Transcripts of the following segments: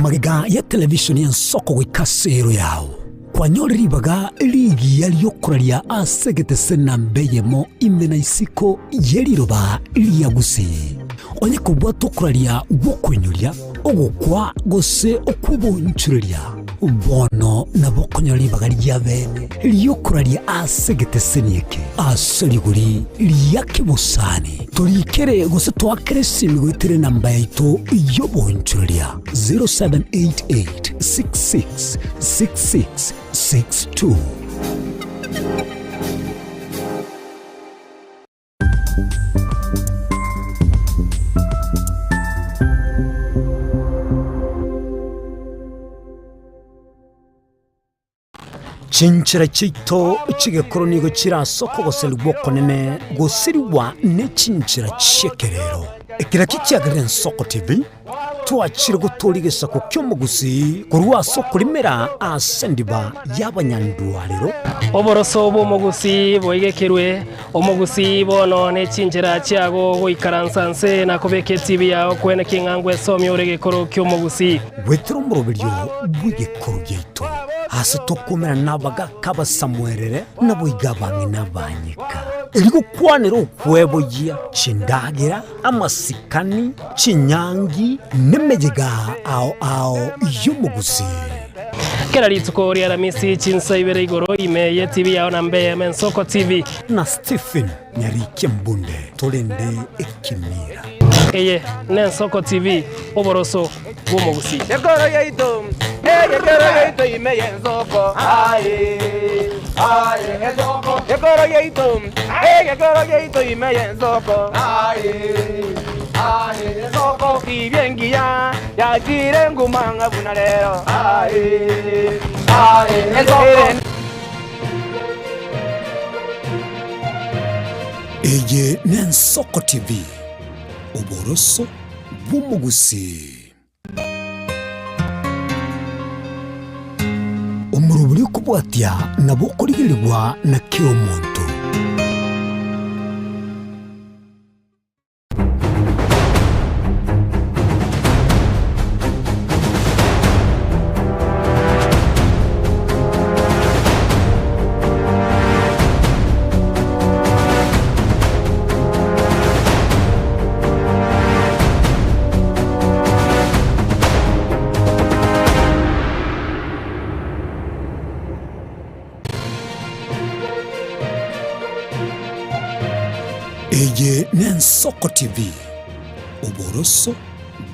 Magega ya televisheni y'ensoko goika ase ero yao, kwanyore ribaga rigiya ri'okoraria ase egetese namba eyemo ime na isiko ye riroba ria Gusii. Onye kobwate okoraria gw'okoinyoria, ogokwa gose okw'obonchoreria, bono nabo okonyora ribaga ria bene ri'okoraria ase egeteseni eke ase rigori ria kebosani. Torikere gose toakere esimi goetera enamba yaito y'obonchoreria 0788 66 66 62. Chinchera chiaito chi'egekoro nigo chire ase okogoserigwa okonene gosirigwa ne chinchera chi'ekerero. Ekero ekio kiagerire Ensoko TV, twachire gotooria egesaku ki'omogusii korwa ase okorimera ase endiba y'abanyandwarero. Oboroso bw'omogusii boigekerwe, omogusii bono ne chinchera chiago goikaransa nse na kobeka etibi yao kwene king'a ngwesomia ore egekoro ki'omogusii. Goetera omoroberio bw'egekoro giaito, aase tokomerana nabagaaka abasamuerere, naboigo abang'ina abanyeka, erio gokwanera okweboyia chindagera, amasikani, chinyangi, nemeyega ao ao y'omogusii. Kera rituko ri'Aramisi chinsa ibere igoro ime y'etibi yao na mbe eyemo Ensoko TV. Na Stephen Nyarikia Mbunde torende ekemira. Eye n'Ensoko TV, oboroso bw'omogusii. Ekoro yaito, egekero yaito ime y'ensoko, aye, aye, ensoko. Ekoro yaito, egekero yaito ime y'ensoko, aye, aye, ensoko. Tibia engiya yachire nguma ng'a buna rero, aye, aye, ensoko. Eye n'Ensoko TV, oboroso bw'omogusii. Omorobori okobwatia nabo okorigerigwa na kera omonto. Eye n'Ensoko TV, oboroso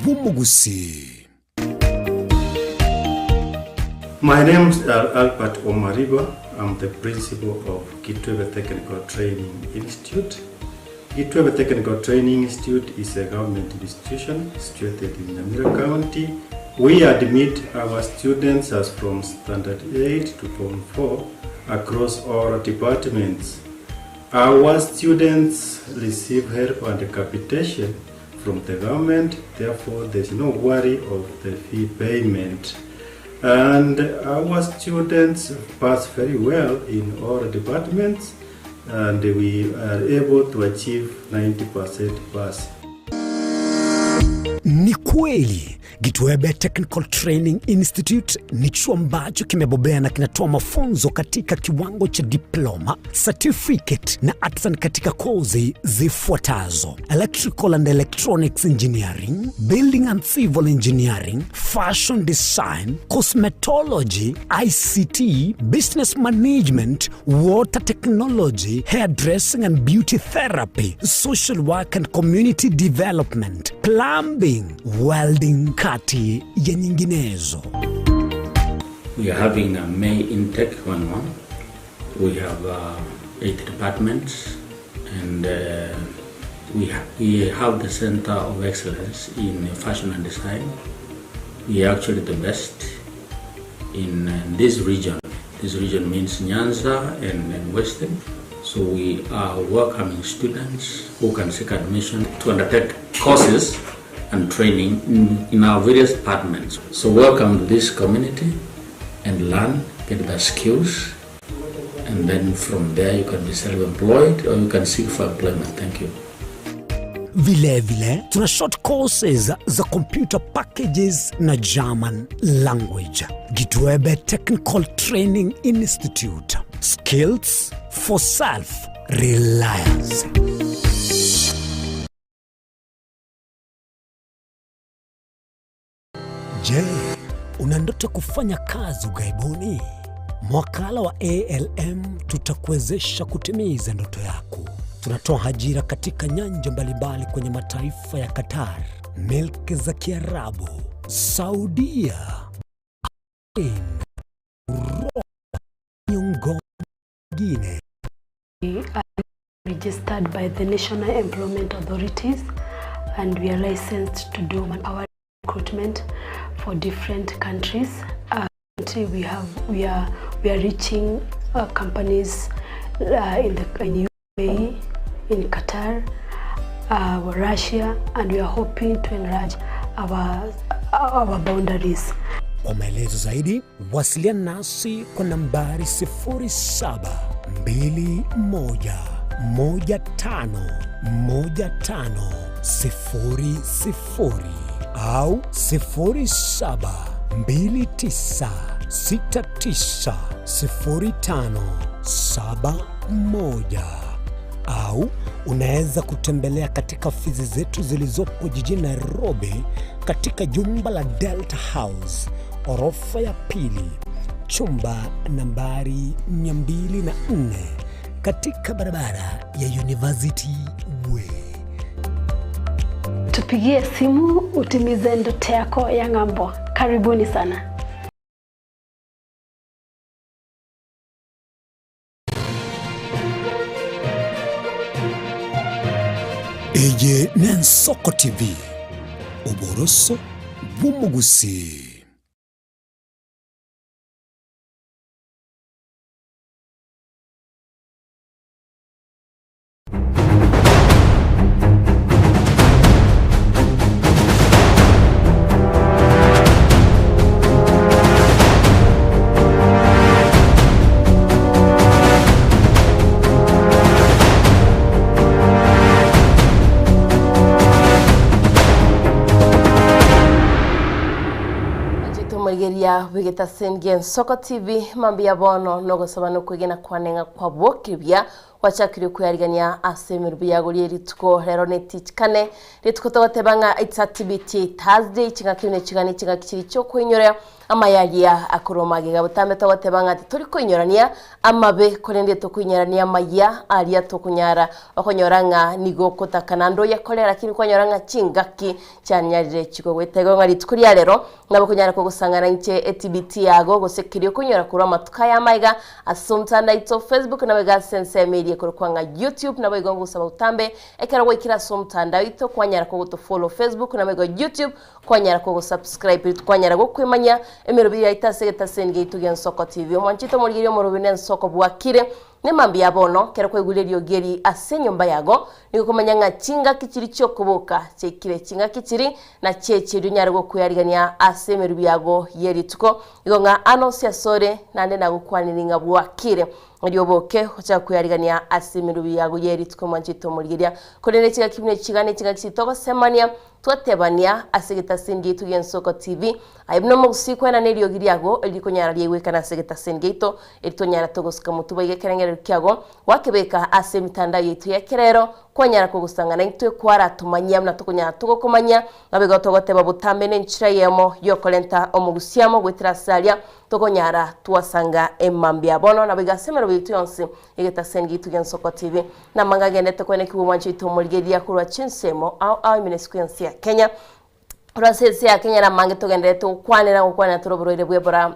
bw'omogusii. My name is Albert Omariba, I'm the principal of Kitwebe Technical Training Institute. Kitwebe Technical Training Institute is a government institution situated in Nyamira County. We admit our students as from standard 8 to form 4 across all departments. Our students receive help and capitation from the government, therefore there's no worry of the fee payment. And our students pass very well in all departments and we are able to achieve 90% pass. Ni kweli Gitwebe Technical Training Institute ni chuo ambacho kimebobea na kinatoa mafunzo katika kiwango cha diploma, certificate na artisan katika kozi zifuatazo: electrical and electronics engineering, building and civil engineering, fashion design, cosmetology, ICT, business management, water technology, hairdressing and beauty therapy, social work and community development, plumbing, welding, kati ya nyinginezo. We are having a May intake going on. We have uh, eight departments and uh, we, ha we have the Center of Excellence in Fashion and Design. We are actually the best in uh, this region. This region means Nyanza and, and Western. So we are welcoming students who can seek admission to undertake courses and training in, in our various departments. So welcome to this community and learn, get the skills, and then from there you can be self-employed or you can seek for employment. Thank you. Vile vile tuna short courses za computer packages na German language. Gitwebe Technical Training Institute. Skills for self reliance. Je, una ndoto kufanya kazi ughaibuni? Mwakala wa ALM tutakuwezesha kutimiza ndoto yako. Tunatoa ajira katika nyanja mbalimbali kwenye mataifa ya Qatar, milki za Kiarabu, Saudia, Bahrain, Uropa, miongoni mingine. We are registered by the National Employment Authorities and we are licensed to do manpower recruitment for different countries. Uh, we have we are we are reaching uh, companies uh, in the in UAE, in Qatar, uh, Russia, and we are hoping to enlarge our our boundaries. Kwa maelezo zaidi wasiliana nasi kwa nambari 0721151500 au 0729690571 au unaweza kutembelea katika ofisi zetu zilizopo jijini Nairobi katika jumba la Delta House orofa ya pili chumba nambari 204 katika barabara ya University Way. Tupigie simu utimize ndoto yako ya ng'ambo. Karibuni sana. Eye n'Ensoko TV, oboroso bw'omogusii. Omorigereria bw'egetaseni gi'Ensoko TV, mambia bono nogosaba nokwegena kwane ng'a kwabokire buya, gwachakire kweyarigania ase emerobio yago rie rituko rero netichikane rituko togoteba ng'a it's a TBT Thursday ching'aki buna chigani ching'aki chiri chiokoinyora amayaria akorwa magega botambe togoteba ng'a titori koinyorania amabe korende tokoinyorania amaya aria tokonyara okonyora ng'a nigo okotaka naende oyakore lakini kwanyora ng'a chingaki chianyarire chikogoeta igo ng'a rituko ria rero nabo okonyara kogosang'ana inche etbt yago gose keria okonyora korwa amatuko aya amaiga ase omotandao aito Facebook nabo iga ase ensemo eria ekorokwa ng'a YouTube nabo igo ngosaba otambe ekero gwaikire ase omotandao oito kwanyara kogotofollow Facebook nabo igo YouTube kwanyara kogosubscribe erio twanyara gokwemanya emerobio yaito ase egetaseni giaito gi'Ensoko TV. Omwanchete omorigereria omorobi n'ensoko bwakire nemambia ya bono kero kwaigure eriogi eri ase enyomba yago nigo okomanya ng'a chingaki chiri chiokoboka chiaikire chingaki chiri nachiechi erio onyare gokwearigania ase emerobio yago ye rituko igo ng'a ano onsi asore naende nagokwaniri ng'a bwakire Erio oboke ochake kwearigania ase emerobio yago ye rituko mwanchete omorigereria korende chingaki buna echi iga nechingaki chitogosemania Twatebania ase egetaseni giaito gi'Ensoko TV, aye buna omogusii kwenana eriogi riago erikonyara riaigwekana ase egetaseni giaito, eri twanyara togosuka motwe boigo ekerengererio kiago, gwakebeka ase emitandao yaito y'ekerero, kwanyara kogosang'ana intwe kwaratomanyia buna tokonyara togokomanyia, nabo igo togoteba botambe nenchera eyemo y'okorenta omogusii amo goetera ase aria tokonyara twasanga emambia. Bono nabo igo ase emerobo yaito yonsi y'egetaseni giaito gi'Ensoko TV, Namang'ana agenderete koenekigwa omwancho oito omorigereria korwa chinsemo ao ao ime nesiko y'ense ya Kenya. Korwa ase ense ya Kenya namange togendererete gokwanera gokwanera tore oborwaire bwa Ebola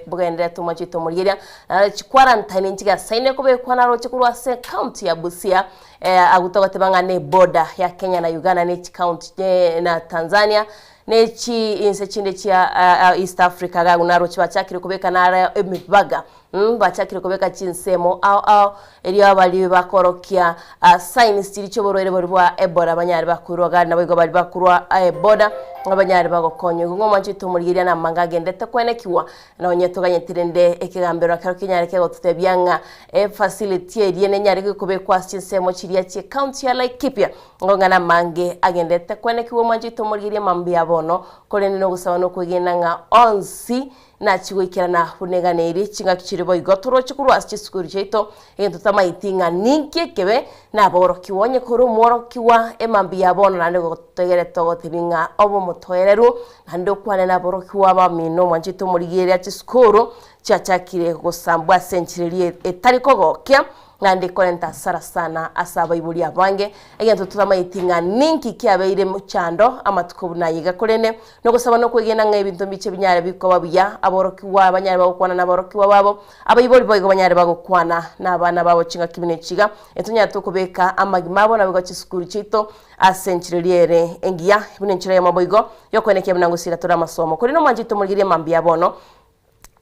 bogendererete omwancho oito omorigereria. Na chiquarantine nchigasaine kobekwa naroche korwa ase ecounty ya Busia agwo togoteba ng'a ne border ya Kenya na Uganda ne chicounty na Tanzania ne chi inse chinde chia East Africa iga agwo naroche bachakire kobeka naro emibaga. Bachakire kobeka chinsemo ao ao erio abaria bakorokia signs chiria chi'oborwaire boria bwa Ebola banyare bakoirwa gari naboigo baria bakorwa eboda banyare bagokonywa. Igo ng'omwanchete omorigereria namanga agendete kwenekigwa nonye toganyeti rende ekegambero ekero kenyare kegototebia ng'a efacility eria nenyare kobekwa ase chinsemo chiria chi'ecounty ya Laikipia. Igo ng'a namange agendete kwenekigwa omwanchete omorigereria mambia bono korende nogosaba nokwegena ng'a onsi Nachie goikerana buna eganeirie chingaki chiria boigo toroche korwa ase chisukuru chiaito, egento totamaeti ng'a ninki ekebe naborokigwa. Onye kore omworokigwa emambia ya bono naende gotoegerete ogotebia ng'a obe omotoereru, naende okwane naborokigwa bamino mwanchete omorigereria chisukuru chiachakire gosambwa ase enchera eria etari kogokia. Naende korenta asara sana ase abaibori abange, egento totamanyeti ng'a ninki kiabeire mochando amatuko buna aya iga. Korende nogosaba nokwegena ng'a ebinto mbiche binyare bikoba buya, aborokigwa banyare bagokwana naborokigwa babo, abaibori boigo banyare bagokwana nabana babo chingaki buna echi iga, etonyare tokobeka amagima abo naboigo chisukuru chiaito ase enchera eria ere engiya, buna enchera eyemo boigo yokoenekia buna ngosira tore amasomo. Korende omwanchete omorigereria mambia bono.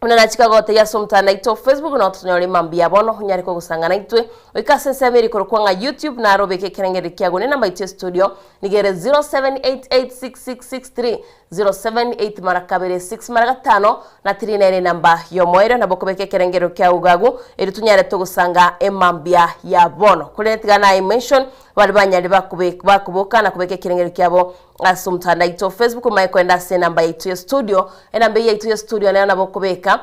Buna nachika gotebia ase omotandao aito o Facebook nao totonyore mambia bono onyare kogosangana intwe. Goika ase ensemo ere korokwa ng'a YouTube naro obeke ekerengererio kiago ne enamba yaito ya studio nigo ere 07886663 078 mara kabere 6 mara gatano na 3 nere enamba y'omoerio nabo okobeka ekerengererio kiago gago erio tonyare togosanga emambia ya bono. Korende tiga naye mention baria banyarire bakobe bakoboka na kobeka ekerengererio kiabo Ase omotandao aito o Facebook omanye koenda ase enamba yaito ya studio. Enamba eyio yaito ya studio nero nabo okobeka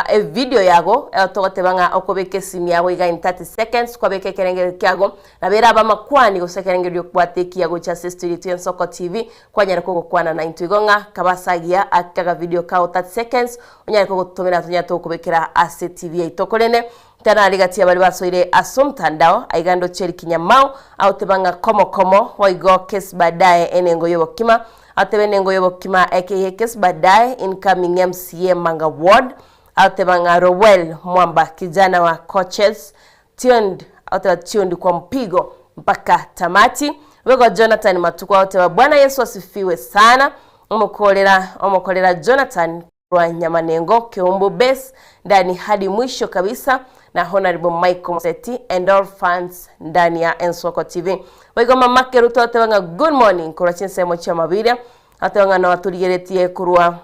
evideo yago togoteba ng'a okobeka esimi yago iga in 30 seconds kwabeka ekerengererio kiago nabo erabe amakwani gose ekerengererio okobwate ekiya gocha ase estudio yaito ya Ensoko TV kwanyara kogokwana naintwe igo ng'a kabe ase agiya ake akavideo kao 30 seconds onyare kogotomera tonyare togokobekera ase TV yaito korende Tari gati ya baria basoire ase omotandao, aiga ndoche Eric Nyamau agoteba ng'a komo komo boigo kesi baadaye enengo y'obokima agoteba enengo y'obokima aka kesi baadaye incoming MCA Manga Ward agoteba ng'a Rowell Mwamba kijana wa coaches tuned agoteba tuned kwa mpigo mpaka tamati boigo Jonathan Matuko agoteba Bwana Yesu asifiwe sana omokorera omokorera Jonathan Rwa Nyamanengo, Keumbu Base, ndani hadi mwisho kabisa na Honorable Michael Moseti and all fans ndani ya Ensoko TV. Boigo Mama Keruto ateba ng'a good morning korwa chinsemo chia Mabiria, ateba ng'a noa torigeretie korwa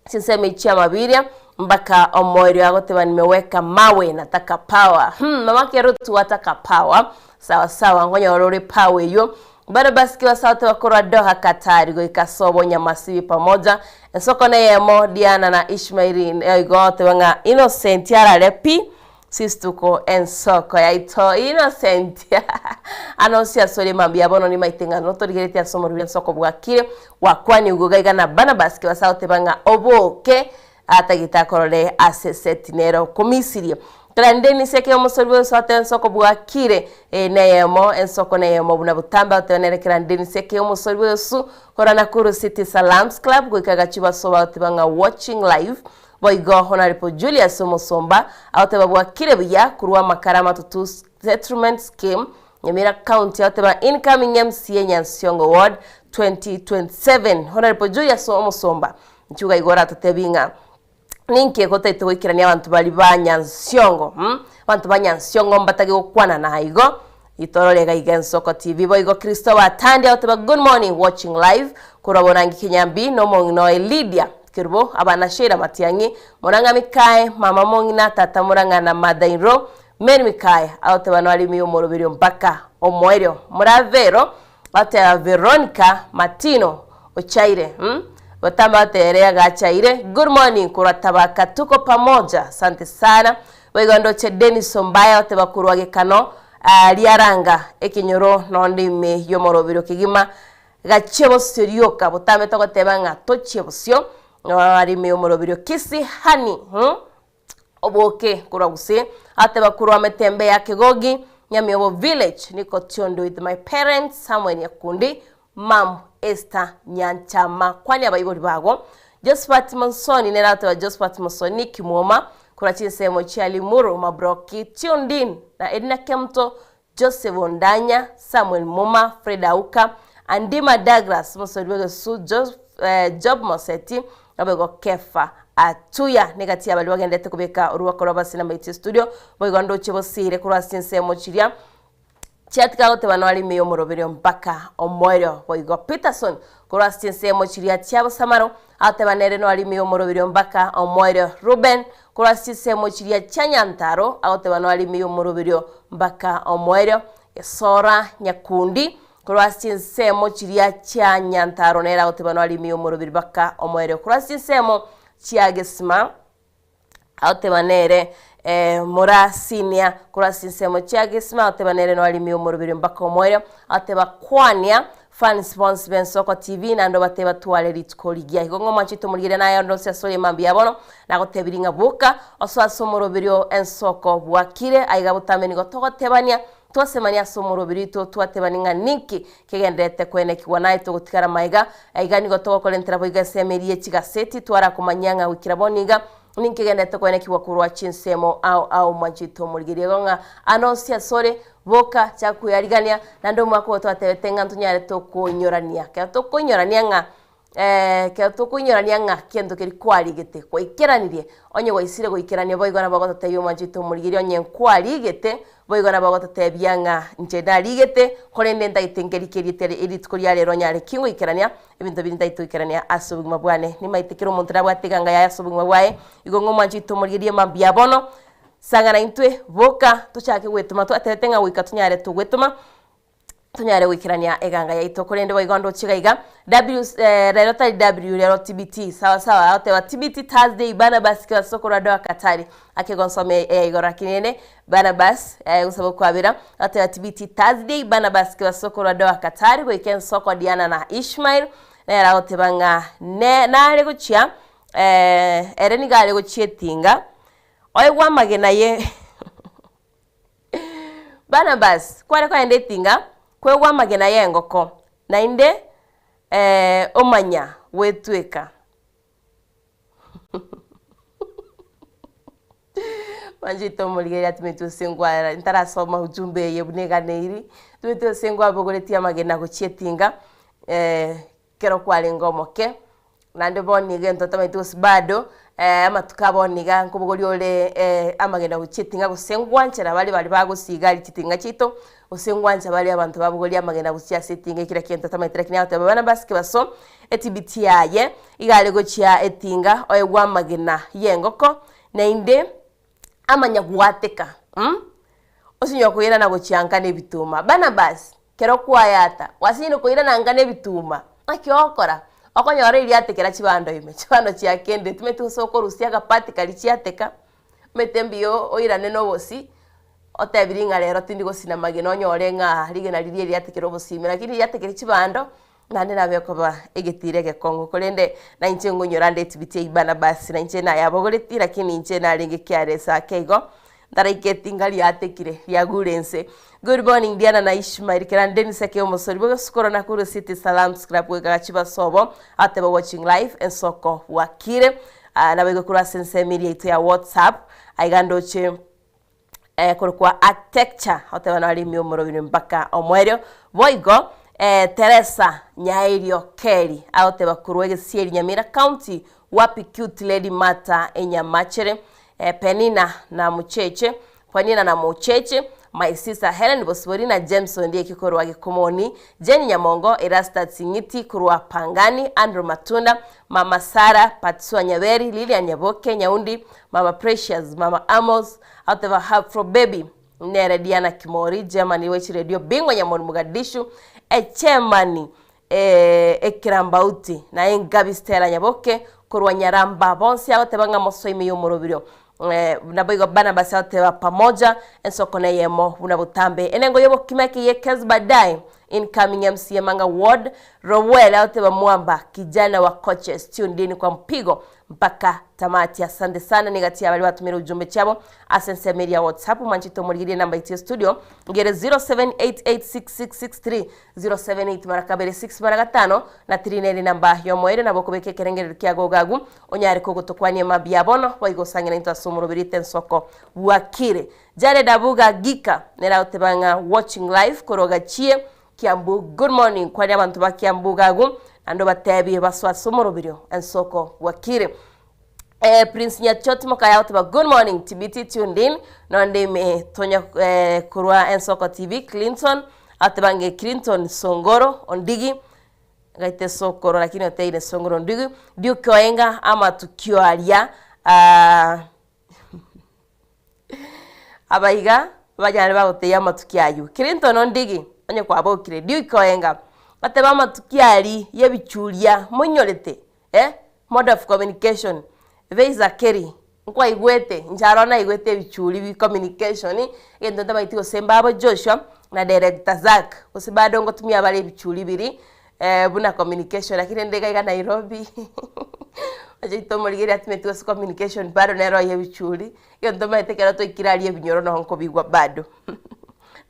chinsemo echi chia Mabiria mpaka omoerio agoteba nimeweka mawe nataka power. Hmm, Mama Keruto wataka power. Sawa sawa nkonyora ore power eywo. Barabas kibasaote bakorwa Doha Qatar goika sobo Nyamasibi pamoja. Ensoko neyemo Diana na Ishmaeli igo teba ng'a Innocent arare pi sistuko ensoko yaito Innocent ano onsi asore mambia bono nimaite ng'a notorigeretie ase omorwire ensoko bwakire gwakwani ugo gaiga na Barnabas kibasaote ng'a oboke Atagete akorore ase eseti nere okomisirie. Korende Denis omosori bw'ensoto ensoko bwakire, eye neyemo, ensoko neyemo buna botambe agoteba nere kera Denis omosori bw'esu korwa Nakuru City Salams Club goika gachia basoa bagoteba ng'a watching live. Boigo Honourable Julius Omosomba agoteba bwakire buya korwa amakara amatutu Settlement Scheme Nyamira County agoteba incoming MCA Nyansiongo Ward 2027 Honourable Julius Omosomba Inchuga igo oratotebi ng'a ninki egotaete goikerania abanto baria ba Nyansiongo mh, abanto ba Nyansiongo mbatage gokwana naye igo, itorore iga iga Ensoko TV. Boigo Christopher Atandi agoteba good morning watching live korwa Borangi Kinyambi na omong'ina oye Lydia Kerubo, abana Sheila Matiang'i, Morang'a Mikae, mama mong'ina, tata Morang'a na mother in law Mary Mikae agoteba noarimiwe omoroberio mpaka omoerio. Moravero Agoteba Veronica Matino ochaire mm botambe agoteba ere agachaire good morning korwa Tabaka tuko pamoja asante sana boigo ndoche Dennis Ombaya agoteba korwa Gekano ah Riaranga ekenyoro nonde ime yomoroberio kegima gachie bosio rioka botambe togoteba ng'a tochie bosio are ime yomoroberio Kisii honey mm. Oboke korwa gose ateba korwa metembe ya Kegogi, Nyamiobo village, niko Tiondo with my parents Samuel Nyakundi, mum Esther Nyanchama kwani abaibori bago Josephat Monsoni nere agoteba Josephat Mosoni Kimwoma korwa chinsemo chia Limuru Mabroki tuned in na Edna Kemuto Joseph Ondanya, Samuel Muma, Fred Auka, Andima Douglas, omosori bw'egesusu, Job Moseti, naboigo Kefa. Atuya negati ya baria bagenderete kobeka orwako rw'abasina maitwe studio, boigo ndoche bosire korwa ase chinsemo chiria chiatiga goteba noare ime y'omoroberio mpaka omoerio. Boigo Peterson korwa ase chinsemo chiria chia bosamaro agoteba nere noare ime y'omoroberio mpaka omoerio. Reuben korwa ase chinsemo chiria chia Nyantaro agoteba noare ime y'omoroberio mpaka omoerio. Gesora Nyakundi korwa ase chinsemo chiria chia Nyantaro nere agoteba noare ime y'omoroberio mpaka omoerio. Korwa ase chinsemo chia Gesima agoteba nere Morasinia korwa ase chinsemo chia Gesima agoteba nere noare ime y'omoroberio mpaka omoerio, agoteba kwania fans bonsi b'Ensoko TV naende obatebie batware rituko rigiya. Igo ng'a omwanchete omorigereria naye onde onsi ase ore mambia bono, nagotebirie ng'a boka osoe ase omoroberio Ensoko bwakire, aiga botambe nigo togotebania Twasemania ase omoroberi oito, twatebania ng'a ninki kegendererete koenekigwa naye togotigara magega. Aiga nigo togokorentera boigo ensemo eria ye chigaseti, twarakomanyia ng'a goikera bono iga ninki kegendererete koenekigwa korwa chinsemo ao ao mwanchete omorigereria. Igo ng'a ande onsi asore, boka, chaka kweyarigania, naende omwaka oyo twatebete ng'a ntonyare tokoinyorania. Ekero tokoinyorania ng'a Ekero tokoinyorania ng'a kento keria kwarigete gwaikeranirie, onye gwaisire goikerania boigo nabo ogototebia omwanchete omorigereria onye nkwarigete, boigo nabo ogototebia ng'a inche narigete, korende ntagete nkerike erieta eri rituko ria rero nyare ki ngoikerania ebinto biria ntagete goikerania ase obogima bwane. Nimaete kera omonto nabwate eganga yaye ase obogima bwaye, igo ng'a omwanchete omorigereria mambia bono, sang'ana intwe, boka, tochake goetoma twatebete ng'a goika tonyare togwetoma. tonyare goikerania eganga yaito korende boigo ndoche iga iga W eh, rero tari W rero TBT sawa sawa agoteba TBT Thursday Barnabas kibaso korwa Doha Katari akegonsome eh, igoro lakini ene Barnabas eh, gosaba okwabera agoteba TBT Thursday Barnabas kibaso korwa Doha Katari goika ensoko Diana na Ishmael nere agoteba ng'a ne nare gochia eh, ere nigo are gochia etinga oegwe amagena ye Barnabas kware kogenda etinga kwegwa amagena y'engoko, naende omanya gwetweka. Mwanchete omorigereria atumete ase engwara ntarasoma ujumbe eye buna eganeiri, atumete ase engwa abogoretie amagena gochia etinga Ekero kwarenge omoke, naende bono iga egento otamanyeti gose bado amatuko a bono iga nkobogoria ore amagena gochia etinga gose ngwanchera bare baria bagosiga aria chitinga chiaito, gose ngwancha bare abanto babogoria amagena gochia ase etinga ekero egento otamanyeti lakini agoteba bana basike baso etibiti yaye, iga are gochia etinga oegwe amagena ya engoko, naende amanya goateka mh, osinywe koirana gochia nka na ebituma. Barnabas, kero kwayata, gwasinyire koirana nka na ebituma, naki ogokora? Okonyora erio riatekera chibando ime, chibando chiakendire, timanyeti gose okorusia agapati karia chiateka, omanyete mbuya oirane na obosie, otebirie ng'a rero tindi gosina magena onyore ng'a rigena riria riatekire obosie ime, lakini riatekire chibando, Naende nabe okoba egetiira egekong'u, korende nainche ngonyora nde etibiti eyio Barnabas, nainche nayabogoretie, lakini inche narenge kiare ase ake igo, ntaraika etinga riatekire, riagure inse. Good morning Diana na Ishmael, kera Dennis ake omosori bw'egesukoro Nakuru City Salams Club goika Gachiba sobo, ateba watching live ensoko bwakire. Ah, naboigo korwa ase ensemo eria yaito ya WhatsApp, aiga ndoche korokwa Architecture, goteba naro ime omorobiri mpaka omoerio. Boigo Teresa Nyaerio Kelly agoteba korwa Egesieri Nyamira County, Wapi cute lady Martha Enyamachere, Penina na Mucheche, Penina na Mocheche, my sister Helen Bosibori na James Ondieki korwa Gekomoni, Jane Nyamongo, Erastus Ng'iti korwa Pangani, Andrew Matunda, Mama Sarah, Patsua Nyaberi, Lilian Nyaboke Nyaundi, Mama Precious, Mama Amos, agoteba Afro Baby, nere Diana Kimori, Germany we chiredio Bingwa Nyamori Mogadishu, Echairman Ekerambauti, naye Engabi Stella Nyaboke korwa Nyaramba, bonsi agoteba ng'a mosoe ime y'omoroberio. Naboigo Barnabas agoteba pamoja, ensoko neyemo buna botambe. Enengo y'obokima ekeyia Kez baadaye, Incoming MCA Manga Ward, Rowell agoteba Mwamba, kijana wa coaches, tuned in kwa mpigo mpaka tamati. Asante sana niga chia baria batumire ujumbe chiabo ase ensemo eria ya WhatsApp mwanchete omorigerie enamba yaito ya studio ngere 07886663 078 mara kabere 6 mara gatano na 3 nere enamba yomoerio nabo okobeka ekerengerero kiago ogagu onyare kogotokwania mambia bono boigo osang'e naintwe ase omoroberi oito ensoko bwakire. Jared Abuga Gika nere agoteba ng'a watching live korwa Gachie Kiambu good morning kwaria abanto ba Kiambu iga agwo naende obatebie basoe ase omoroberio ensoko bwakire. Eh, Prince Nyachoti mokaya goteba good morning TBT tuned in nonde ime tonya eh, korwa Ensoko TV Clinton ateba nge Clinton Songoro Ondigi gaite Sokoro lakini oteire Songoro Ondigi Duke Oenga amatukio aria ah, Abaiga banyare bagotebia amatuki ayio. Clinton Ondigi, onye kwabokire, Duke Oenga, batebe amatuki aria y'ebichuria monyorete eh, mode of communication, Faiza Kerry, nkwaigwete, inche aro naigwete ebichuri bi communication, egento ntabageti gose mbabo Joshua na director Zack, gose bado ngotumia bare ebichuri biria buna communication lakini rende iga iga Nairobi ochaite omorigereria atimeti gose communication bado nero oye ebichuri, egento omanyete ekero twaikire aria ebinyoro noho nkobigwa bado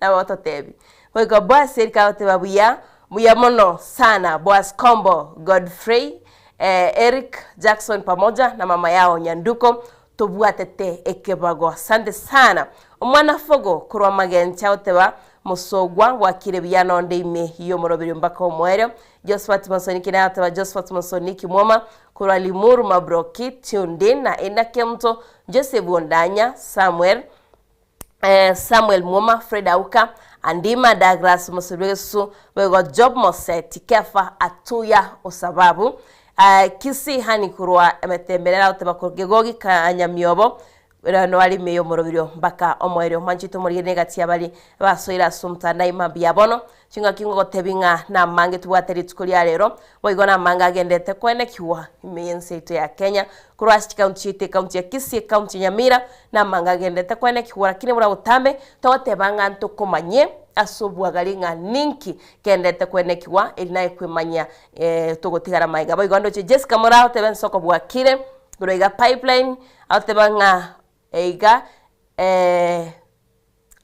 nabo ototebia. Goika Boaz Eric agoteba buya, mbuya mono sana Boaz Kombo, Godfrey, Eric, Jackson pamoja na mama yao Nyanduko, tobwatete ekebago. Asante sana. Omwana Fogo korwa Magenche agoteba Mosogwa gwakire buya nonde ime y'omoroberio mpaka omoerio. Josphat Mosoniki naye agoteba Josphat Mosoniki Mwoma korwa Limuru Mabroki tuned in na Enda Kemuto, Joseph Ondanya, Samuel Samuel Mwoma, Fred Auka, Andima Douglas Mosebesu, boigo Job Moseti, Kefa Atuya Osababu, Kisii Hani korwa Emetemberera agoteba korwa Kegogi Kanyamiobo, Ere noare ime y'omoroberio mpaka omoerio. Mwanchete omorigeri negati y'abaria basoire ase omotandao mambia bono, chingaki ngogotebi ng'a namange tobwate rituko ria rero, boigo namange agenderete koenekigwa ime y'ense yaito ya Kenya, korwa ase chikaunti chiaito ekaunti ya Kisii, ekaunti ya Nyamira, namange agenderete koenekigwa lakini buna botambe togoteba ng'a ntokomanye ase obwagare ng'a ninki kenderete koenekigwa eri naye kwemanyia togotigara magega. Boigo ndoche Jessica Moraa otebe nsoko bwakire, korwa iga Pipeline, Agoteba ng'a iga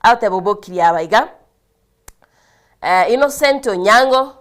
agoteba obokirie aba iga, Innocent Onyango,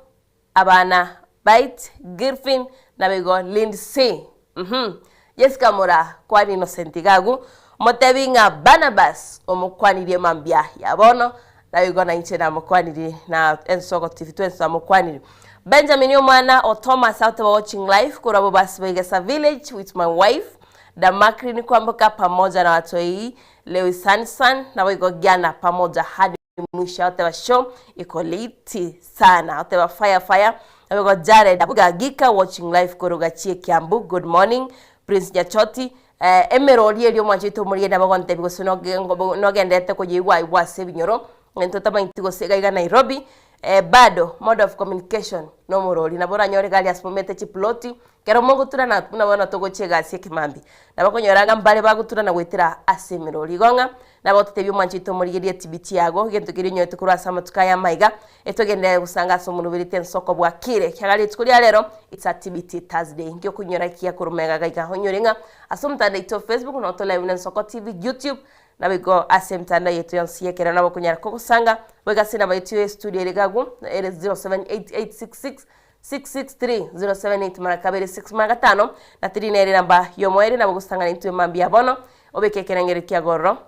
abana Bite, Griffin, naboigo Lindsay. Uhum. Jessica Mura, kwani Innocent iga agwo, omotebi ng'a Barnabas omokwanirie mambia ya bono, naboigo nainche namokwanirie na Ensoko TV twensi twamokwanirie. Benjamin omwana o Thomas agoteba watching live korwa Bobasi Boigesa village with my wife. Damakri kwamboka pamoja na watoi Lewis Hanson naboigo Giana pamoja hadi mwisho oteba show iko liti sana oteba fire fire naboigo Jared Abuga Gika watching live koruga chie Kiambu good morning Prince Nyachoti eh, emerori eria omwanchete omorie nabo gontebi gose nogenderete koyeigwa aigwa ase ebinyoro Ngento otamanyeti gose iga iga Nairobi eh, bado mode of communication nomorori nabo oranyore gari ase momete chiploti Ekero mogoturana buna bono togochia egasi ekemambia, nabo okonyora ng'a mbare bagoturana goetera ase emerori. Igo ng'a nabagototebia omwancho oito omorigererie etibiti yago, egento keria onyorete korwa ase amatuko aya amaiga, etogenderere gosanga ase omorubereti ensoko bwakire. Ekiagera rituko ria rero, it's a TBT Thursday. Inki okonyora ekiya korwa magega gaiga? Onyore ng'a ase omotandao oito o Facebook nabo tore live na Ensoko TV, YouTube, Naboigo ase emetandao yaito yonsi y'ekerero nabo okonyara kogosanga, boigo ase enamba yaito y'estudio ere iga agwo, ere 078866 663 078 mara kabere 6 mara gatano, na tiri nere enamba y'omoerio nabo ogosangana intwe mambia bono, obeke ekerengerio kia gororo,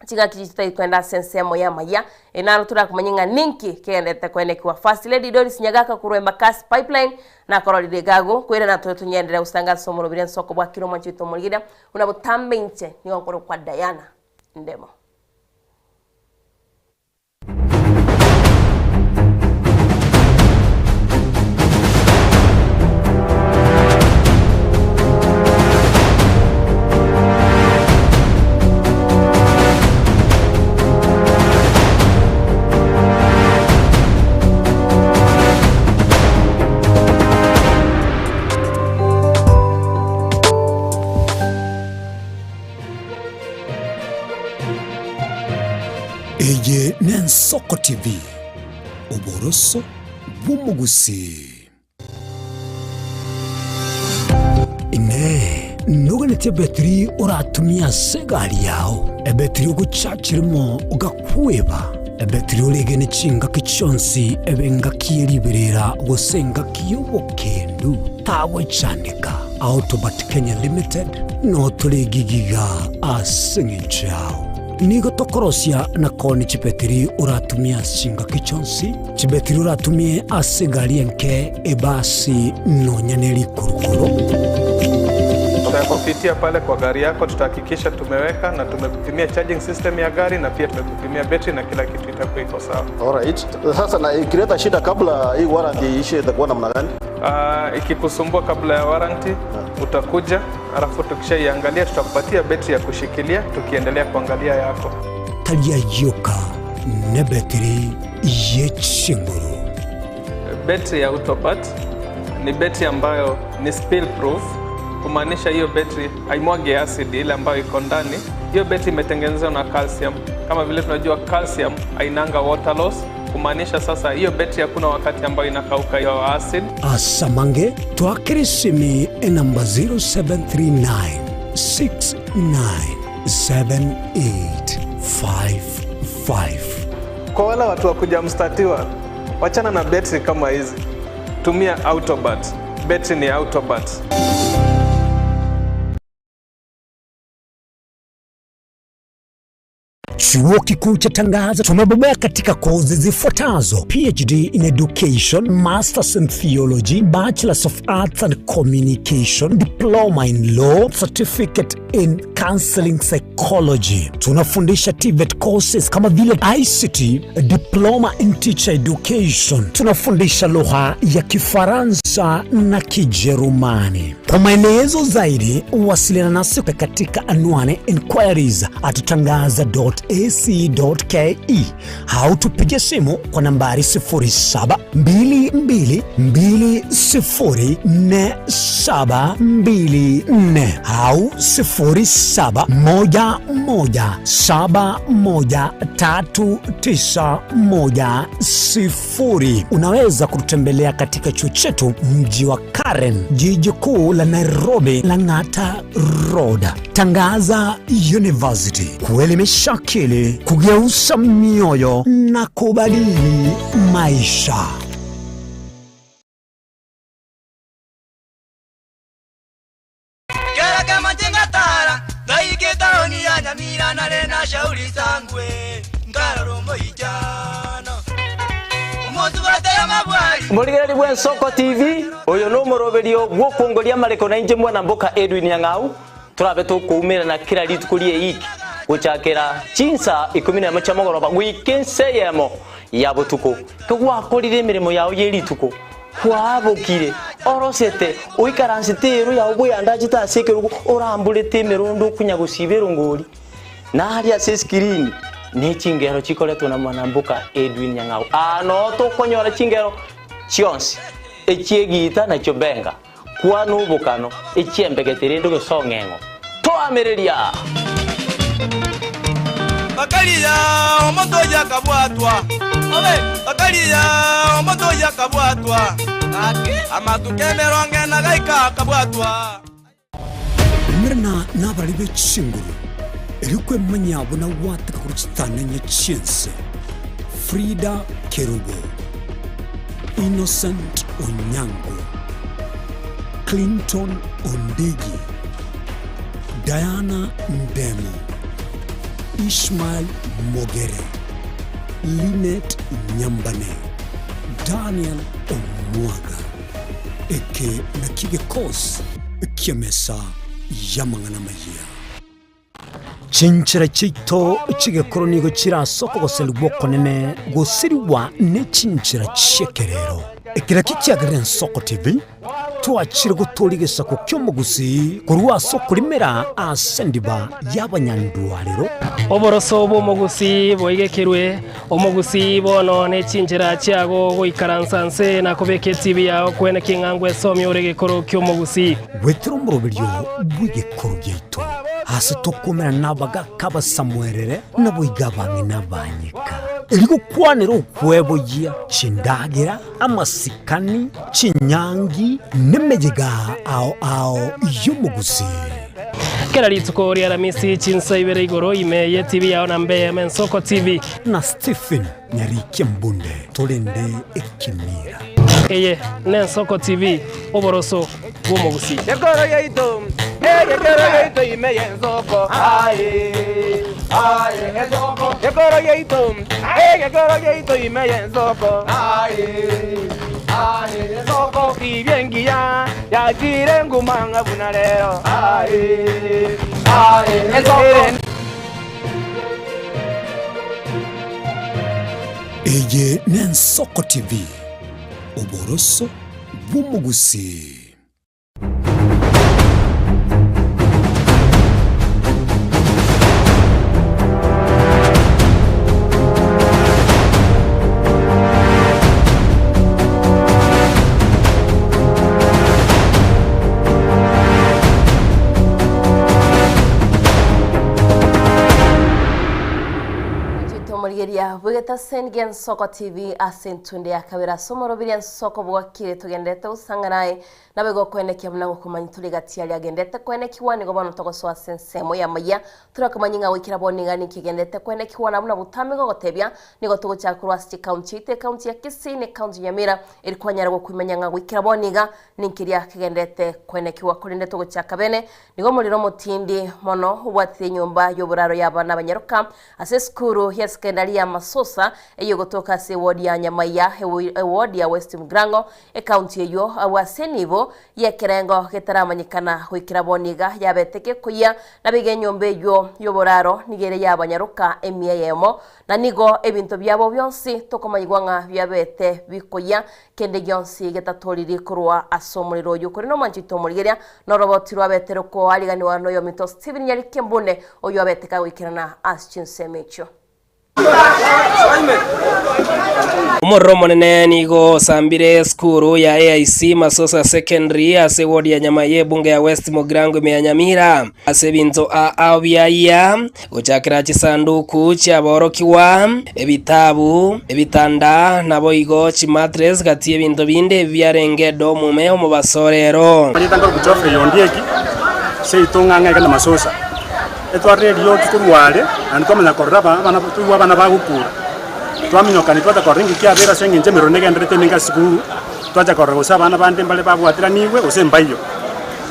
chingaki chiaito tari kwenda ase ensemo y'amayia, ere naro torakomanye ng'a ninki kegenderete koenekigwa. First Lady Doris Nyagaka korwa Embakasi Pipeline nakororire iga agwo, koirana tore tonyenderere gosanga ase omorobiri ensoko bwakire omwanchi oito omorigereria, buna botambe inche nigo nkorokwa Diana Ndemo. Eye n'Ensoko TV, oboroso bw'omogusii. Inee! Noganetie ebetiri oratumie ase egari yao? Ebetiri ogochachirimo ogakweba? Ebetiri oregene chingaki chionsi ebe engaki ye riberera gose engaki y'obokendu? Tagochandeka. Autobat Kenya Limited notore gigiga ase eng'encho yao. Nigo tokorosia na koonia chibetiri oratumie ase chingaki chionsi, chibetiri oratumie ase egari enke, ebasi, nonya ne rikurukuru. Tutakupitia pale kwa gari yako, tutahakikisha tumeweka na tumekupimia charging system ya gari na pia tumekupimia betri na kila kitu itakuwa iko sawa. Alright. Sasa na ikileta shida kabla hii warranty iishe itakuwa namna gani? Ikikusumbua kabla ya warranty utakuja, alafu tukishaiangalia tutakupatia betri ya kushikilia tukiendelea kuangalia yako. Taria yoka nebetiri yechinguru. Betri ya Autobat ni betri ambayo ni spill proof, kumaanisha hiyo betri haimwagi acid ile ambayo iko ndani. Hiyo betri imetengenezwa na calcium. Kama vile tunajua calcium hainanga water loss, kumaanisha sasa hiyo betri hakuna wakati ambayo inakauka hiyo acid. Asamange twakirisimi enamba 0739 697855. Kwa wale watu wa kuja mstatiwa, wachana na betri kama hizi, tumia Autobat. Betri ni Autobat. Chuo Kikuu cha Tangaza tumebobea katika kozi zifuatazo: PhD in Education, Masters in Theology, Bachelors of Arts and Communication, Diploma in Law, Certificate in Counseling Psychology. Tunafundisha TVET courses kama vile ICT, Diploma in Teacher Education. Tunafundisha lugha ya Kifaransa na Kijerumani. Kwa maelezo zaidi, wasiliana nasi katika anwani inquiries@tangaza.ac.ke au tupige simu kwa nambari 0722204724 au 0711713910. Unaweza kututembelea katika chuo chetu mji wa Karen, jiji kuu la Nairobi, Lang'ata Road. Tangaza University, kuelimisha akili, kugeuza mioyo na kubadili maisha. Kera kama jenga tara Taike taoni ya Nyamira nare na shauri sangwe Nkarorombo ijano Umotu batera mabwari. Murigereri bwa Ensoko TV uyu no muroberio gwokongoria mariko na inje mwana mboka Edwin Nyang'au turabe tukuumirana kila rituko rie iki guchakira chinsa 11 chia mogoroba gwike nse yemo ya butuko kigwakorire emirimo yao ye rituko kwabukire orosete uikaransete eru yao bwiyandachete ase ekerugo oramburete emirondo okunya gosiba erongori naria ase eskirini ne chingero chikoretwo na mwanambuka Edwin Nyang'au ano tokonyora chingero chionsi echiegita nachio benga kwana obokano echiembegetere ende gosong'eng'o toamereria. Bakaria omoto yakabwatwa Obe Bakaria omoto yakabwatwa Amatuke emerongo ena gaika akabwatwa. Umerana nabarari be chinguru, erio kwemanya buna gwateka korwa chitanenye chi'ense. Frida Kerubo, Innocent Onyango, Clinton Ondigi, Diana Ndemo, Ishmael Mogere, Linet Nyambane, Daniel Omwaga. Eke nakio gekosi ki'emesa y'amang'ana amayia. Chinchera chiaito chi'egekoro nigo chire ase okogoserigwa okonene gosirigwa ne chinchera chi'ekerero. Eke nakio kiagerire Ensoko TV twachire gotoria egesaku ki'omogusii korwa ase okorimera ase endiba y'abanyandwarero. Oboroso bw'omogusii boigekerwe, omogusii bono ne chinchera chiago goikaransa nse na kobeka etibi yao kwene king'ango esomia ore egekoro ki'omogusii. Gwetera omoroberio bw'egekoro giaito, ase tokomerana nabagaka abasamuerere, naboigo abang'ina abanyeka. Erio gokwanera okweboyia, chindagera, amasikani, chinyangi, nemeyega ao ao y'omogusii. Kera rituko ria Aramisi chinsa ibere igoro ime ye TV yao na mbe Ensoko TV. Na Stephen Nyarikia Mbunde torende ekemira. Eye n'Ensoko TV oboroso bw'omogusii. Ekoro yaito, ekero yaito ime y'ensoko. Aye, aye, ensoko. Ekoro yaito, ekero yaito ime y'ensoko. Aye, aye, ensoko. Tibia engiya ya Yachire ngumanga buna rero aye aye ensoko. Eye n'Ensoko TV, oboroso bw'omogusii. Tomorigeria bwegeta Sengi Ensoko TV ase entunde ya kabere ase omorobiri Ensoko bwakire togenderete gosang'ana aye Naboigo okoenekia buna gokomanya tore gati aria agenderete koenekigwa, nigo bono togosoa ase ensemo y'amayia, torakomanye ng'a goikera bono iga ninki egenderete koenekigwa, na buna botambe gogotebia, nigo togochaka korwa ase chikaunti chiaito, ekaunti ya Kisii na ekaunti ya Nyamira, eri kwanyara gokoimanya ng'a goikera bono iga ninki eria kegenderete koenekigwa. Korende togochaka bene, nigo omorero omotindi mono obwatire enyomba y'oboraro y'abana abanyaroka ase esukuru ya sekendari ya Masosa eyio egotoka ase ewodi ya Nyamaiya, ewodi ya West Mugrango, Ekaunti eyio agwo ase enibo y'ekerengo getaramanyekana goikera bono iga yabete gekoyia, naboigo enyomba eyio y'oboraro nigo ere y'abanyaroka emia eyemo, na nigo ebinto biabo bionsi tokomanyigwa ng'a biabete bikoyia, kende gionsi getatoriri korwa ase omorero oyio. Korende omwancho oito omorigereria noroboti rwabete rokoariganiwa noyominto Stephen Nyarikembune, oyio abete kagoikerana ase chinsemo echio. Omorero omonene nigo osambire esukuru ya AIC Masosa Secondary ase ewodi ya Nyamai y'ebunge ya West Mugirango ime ya Nyamira ase ebinto ao biayia gochakera chisanduku chiaborokigwa, ebitabu, ebitanda naboigo chimatress gati y'ebinto binde ebi biarenge edomu ime omobaso orero. Marieta nkorokwa Geoffrey Ondieki, seito ng'ang'e iga na Masosa. Etwarire erioki korwa are, naende twamanya korora abana toigwe abana bagokura. Twaminyokania twacha korora engaki yabere ase eng'encho emerero negendererete emenge ase esukuru, twacha korora gose abana bande mbare babwatiranigwe gose mbaiyo.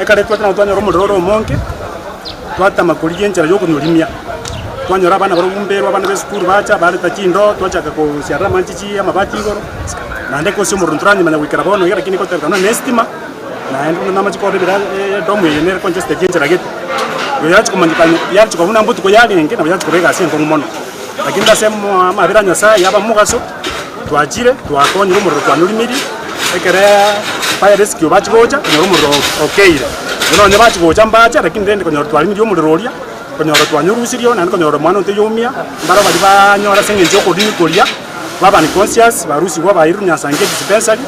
Ekero twachire nabo twanyora omorero ore omonge, twatama korigia enchera ya okonyorimia, twanyora abana barobwo mberwa abana ba esukuru bacha bareta chindoo, twachaka kosiarera amache chi amabati igoro, naende gose omorero ntoranyomanya goikera bono iga lakini gotebekana nonya na estima. Naende buna namache korora ebira Edomu eye nere congested enchera gete, igo yachia komanyekana yachia koba buna mbotuko yarenge nabo yachia koba egasi enkong'u mono. Lakini ase amabera a Nyasaye yaba mogaso, twachire twakonyire omorero twanyorimirie, ekere fire rescue bachia gocha, konyora omorero okeire. Bono nonye bachia gocha mbache lakini rende konyora twarimirie omorero oria, konyora twanyorusirie naende konyora omwana oteyoumia, mbaro baria banyora ase eng'encho ya okorimi koria, baba unconscious, barusigwe bairwe Nyasae dispensary.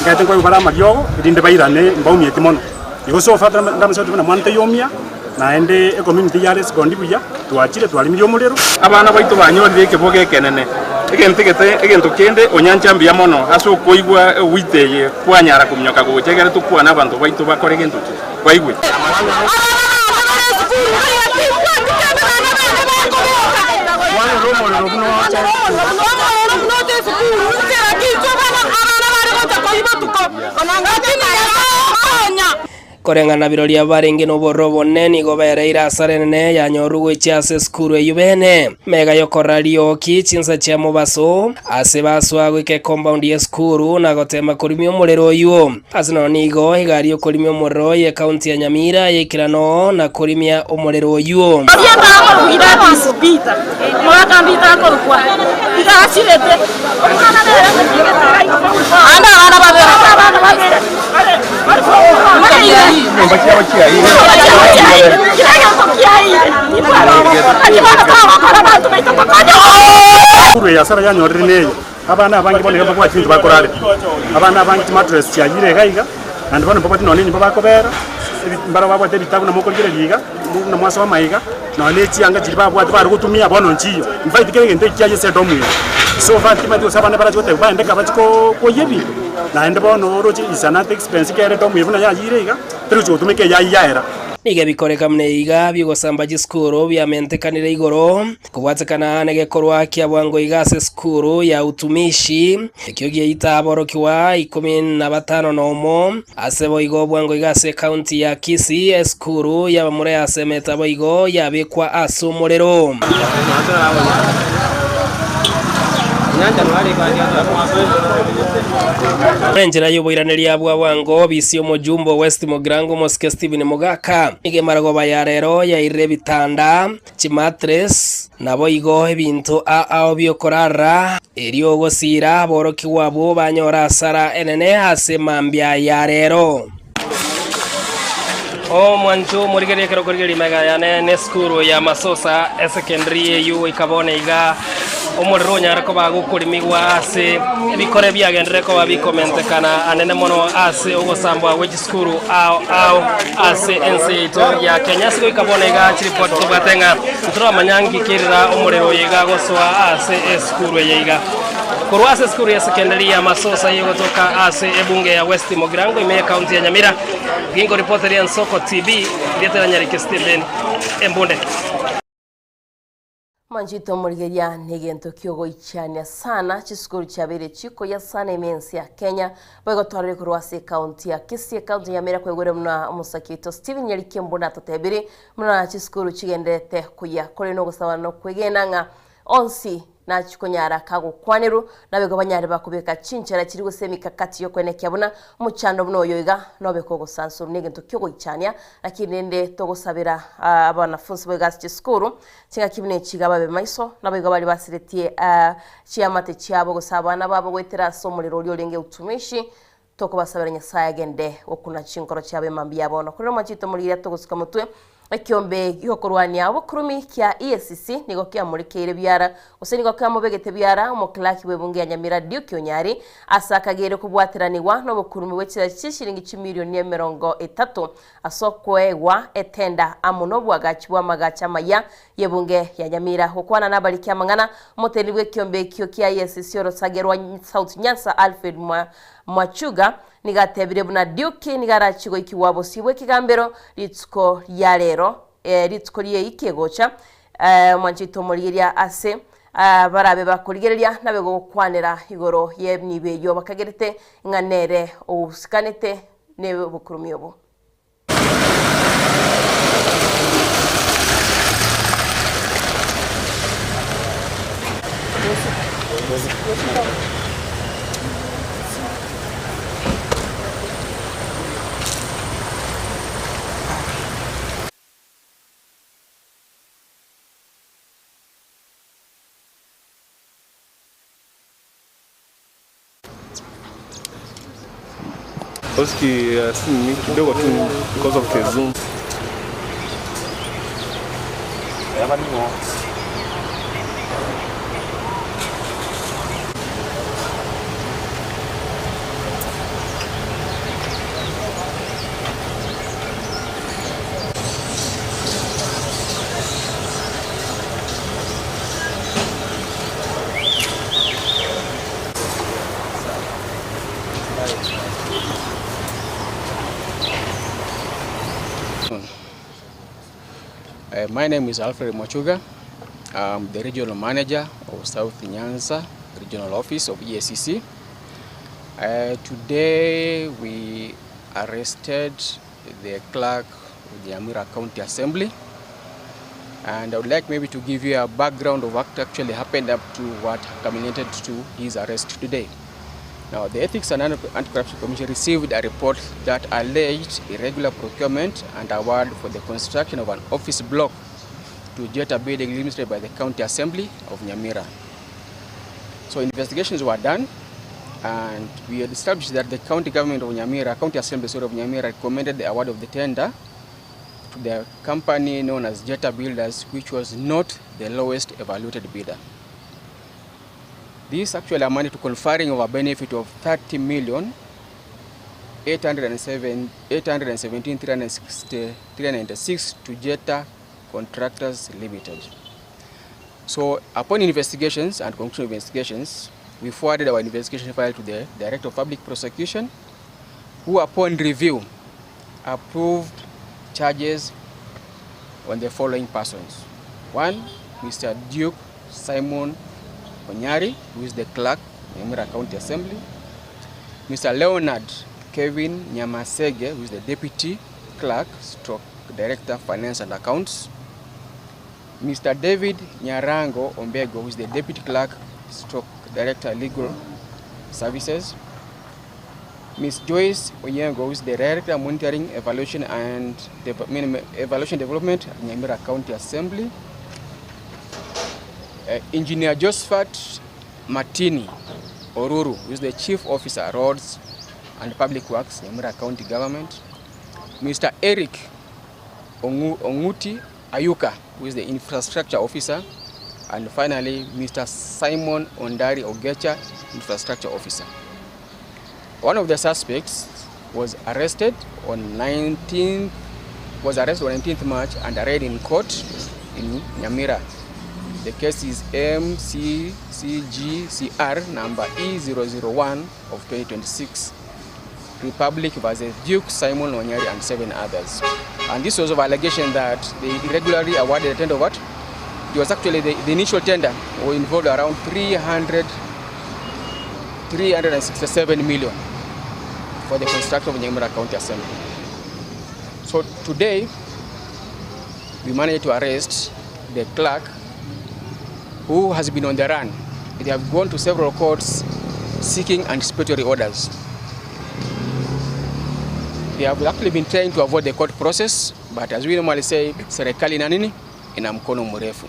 Nkaete nkoigwa bare amariogo, erinde bairane mbaumieti mono. Igo so far ndamosabete buna mwana taiomia, naende ecommunity yare respond buya, twachire twarimirie omorero. Abana baito banyorire ekebogo ekenene, egento egete egento kende onyancha mbuya mono ase okoigwa ewito eye kwanyara kominyoka gocha egere tokwane abanto baito bakore gento ki? Baigwe. Koreng'ana biroria barenge nobororo obonene nigo baereire asara enene yanyorwa gochia ase esukuru eyio bene. Mega yokorora rioki chinsa chia mobaso, ase basoa goika ecompoundi y'esukuru na gotema korimia omorero oyio. Ase nonya nigo egari y'okorimia omorero y'ekaunti ya Nyamira yaikera noo na korimia omorero oyio. Abana abange bono iga mbabwati ebinto bakorarera, abana abange chimattress chiayire iga iga, naende bono mbabwati nonya na enyomba bakobera, ebi mbaro babwate ebitabu nabo mokorigereria iga, buna mwasoma iga, nonya na echianga chiria babwate bare gotumia bono nchiyo. In fact kera egento ekiaye ase edomu eye. So far timanyeti gose abana barache goteba baende ka bachie koo koyia ebinto, naende bono oroche is another expense kere edomu eye buna yayire iga, teri gochi gotumeka eyayia yaera. Nigo ebikoreka buna iga bi'ogosamba chisukuru biamentekanire igoro, Kobwatekana negekorwa kia bwango iga ase esukuru ya utumishi, ekio giaita aborokigwa 15 nomo. Ase boigo bwango iga ase ekaunti ya Kisii, esukuru y'abamura ya Semeta boigo yabekwa ase omorero. Enchera y'oboiraneria bwa bwango, Bisi omojumbe o West Mugirango omosike Stephen Mogaka, nigo emaragoba ya rero yairire ebitanda, chimatres, naboigo ebinto ao biokorarera, erio ogosiira aborokigwa abwo banyore asara enene ase mambia ya rero. Omwancho omorigereria ekero okorigereria magega yane nesukuru ya Masosa Esecondary eyio goika bono iga omorero onyare koba gokorimigwa ase ebikore biagenderere koba bikomentekana anene mono ase ogosambwa gwe chisukuru ao ao ase ense yaito ya Kenya. Ase goika bono iga chiripoti tobwate ng'a ntoramanya nki kerira omorero oyo iga gosoa ase esukuru eye iga. Korwa ase esukuru ya secondary ya Masosa egotoka ase ebunge ya West Mugirango ime y'ecounty ya Nyamira, Gingoripoteria Ensoko TV, rieta ria Nyariki Stephen Embunde. Manchete omorigeria negento kiogoichania sana chisukuru chiabeire chikoyia sana ime ense ya Kenya boigo twarorire korwa ase ecounty ya Kisii ecounty ya Nyamira kwaigwere buna omosaki oito Stephen Nyariki Embunde atotebiri buna chisukuru chigendererete koyia kore nogosaba nokwegena ng'a Onsi nachie konyara kagokwanerwa, nabego banyare bakobeka chinchera chiria gose emikakati y'okoenekia buna omochando buna oyo iga nobe kogosansorwa negento ki'ogoichania. Lakini rende togosabera abanafunsi boigo ase chisukuru chingaki buna echi iga babe maiso, naboigo baria basiretie chiamate chiabo gose abana babo goetera ase omorero oria orenge utumishi, Tokobasabera Nyasae agende gokuna chinkoro chiabo emambia ya bono. Korende omwanchete omorigereria togosuka motwe, ekiombe gi'okorwania obokurumi kia EACC nigo kiamorekeire biara, gose nigo kiamobegete biara omoclerk bw'ebunge ya Nyamira Duke Onyari ase akageire kobwateranigwa nobokurumi bwe chira chi'eshiringi chimilioni emerongo etato ase okoegwa etenda amo nobwagachi bw'amagacho amaya y'ebunge ya Nyamira. Gokwana nabariki amang'ana, omoteneneri bw'ekiombe ekio kia EACC orosage rwa South Nyanza Alfred Mwachuga nigo atebire buna Duke nigo arachie goikigwa bosio bw'ekegambero rituko ria rero rituko ri'eiki egocha omwanchete omorigereria ase barabe bakorigereria nabe gokwanera igoro y'enibo eyio bakagerete ng'a nere ousikanete n'obokurumi obo. Oski simu kidogo tu because of the zoom. Uh, my name is Alfred Mwachuga. I'm the regional manager of South Nyanza Regional Office of EACC. Uh, today we arrested the clerk of the Nyamira County Assembly and I would like maybe to give you a background of what actually happened up to what culminated to his arrest today. Now, the Ethics and Anti-Corruption Commission received a report that alleged irregular procurement and award for the construction of an office block to Jeta Building Limited by the County Assembly of Nyamira. So investigations were done and we had established that the county government of Nyamira, County Assembly sorry, of Nyamira recommended the award of the tender to the company known as Jeta Builders, which was not the lowest evaluated bidder. This actually amounted to conferring of a benefit of 30 million 807 817 396 to Jeta Contractors Limited. So upon investigations and conclusion of investigations, we forwarded our investigation file to the Director of Public Prosecution, who upon review approved charges on the following persons. One, Mr. Duke Simon Onyari, who is the clerk, Nyamira County Assembly. Mr. Leonard Kevin Nyamasege, who is the deputy clerk, stroke director, finance and accounts. Mr. David Nyarango Ombego, who is the deputy clerk, stroke director, legal services. Ms. Joyce Onyango, who is the Director Monitoring, Evaluation and Evaluation Development at Nyamira County Assembly. Engineer Josephat Martini Oruru, who is the Chief Officer, Roads and Public Works, Nyamira County Government. Mr. Eric Onguti Ayuka, who is the Infrastructure Officer. And finally, Mr. Simon Ondari Ogecha, Infrastructure Officer. One of the suspects was arrested on 19th was arrested on 19th March and arraigned in court in Nyamira. The case is MCCGCR number E001 of 2026, Republic versus Duke Simon Onyari and 7 others. And this was of allegation that they irregularly awarded a tender of what? It was actually the initial tender involved around 367 million for the construction of Nyamira County Assembly. So today, we managed to arrest the clerk who has been on the run. They have gone to several courts seeking anticipatory orders. They have actually been trying to avoid the court process, but as we normally say, serikali ina nini? Ina mkono mrefu.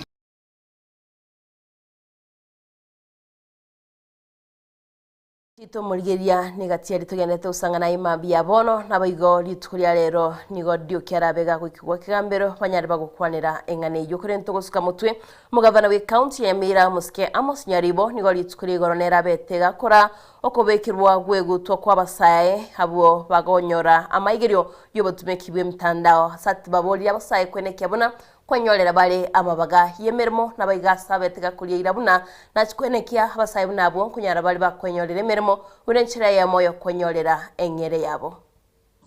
Titomorigeria nigatiari togendete gosang'ana imambia ya bono nabo igo rituko ria rero nigo Duke arabega goikigwa kegambero banyare bagokwanera eng'ana eywo kore ntogosuka motwe omogavana wa ekaunti ya Nyamira Mosike Amos Nyaribo nigo rituko ria igoro nerabete gakora okobekirwa gwegutwa kwa abasae abwo bagonyora amaigerio yobotumeki bwa emtandao ase baboria abasae kwenekia buna kwenyorera bare amabaga y'emeremo nabo iga ase abete gakoria ira buna nachikwenekia abasae buna abwo nkonyara bare bakwenyorera emeremo buna enchera eyemo yokwenyorera eng'ere yabo.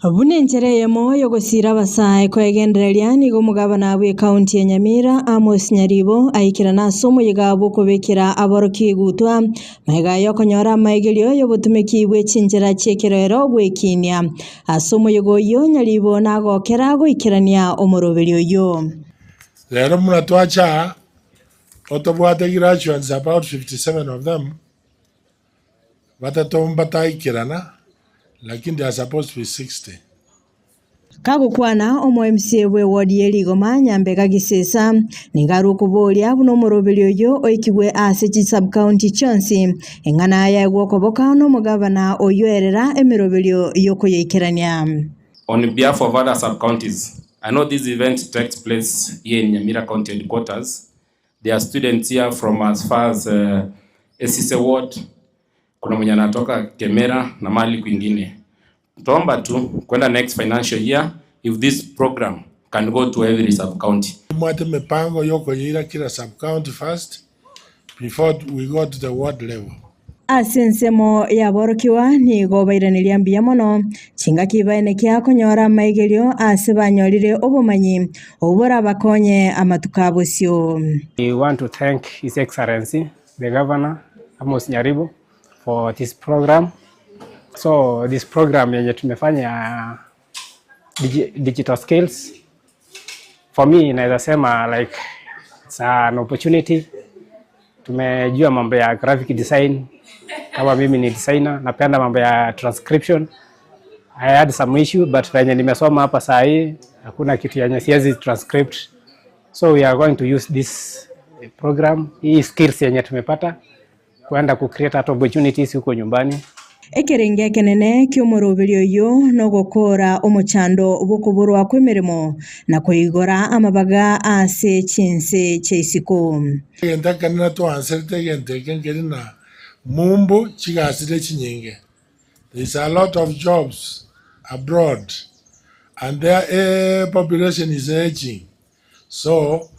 Buna enchera eyemo yogosira abasae koegendereria nigo omogabana bwa ekaunti ya Nyamira Amos Nyaribo aikirana ase omoyega bwokobekera aborokia egutwa maiga yokonyora amaigerio yobotumeki bwa echinchera chia ekerero gwekinia ase omoyega oyo Nyaribo nagokera goikerania omoroberi oyo. Rero muna twacha otobwate graduates about 57 of them batato mbataikirana lakini they are supposed to be 60. Kagokwana omo MCA bwe ward ye Rigoma Nyambega Gisesa nigo okoboria buna omoroberi oyo oikigwe ase chisubcounty chionsi eng'ana yaegwa okoboka na omogabana oyo erera emeroberio yokoyaikerania. On behalf of other sub-counties, I know this event takes place here in Nyamira County headquarters. There are students here from as far as Esise Ward, kuna mwenye anatoka Kemera na mali kwingine. Tuomba tu kwenda next financial year if this program can go to every sub-county. Mwate mipango yokoyira kila sub-county first before we go to the ward level. Ase ensemo yaborokiwa nigo bairaneria mbuya mono chingaki baenekia konyora amaigerio ase banyorire obomanyi obu borabakonye amatuko abosio. We want to thank His Excellency the Governor Amos Nyaribo for this program. So this program yenye tumefanya digital skills, for me naweza sema like it's an opportunity. Tumejua mambo ya graphic design, kama mimi ni designer napenda mambo ya transcription. I had some issue but venye nimesoma hapa saa hii hakuna kitu yenye siwezi transcript. So we are going to use this program, hii skills yenye tumepata kwenda ku create opportunities huko nyumbani. Ekerenge ekenene kia omoroberi oyo nogokora omochando bwokoborwa kwa emeremo na koigora amabaga ase chinse chia isiko. Egento ekenene twanserete egento eke nkeri na mumbu chigasire chinyinge. There is a lot of jobs abroad and their population is aging. So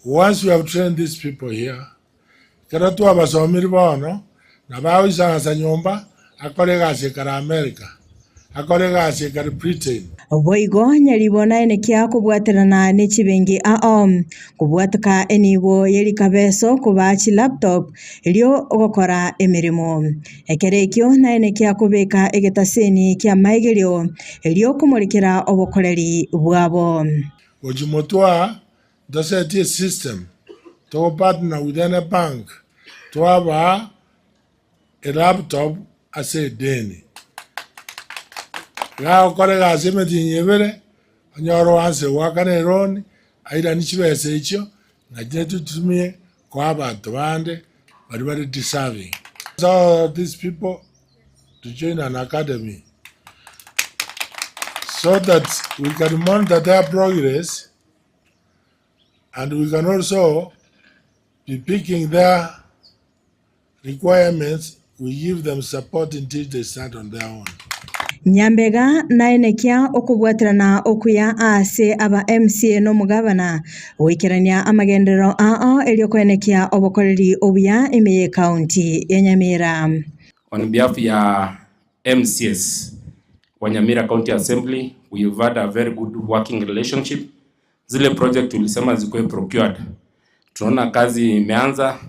once we have trained these people here, kero twabasomiri bono na bagoisansa nyomba akore egasi ekare America, akore egasi ekare Britain. Boigo Nyaribo naenekia kobwaterana na chibenki ao kobwateka enibo yerikabeso kobaa chilaptop erio ogokora emeremo ekero ekio naenekia kobeka egetaseni kia maigerio erio komorikera obokoreri bwabo. Ojimotwa dosetie system to partner with any bank twaba a laptop ase edeni. Iga agokora egasi emetienyi ebere, onyore oanse goakana eloan, airanie chibesa echio, nachi tochitumie koa abanto bande baria bare deserving. So these people to join an academy so that we can monitor their progress and we can also be picking their requirements, we give them support until they start on their own. Nyambega naenekia okobwaterana okuya ase aba MCA na omogabana goikerania amagenderero ao erio koenekia obokoreri obuya ime y'ecounty ya Nyamira. On behalf ya MCAs wa Nyamira County Assembly, we have had a very good working relationship. Zile project tulisema zikuwe procured, tunaona kazi imeanza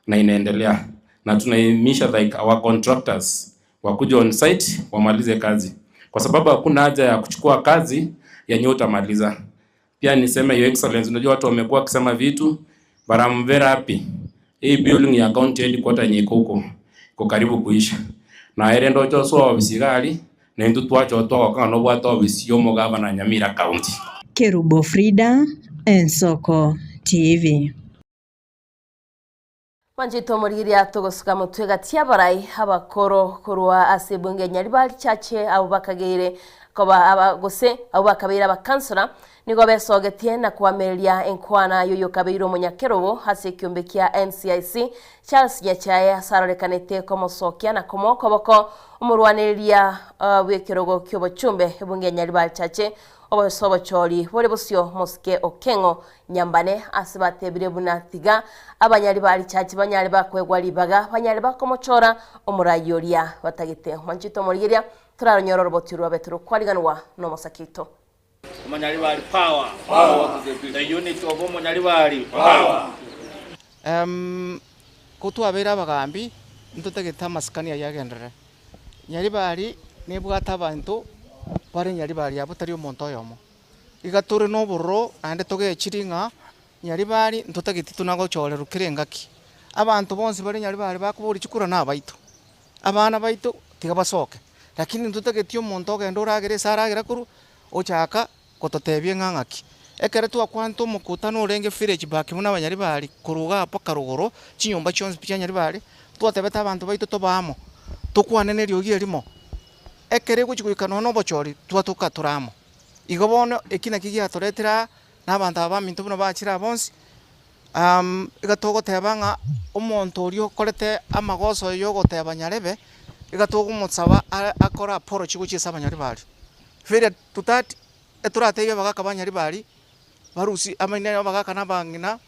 na inaendelea, na tunaimisha like our contractors wakuja on site wamalize kazi, kwa sababu hakuna haja ya kuchukua kazi yenye utamaliza. Pia niseme Your Excellency, unajua watu wamekuwa wakisema vitu, but I'm very happy. Hii building ya county headquarter yenye iko huko iko karibu kuisha na ere ndocho so ofisi gari na intu twacho twagokanga nobwate ofisi ya omogavana Nyamira County. Kerubo Frida, Ensoko TV. Mwanchete omorigereria togosuka motwe gati abarai abakoro korwa ase ebunge ya Nyaribari Chache abwo bakageire koba aba gose abwo bakabeire abakansora nigo besogetie na koamereria enkwana yoyo kabeire omonyakerobo ase ekiombe kia NCIC Charles Nyachae ase arorekanete komosokia na komoa okoboko omorwanereria uh, bw'ekerogo kia obochumbe ebunge ya Nyaribari Chache obose obochori bore bosio mosike Okeng'o Nyambane ase batebire buna tiga abanyari ba Richache banyare bakoegwa ribaga banyare bakomochora omorai oria batagete. Mwanchete omorigereria toraronyore oroboti rwabe torokwariganwa nomosake oito. Omonyaribari power. Power. The unit of Omonyaribari power. Um, kotwabeire abagambi ntotagete amasikani ayio agenderere. Nyaribari nebwate abanto bare Nyaribari abwo tari omonto oyomo. Iga tore na obororo naende togechiri ng'a Nyaribari ntotageti tonagochorerwa kera engaki. Abanto bonsi bare Nyaribari bakoboria chikura nabaito. Abana baito tiga basoke, lakini ntotageti omonto ogende oragere ase aragera korwa ochaka gototebia ng'a ng'aki. Ekero twakwanete omokutano orenge village back buna abanyaribari korwa igaa mpaka rogoro, chinyomba chionsi pi chia nyaribari, twatebete abanto baito tobe amo, tokwane na eriogi erimo, ekero egochi goika nonya na obochori twatoka tore amo. Igo bono eki naki giatoretire aa, na abanto aba baminto buna bachire aa bonsi, iga togoteba ng'a omonto oria okorete amagoso ya ogoteba nyarebe, iga togomosaba are akore apology gochia ase abanyaribari. Failure to that, etoratebie abagaka ba nyaribari, barusie amaino ya abagaka na abang'ina,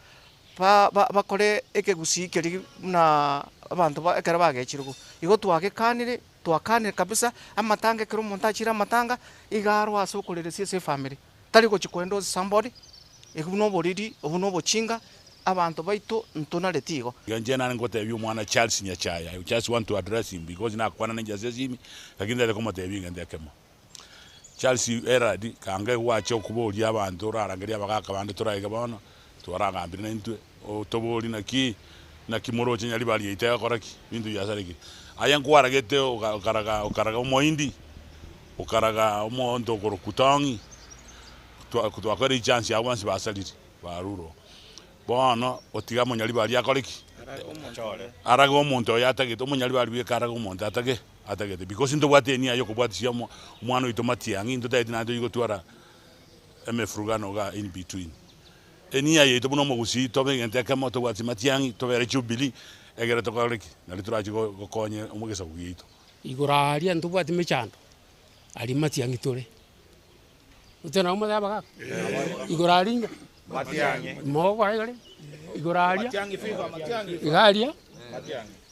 ba- ba bakore ekegusii keria buna abanto ba ekero bagechirwe. Igo twagekanire, twakanire kabisa, amatanga ekero omonto achire amatanga, iga arwe ase okoreresia ase efamiri. Tari gochia ko endorse somebody, ebi buna oboriri, obu na obochinga, abanto baito ntonareti igo. Iga inche nare ngotebia omwana Charles Nyachae, I just want to address him because nakwana ninche ase esimi, lakini ntagete komotebia egento ekemo. Charles Eradi, kanga gwacha okoboria abanto orarangerie abagaka bande toraige bono, twaragambire naintwe, otoborie naki, naki moroche Nyaribari yaito egokora ki, binto biasarekire. Aye nkwaragete oka okaraga okaraga omohindi, okaraga omonto okorokwa Tong'i, twa twakoire echance abwo bonsi basarire, barure oo. Bono otiga omonyaribari akore ki? Arage omonto oyo atagete, omonyaribari bweka arage omonto atage atagete because ntobwate enia ya okobwatisia omo omwana oito matiang'i, ntotageti naende tochi gotwara emefurugano igaa in between. Enia yaito buna omogusii tobe egento ekemo tobwati matiang'i, tobere jubilee, egere tokore ki? Nari torachi go gokonya egesaku giaito. Igoro aria ntobwati mechando, aria matiang'i tore. Gose nabo motebe abagaka? Igoro aria inga? Mogokora iga rende? Igoro aria, iga aria,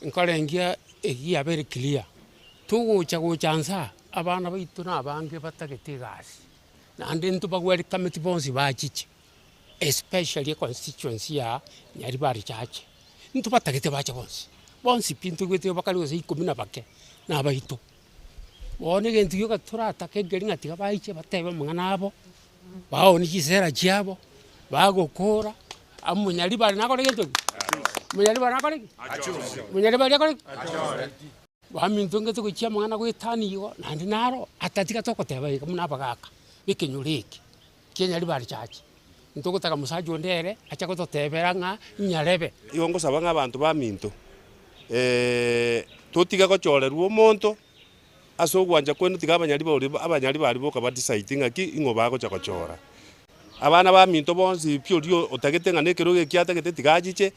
nkorengia eki yabeire clear, togocha gocha nsa aa, abana baito na abange batagete egasi, naende ntobagwerikameti bonsi bachiche, especially econstituency ya Nyaribari Chache, ntobatagete bache bonsi, bonsi pi ntoigwete bakare gose ikomi na bake, na abaito. Bono egento gioka toratake nkeri ng'a tiga baiche batebe amang'ana abo, baonie chisera chiabo, bagokora, omonyaribari nakore gento ki? Omonyaribari nakore ki? Omonyaribari akore ki? Baminto ngete gochia amang'ana goetania igo, naende naro atatiga togoteba iga buna abagaka b'ekenyoro eke kia Nyaribari Church, ntogotaka mosacha onde ere ache gototebera ng'a inyarebe. Igo ngosaba ng'a abanto baminto, totige gochorerwa omonto ase ogwancha kwaino, tiga abanyaribori abanyaribari boka ba decide ng'aki ing'o bagocha gochora. Abana baminto bonsi pi oria otagete ng'a nekerogo eki atagete tiga achiche,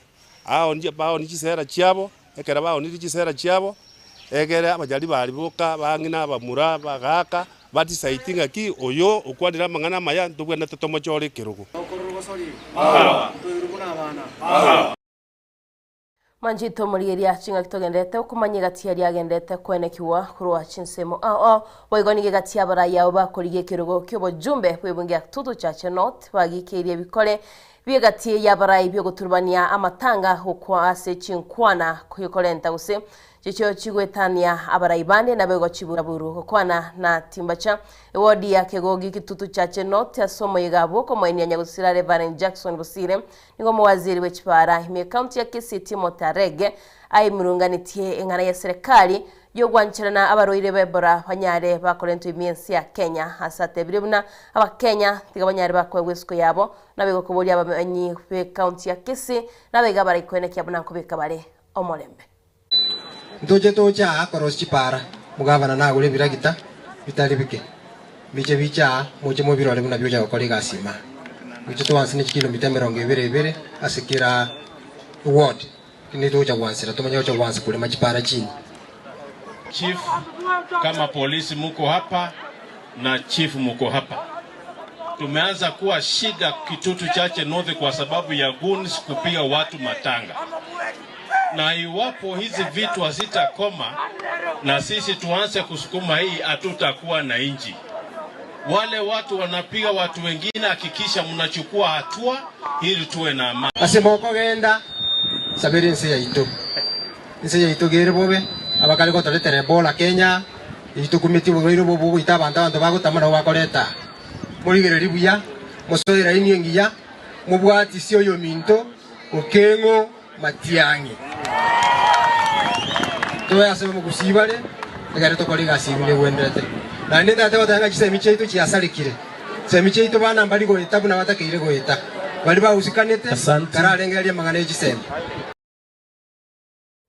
aonie baonie chisera chiabo, Ekero baonirie chisera chiabo, egere abachari baria boka bang'ina abamura bagaaka, batisaiti ng'aki oyo okwanire amang'ana amaya ntobwenerete tomochore ekerogo. Manchito morigeria ching'aki togenderete okomanya egati aria agenderete koenekigwa korwa chinsemo ao ao. Boigo nigo egati y'abarai abo bakorigia ekerogo ki'obojumbe bw'ebunge ya Kitutu Chache North bagikeirie ebikore Bi'egati y'abarai bi'ogoturubania amatanga gokwa ase chinkwana korenta gose chichio chigoetania abarai bande naboigo chiburaburu gokwana na timbacha ewodi ya Kegogi Kitutu Chache North ase omoyega bw'okomoenia nyagosira Reverend Jackson Bosire nigo omowaziri bw'echibara ime ekaunti ya Kisii Timothy Arege aimurunganetie eng'ana ya serikali y'ogwancherana abarwaire b'Ebola banyare bakorentwa ime ense ya Kenya ase atebire buna abakenya tiga banyare bakoegwa esiko yabo Naboigo koboria abamenyi b'ecounty ya Kisii nabaiga abaraikwene buna nkobeka bare omorembe. Ntoche toche aa korosia chipaara, omogavana nagore ebiragita bitari bike, mbiche biche aa, moche mobirore buna biocha gokora egasi ime aa. Gocha twanse ne chikilomita emerongo ebere ebere ase kera eward, lakini togocha gwansera tomanye gocha gwansa korema chipaara chini. Chief, kama polisi muko hapa na chief muko hapa. Tumeanza kuwa shida Kitutu Chache North kwa sababu ya goons kupiga watu matanga, na iwapo hizi vitu hazitakoma na sisi tuanze kusukuma hii, hatutakuwa na inji. Wale watu wanapiga watu wengine, hakikisha mnachukua hatua ili tuwe na amani. Ase mokogenda, sabera ense yaito. Ense yaito gere bobe, abakare gotoretera Ebola Kenya, eyio tokumetie oborwaire obo bogoita abanto, abanto bagotama nabo bakoreta. Morigererie buya, mosoe eraini engiya, mobwatisie oyominto okeng'o matiang'i. Toe ase omogusii bare, egere tokore egasi eyio buna egwenerete. Naende ntagete goteba ng'a chisemi chiaito chiasarekire. Chisemi chiaito bana mbari goeta buna batakeire goeta. Baria bahusikanete, tararengereria amang'ana e chisemi.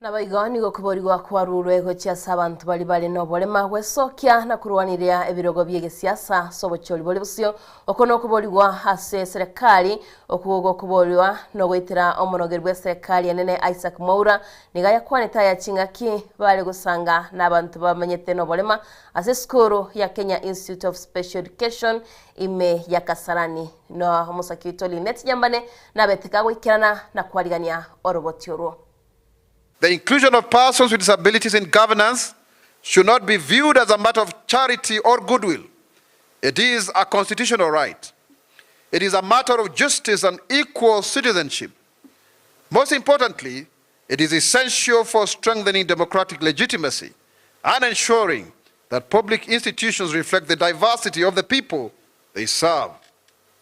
Naboigo nigo okoborigwa kwarurwe gochia ase abanto baria bare noborema gwesokia na korwaniria ebirogo bi'egesiasa ase obochori bore bosio. Oko nokoborigwa ase eserekari, okwo gokoborigwa nogoitera omonogeri bw'eserekari enene Isaac Mwaura nigo ayakwanete aya ching'aki bare gosanga nabanto bamenyete noborema ase esukuru ya Kenya Institute of Special Education ime ya Kasarani. Na omosaki oito Linet Nyambane nabete kagoikerana na kwarigania oroboti orwo. The inclusion of persons with disabilities in governance should not be viewed as a matter of charity or goodwill. It is a constitutional right. It is a matter of justice and equal citizenship. Most importantly, it is essential for strengthening democratic legitimacy and ensuring that public institutions reflect the diversity of the people they serve.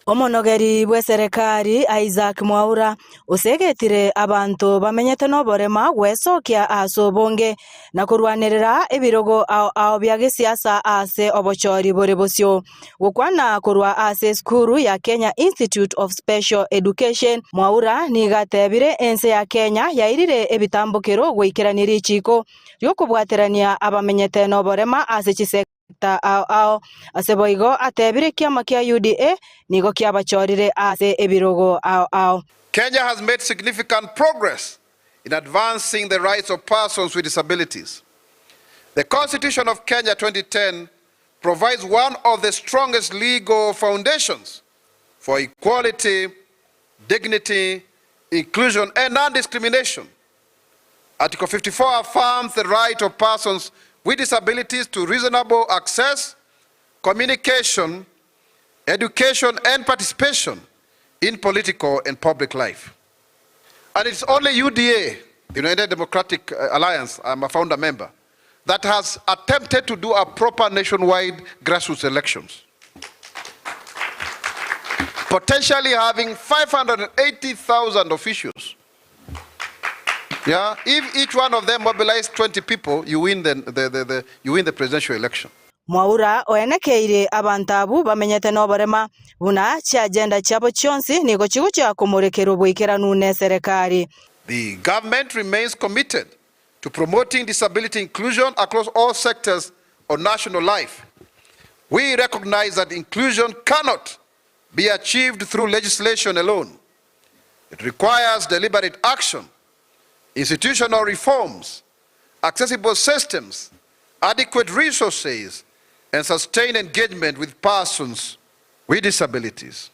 Omonogeri bw'eserekari Isaac Mwaura osegetire abanto bamenyete noborema gwesokia ase obonge na korwanerera ebirogo ao ao bia gesiasa ase obochori bore bosio. Gokwana korwa ase esukuru ya Kenya Institute of Special Education, Mwaura nigo atebire ense ya Kenya yairire ebitambokero goikerania richiko ri'okobwaterania abamenyete noborema ase chisek Ta ao ao. Ase boigo atebire ekiama kia UDA nigo kiabachorire ase ebirogo ao ao. Kenya has made significant progress in advancing the rights of persons with disabilities. The Constitution of Kenya 2010 provides one of the strongest legal foundations for equality, dignity, inclusion and non-discrimination. Article 54 affirms the right of persons with disabilities to reasonable access, communication, education and participation in political and public life. And it's only UDA, the United Democratic uh, Alliance, I'm a founder member, that has attempted to do a proper nationwide grassroots elections. Potentially having 580,000 officials. Yeah, if each one of them mobilized 20 people, you win the, the, the, the, you win the presidential election. Mwaura oenekeire abanto abwo bamenyete noborema, buna chiagenda chiabo chionsi nigo chigochia komorekerwa boikeranu neserekari. The government remains committed to promoting disability inclusion across all sectors of national life. We recognize that inclusion cannot be achieved through legislation alone. It requires deliberate action, institutional reforms, accessible systems, adequate resources, and sustained engagement with persons with disabilities.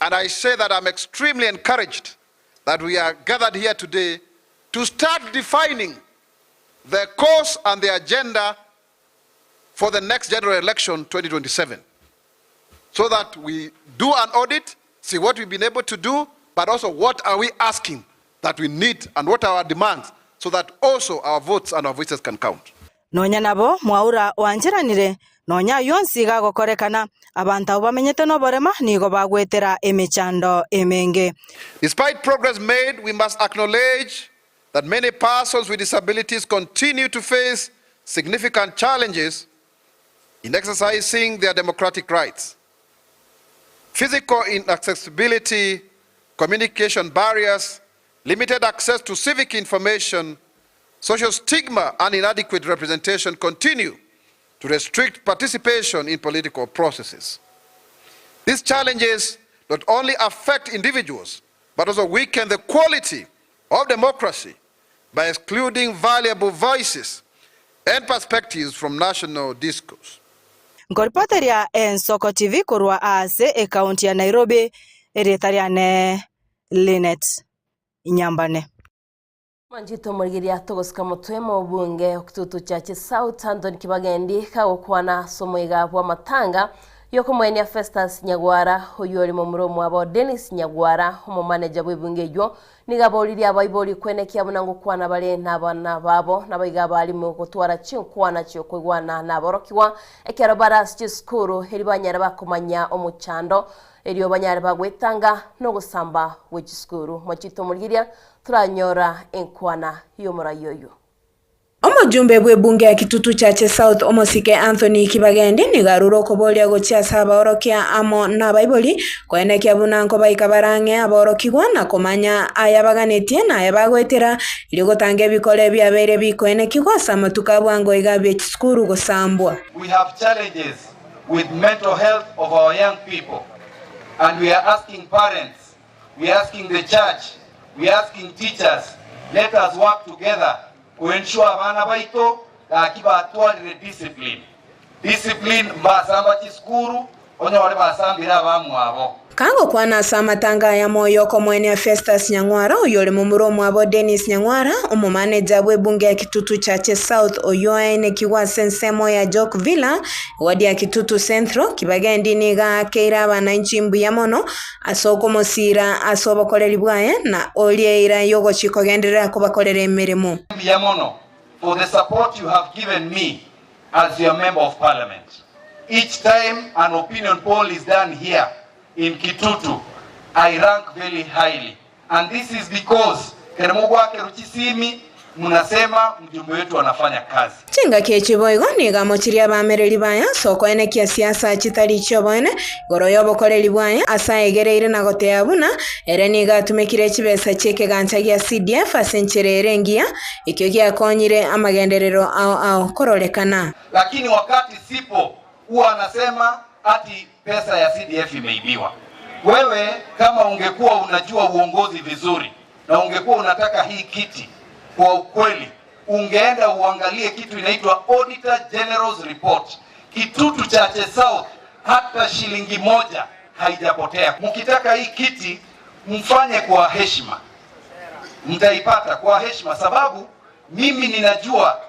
And I say that I'm extremely encouraged that we are gathered here today to start defining the course and the agenda for the next general election 2027 so that we do an audit, see what we've been able to do, but also what are we asking that we need and what are our demands so that also our votes and our voices can count. Nonya nabo, Mwaura oancheranire, nonya ayio onsi gagokorekana, abanto abwo bamenyete noborema nigo bagwetera emechando emenge. Despite progress made, we must acknowledge that many persons with disabilities continue to face significant challenges in exercising their democratic rights. Physical inaccessibility, communication barriers, limited access to civic information, social stigma, and inadequate representation continue to restrict participation in political processes. These challenges not only affect individuals, but also weaken the quality of democracy by excluding valuable voices and perspectives from national discourse. Nkoripoteria Ensoko TV korwa ase ekaunti ya Nairobi, erieta riane Linet Nyambane. Mwanchete omorigereria togosika motwe mobunge okitutu chache South Anthony Kibagendi kagokwana ase omoiga bw'amatanga yokomoenia Festus Nyagwara oywo ore momura omwabo Dennis Nyagwara omomaneja bw'ebunge eywo nigo aboririe abaibori kwenekia buna ngokwana bare nabana babo nabaiga abarimu gotwara chinkwana chiokoigwana naborokigwa ekero bare ase chisukuru eri banyare bakomanya omochando erio banyare bagwetanga nogosamba gwe chisukuru mwachite omorigereria Toranyora enkwana y'omorai oyio. Omojumbe bw'ebunge ya Kitutu Chache South omosike Anthony Kibagendi nigo arure okoboria gochia ase abaorokia amo nabaibori koenekia buna nkobaika bare ang'e abaorokigwa na komanya aya baganetie na aya bagoetera erio gotanga ebikora ebiabeire bikoenekigwa ase amatuko a bwango iga bie chisukuru gosambwa. We have challenges with mental health of our young people and we are asking parents We are asking the church, we are asking teachers, let us work together to ensure abana baito gaki batwarire discipline. Discipline mbasamba chisukuru onyore basambire abamwabo. Kagokwana ase amatanga aya moyo okomoenia Festus Nyang'wara oyio ore momura omwabo Dennis Nyang'wara, omomaneja bw'ebunge ya Kitutu Chache South oyio aenekigwe ase ensemo ya Jok Villa, ewadi ya Kitutu Central, Kibagendi nigo aakeire abananchi mbuya mono Ase okomosiira ase obokoreri bwaye, na oria eira y'ogochia kogenderera kobakorera emeremo. Mbuya mono for the support you have given me as your member of parliament. Each time an opinion poll is done here in Kitutu, I rank very highly and this is because kere mogwakerwa chisimi Mnasema mjumbe wetu anafanya kazi. Chingaki echi boigo nigo amochirie abaamereri baye ase okoenekia siasa chitari chi'oboene igoro y'obokoreri bwaye ase aegereire na goteba buna ere nigo atumekire chibesa chi'ekegancha gia CDF ase enchera ere engiya, ekio giakonyire amagenderero ao ao kororekana. Lakini wakati sipo huwa anasema ati pesa ya CDF imeibiwa. Wewe kama ungekuwa unajua uongozi vizuri na ungekuwa unataka hii kiti kwa ukweli, ungeenda uangalie kitu inaitwa Auditor General's Report. Kitutu Chache South hata shilingi moja haijapotea. Mkitaka hii kiti mfanye kwa heshima, mtaipata kwa heshima, sababu mimi ninajua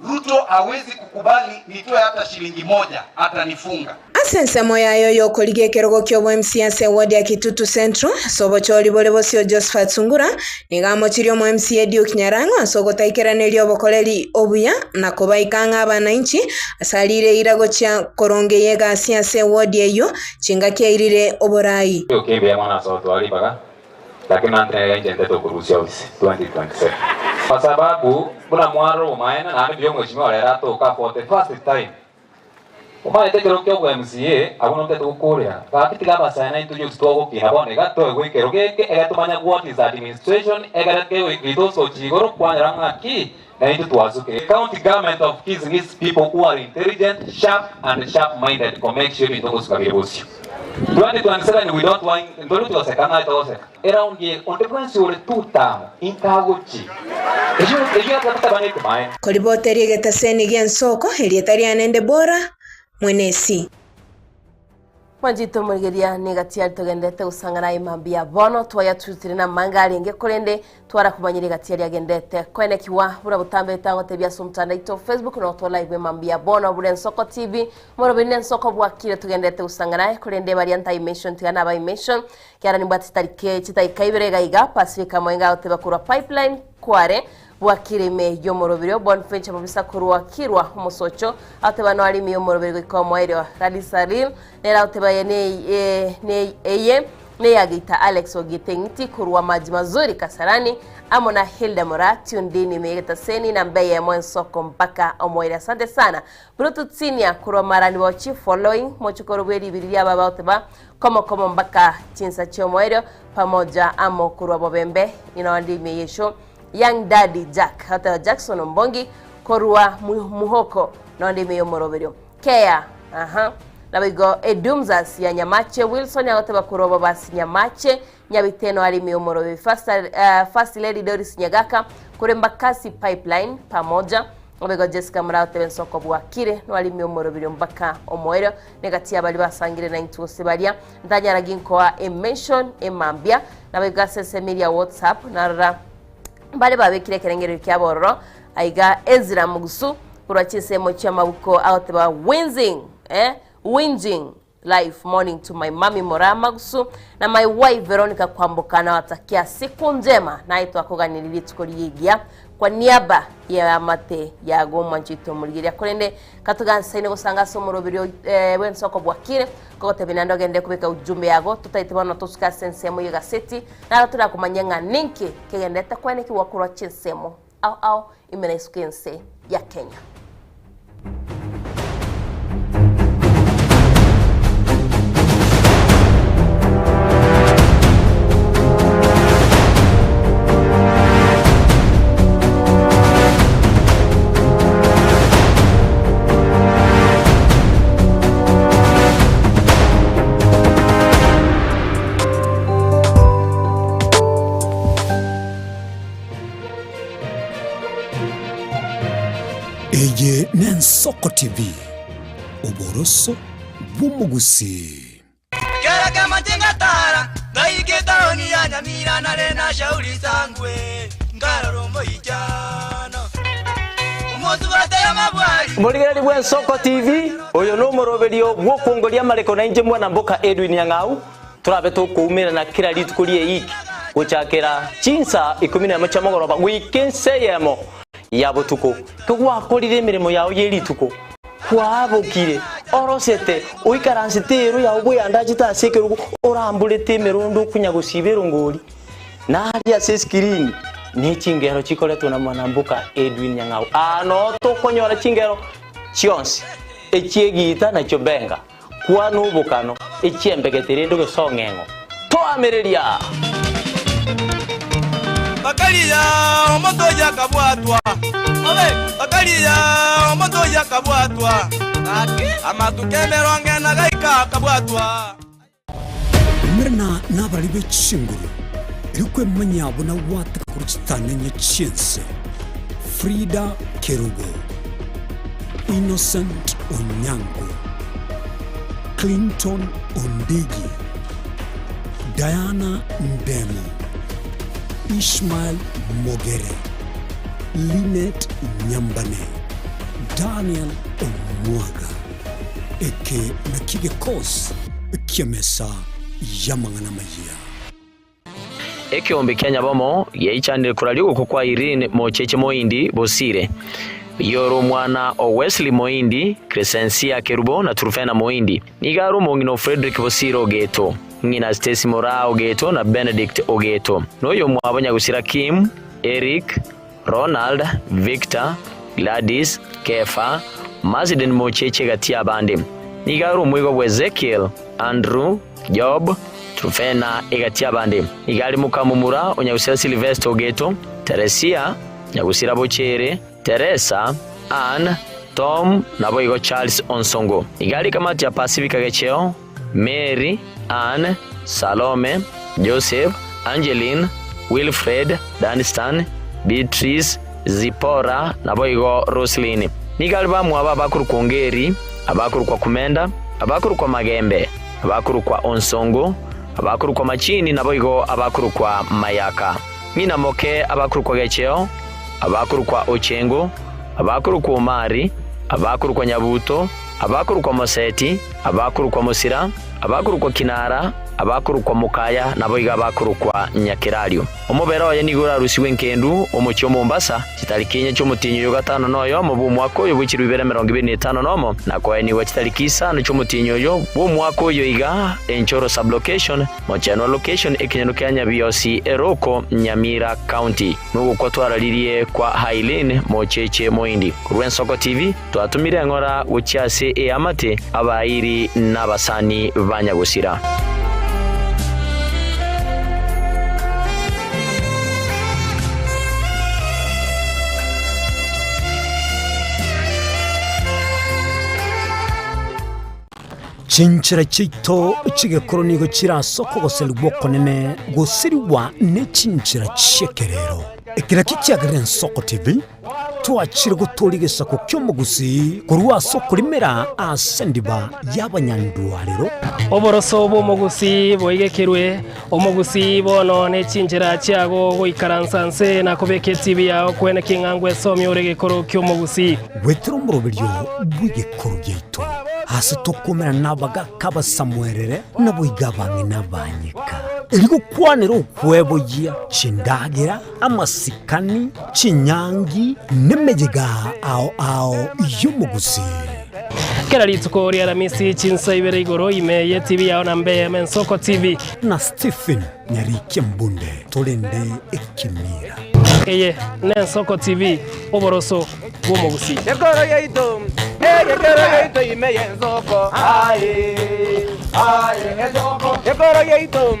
Ruto hawezi kukubali nitoe hata shilingi moja, atanifunga. Ase ensemo yaye oyokorigia ekerogo ki'obo-MC ase eward ya Kitutu Central ase obochori bore bosio Josphat Sungura nigo amochirie omo-MCA Duke Nyarang'o ase ogotaikeraneria obokoreri obuya na kobaika ang'e abananchi ase arire eira gochia korongeyia egasi ase eward eyio chingaki airire oborai. Ekibe mono ase ogotwara ribaga. Lakini nantega inche ntete okorusia ofisi 2027. Kwa sababu buna mwarora obomaene naende mbuya omweshimiwa rero atoka for the first time. Omanyete ekero kia obo MCA abwo nontete gokorera gaki tiga abasae naintwe youth twagokina bono iga toegwe ekero geke egere tomanye what is administration egere kegoika gochia igoro kwanyora ng'aki naintwe twasukire. County government of Kisii needs people who are intelligent, sharp and sharp minded ko make sure ebinto ngosuka bire bosio. 2027 we don't want ntori goseka ng'ai togoseka. Eround eye onde bwensi ore two term inkagochi eyio eyio etatabani ekemaene. Koriboteria egetaseni gi'ensoko, erieta riane Debora, mwenesi. Mwanchete omorigereria niga tiari togenderete gosang'ana aye mambia bono twayatutire namanga arenge korende twarakomanyire egati aria agendete koenekiwa buna botambe tagotebia ase omotandao oito Facebook nogo live mambia bono buna Ensoko TV moroberi na Ensoko bwakire togenderete gosang'ana aye korende baria ntai mention tiga naba mention kiara nimbwate chitarike chitaika ibere iga iga Pacific Amoenga agoteba korwa Pipeline kware Bwakire ime y'omoroberio Bonfenche mobisa korwa Kirwa omosocho agoteba noare ime y'omoroberio goika omoerio Radisaril nere agoteba eye ne eye neyageita Alex Ogiete Eng'iti korwa Maji Mazuri Kasarani amo na Hilda Moraa tuned in ime y'egetaseni namba eyemo ensoko mpaka omoerio asante sana Bluetooth Senior korwa Marani Bochi following mochokoro bwe ribiri ria baba agoteba komo komo mpaka chinsa chi'omoerio pamoja amo korwa Bobembe inonde ime y'esho Young Daddy Jack agoteba Jackson Ombongi korwa Muhoko nonde ime y'omoroberio Kea aha naboigo Edumzas ya Nyamache Wilson agoteba korwa Bobasi Nyamache Nyabiteno are ime y'omoroberio First, uh, First Lady Doris Nyagaka korwa Embakasi Pipeline pamoja naboigo Jessica Mura agoteba ensoko bwakire noare ime y'omoroberio mpaka omoerio negati y'abari basangire naintwe gose baria ntanyara ginkoa emention emambia Naboigo ase ensemo eria WhatsApp narora mbare babekire ekerengererio kiabo ororo aiga Ezra Mugusu korwa chinsemo chi'amabuko agoteba winzing eh whinging life morning to my mummy Moraa Magusu na my wife Veronica Kwamboka nawatakia siku njema naye twakoganirie rituko rigiya kwa niaba y'eamate yago omwancho oito omorigereria korende katogansaine gosanga ase omoroberio eh, bw'ensoko bwakire Kogotebia naende ogende kobeka ujumbe yago, totaete bono tosuke ase ensemo y'egaseti, naro torakomanyia ng'a ninki kegenderete koenekigwa korwa chinsemo ao ao ime na isiko y'ense ya Kenya. Eye n'Ensoko TV, oboroso bw'omogusii. Kera kemache ngatara ngaika etaoni ya Nyamira nare na Shauri Sangwe nkarora omoichano omosubate y'amabwari. Morigereri bw'Ensoko TV, oyo nomoroberio bw'okongoria amareko nainche mwana mboka Edwin Nyang'au, torabe tokoumerana kera rituko ri'eiki gochakera chinsa ikomi nemo chia mogoroba goika ensa eyemo ya botuko. Kegwakorire emeremo yao ye rituko, Kwabokire, orosete, oikaransete eero yao bweyandachete ase ekerogo, oramborete emerondo okonya gosiba erongori, na aria ase eskirini ne chingero chikoretwe na mwanamboka Edwin Nyang'au. Aa noo tokonyora chingero chionsi, echi'egiita na chiobenga, kwana obokano, echi'embegete rende ogesong'eng'o. Toamereria! Bakaria omonto oyio akabwatwa, bakaria omonto oyio akabwatwa, amatuko emerongo ena gaika akabwatwa. Umerana nabarari be chinguru, erio kwemanya buna gwateka korwa chitang'ani chi'ense. Frida Kerubo, Innocent Onyango, Clinton Ondigi, Diana Ndemo, Ishmael Mogere, Linet Nyambane, Daniel Omwaga. Eke nakio gekosi ki'emesa y'amang'ana amayia. Ekeombe kia Nyabomo giaichanire koraria ogokwa kwa Irene Mocheche Moindi Bosire. Oyio ore omwana o Wesley Moindi, Crescencia Kerubo na Trufena Moindi. Nigo are omong'ina o Fredrick Bosire Ogeto, ng'ina Stacy Moraa Ogeto na Benedict Ogeto, na oyomwabo nyagusira Kim, Eric, Ronald, Victor, Gladys, Kefa, Marsden Mocheche gati y'abande. Nigo are omoigwa bw'Ezekiel, Andrew, Job, Trufena egati y'abande. Nigo are mokamomura o nyagusira Sylvester Ogeto, Teresia, nyagusira Bochere, Teresa, Ann, Tom, naboigo Charles Onsongo. Nigo are kamati ya Pacifica Gecheo, Mary, Ann, Salome, Joseph, Angeline, Wilfred, Dunstan, Beatrice, Zipporah, naboigo Roslyn. Nigo are bamwabo abakorokwa Ongeri, abakorokwa Kumenda, abakorokwa Magembe, abakorokwa Onsongo, abakorokwa Machini, naboigo abakorokwa Mayaka. Ng'ina moke abakorokwa Gecheo, abakorokwa Ochengo, abakorokwa Omari, abakorokwa Nyabuto, abakorokwa Moseti, abakorokwa Mosira, abakorokwa Kinara, abakorokwa Mokaya, naboigo abakorokwa Nyakerario. Omobere oye nigo orarusigwe enkendu omochie o Mombasa, chitariki inye chi'omotienyi oyo gatano na oyomo bw'omwaka oyo bwe chilifu ibere emerongo ebere na etano nomo, na koenigwa chitariki isano chi'omotienyi oyo bw'omwaka oyo iga, Enchoro Sub-location, Mochenwa Location, ekenyoro kia Nyabiosi, Eroko, Nyamira County. Nogokwa twararirie kwa Hailin Mocheche Moindi. Korwa Ensoko TV, twatomire eng'ora gochia ase eamate, abairi na abasani ba nyagosira. Chinchera chiaito chi'egekoro nigo chire ase okogoserigwa okonene gosirigwa ne chinchera chi'ekerero. Eke nakio kiagerire Ensoko TV twachire gotooria egesaku ki'omogusii korwa ase okorimera ase endiba y'abanyandwarero. Oboroso bw'omogusii boigekerwe, omogusii bono ne chinchera chiago goikaransa nse na kobeka etibi yao kwene king'a ngwesomia ore egekoro ki'omogusii. Goetera omoroberio bw'egekoro giaito, aase tokomerana nabagaaka abasamuerere, naboigo abang'ina abanyeka, erio gokwanera okweboyia chindagera, amasikani, chinyangi, nemeyega ao ao y'omogusii. Kera rituko ria Aramisi chinsa ibere igoro ime ye TV yao na mbe Ensoko TV. Na Stephen Nyarikia Mbunde torende ekemira. Eye n'Ensoko TV, oboroso bw'omogusii. Gekoro yaito, egekoro yaito ime y'ensoko, aye, aye, ensoko. Gekoro yaito,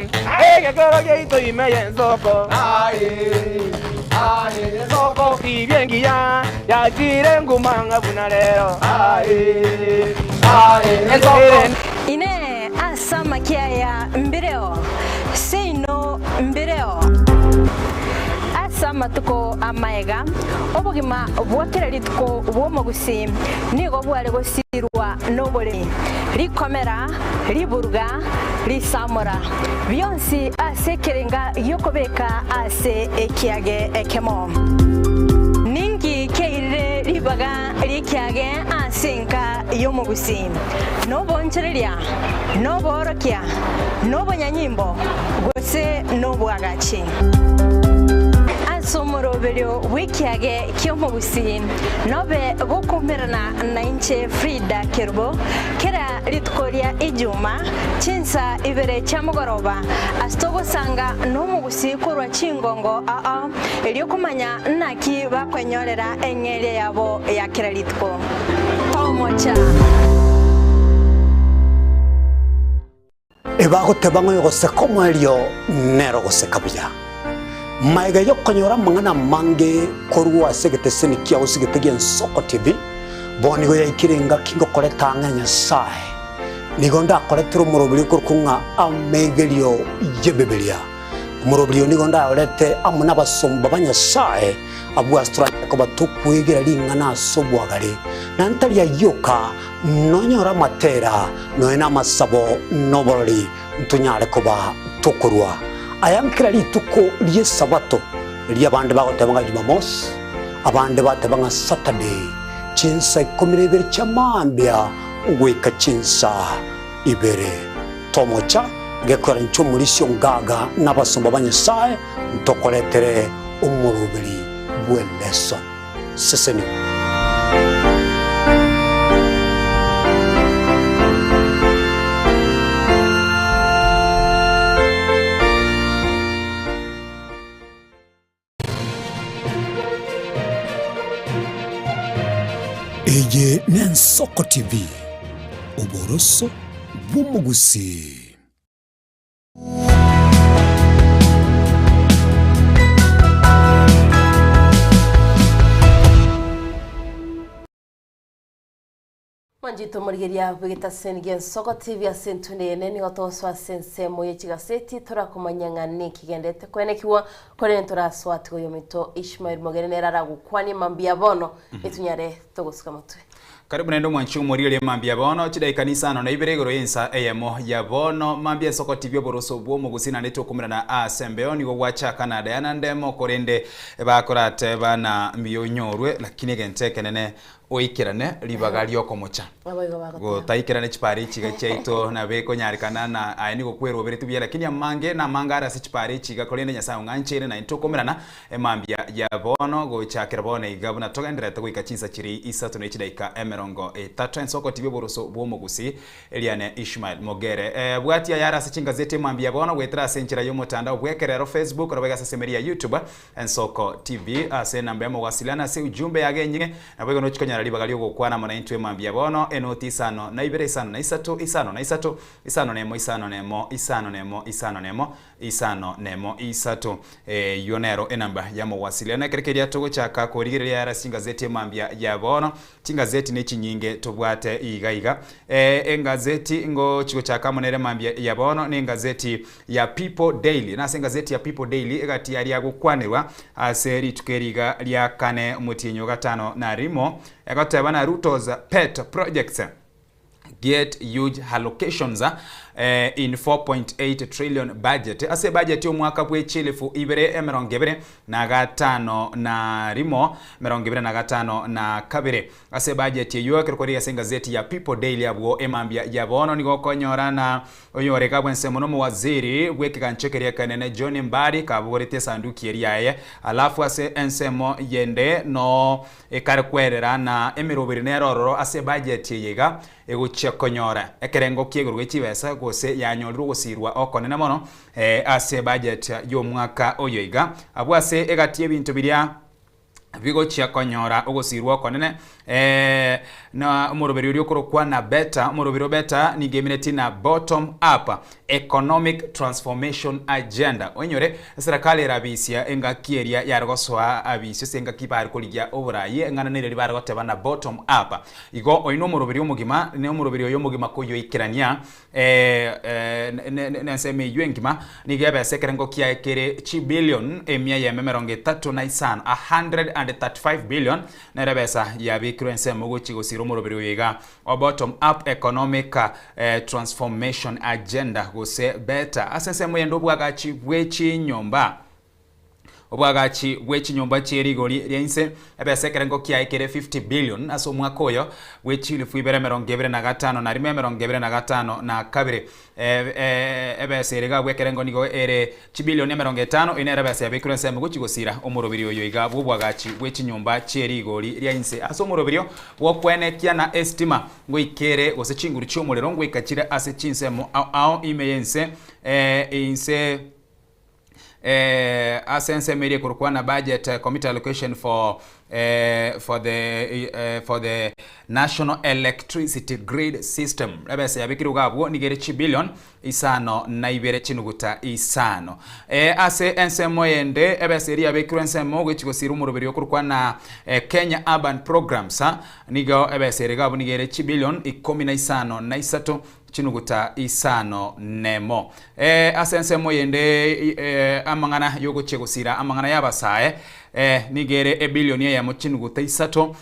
egekoro yaito ime y'ensoko, aye, aye, ensoko. Tibia engiya yachire nguma ng'a buna rero, aye, aye, ensoko. Inee! Ase amakia aya mbireo? Seino mbireo. Ase amatuko amaega, obogima bwa kera rituko bw'omogusii nigo bware gosirwa noboremi, rikomera, riburuga, risamora, bionsi ase ekerenga gi'okobeka ase ekiage ekemo. Ninki kiairire ribaga ri'ekiage ase enka y'omogusii? Noboonchoreria, noboorokia, nobonyanyimbo, gose nobwagachi. Ase omoroberio bw'ekiage ki'omogusii nobe gokoumerana nainche Frida Kerubo kera rituko ria Ijuma chinsa ibere chia mogoroba ase togosanga nomogusii korwa chingongo ao erio komanya naki bakwenyorera eng'eria yabo ya kera rituko. Tomocha. Ebagoteba ng'a oyogoseka omoerio nere ogoseka buya. Magega y'okonyora amang'ana amange korwa ase egeteseni kiao sigete gi'Ensoko TV, bono nigo yaikire engaki ngokoreta ang'e Nyasae. Nigo ndakoretere omoroberio okorokwa ng'a Amegerio y'Ebibilia. Omoroberi oyo nigo ndayorete amo nabasomba ba Nyasae, abwo ase toranyare koba tokwegera ring'ana ase obwagare, na ntari ayio oka, nonyore amatera, nonya namasabo, na oborori, ntonyare koba tokorua aya nkera rituko ri'Esabato, erio abande bagoteba ng'a Jumamosi, abande bateba ng'a Saturday, chinsa ikomi na ibere chia mambia goika chinsa ibere. Tomocha gekora inche omorisia o ngaga na abasomba ba Nyasae ntokoretere omoroberi bw'eleso. Sesenigwa. Ensoko TV, oboroso bw'omogusii. Mwanchete omorigeria bw'egetaseni gi'Ensoko TV ase entunda eyene nigo togosoa ase ensemo ye chigaseti torakomanya ng'a ninki gendete koenekigwa korende torasoa tiga oyominto Ishmael Mogere nere aragokwanie mambia bono etunyare togosuka motwe. Karibu naende omwanchi omorigereria mambia bono, chidaika nisano na ibere igoro y'ensa eyemo ya bono. Mambia Ensoko TV oboroso bw'omogusii naende tokomerana ase embeo nigo gwachaka na Diana Ndemo korende bakorateba na mbuya onyorwe lakini egento ekenene Oikerane ribaga ri'okomocha. Naboigo bagoteba. Gotaikerana chipara echiga chiaito nabo ekonyarekana na aye nigo kweroberetie buya, lakini amange namange are ase chipara echiga, korende Nyasae ong'ancheire naintwe tokomerana emambia ya bono gochakera bono iga buna togendererete goika chinsa chiria isato ne chidaika emerongo etato. Ensoko tibia oboroso bw'omogusii eriane Ishmael Mogere. Eh, bwatia ayare ase chingazeti emambia ya bono goetera ase enchera y'omotandao bw'ekerero Facebook, naboigo ase esemeri ya YouTube. Ensoko TV ase enamba ya mowasiliano ase ujumbe yage enyinge, naboigo nochi konyora ribaga ri'ogokwana amo naintwe mambia bono, enoti isano na ibere isano na isato isano na isato isano na emo isano na emo isano na emo isano na emo isano na emo isato. Eyio nero enamba ya mowasiliano. Ekero keria togochaka korigereria yare ase chingazeti emambia ya bono, Chingazeti nechinyinge tobwate iga iga. Engazeti ngochi gochaka amo nere mambia ya bono nengazeti ya People Daily. Nase engazeti ya People Daily egati yaria gokwanerwa ase rituko eri iga ria kane omotienyi o gatano na rimo egoteba na Ruto's pet projects get huge allocations in 4.8 trillion budget. Ase ebudget y'omwaka bwe chilifu ibere emerongo ebere na gatano na rimo, emerongo ebere na gatano na kabere. Ase ebudget eyio ekero korigia ase engazeti ya People Daily abwo emambia ya bono nigo okonyora na oyore iga bw'ensemo nomowaziri bw'ekegancho keria ekenene John Mbadi kabogoretie esanduki eria yaye alafu ase ensemo yende no Ekare kwerera na emeroberi nere ororo ase ebajeti eye iga egochia konyora ekerengo ki'igoro gie chibesa gose yanyorire ogosirwa okonene mono ase ebajeti y'omwaka oyo iga. Abwo ase egati y'ebinto biria bigochia konyora ogosirwa okonene na omoroberi oria okorokwa na beta, omoroberi o beta nigo eminetie na bottom up Economic Transformation Agenda. Oinyore, eserekari erabisia engaki eria yare gosoa abisio ase engaki bare korigia oborayi, eng'ana neri bare goteba na bottom up. Igo oyo nomoroberi omogima, ne omoroberi oyo omogima koyoikerania nensemo eyio engima, nigo ebesa ekerengo kiaye kere chibillion emia eyemo emerongo etato na isano, 135 billion, nere ebesa yabekirwe ensemo gochia gosira omoroberi oyo iga. O Bottom Up Economic Transformation Agenda gose beta. Ase ensemo yende obwagachi bwe chinyomba Obwagachi bwe chinyomba chie rigori ria inse ebesa ekerengo kiaye kere 50 billion ase omwaka oyo bwe chilifu ibere emerongo ebere na gatano na rimo emerongo ebere na gatano na kabere. Ebesa ere iga bw'ekerengo nigo ere chibilioni emerongo etano, eyio nero ebesa yabekirwe ensemo gochia gosira omoroberio oyo iga bw'obwagachi bwe chinyomba chie rigori ria inse. Ase omoroberio bw'okwenekia na esitima ngoika ere gose chinguru chi'omorero ngoika chire ase chinsemo ao ao ime y'ense inse ase ensemo eria ekorokwa na budget committee allocation for for the for the national electricity grid system ebesa yabekirwe iga abwo nigo ere chibillion isano na ibere chinuguta isano. Ase ensemo eyende ebesa eria yabekirwe ensemo gochi gosira omoroberi okorokwa na Kenya Urban Programs nigo ebesa ere iga abwo nigo ere chibillion ikomi na isano na isato chinuguta isano nemo. Ase ensemo eyende amang'ana y'ogochia gosira amang'ana y'abasae nigo ere ebilioni eyemo chinuguta isato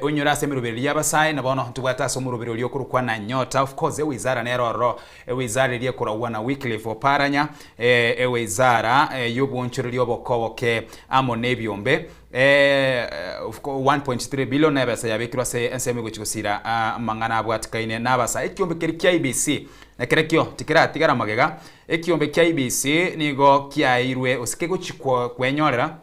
onyore ase emerobererio y'abasae na bono ntobwate ase omoroberi oria okorokwa na Nyota of course ewizara nere ororo ewizara eria ekoragwa na Wycliffe Oparanya ewizara y'obwonchoreria obokoboke amo nebiombe 1.3 billion ebesa yabekirwe ase ensemo egochia gosira amang'ana abwatikaine n'abasae. Ekiombe keria kia IEBC nekerekio tikeratigara magega. Ekiombe kia IEBC nigo kiaeirwe gose kegochia kwenyorera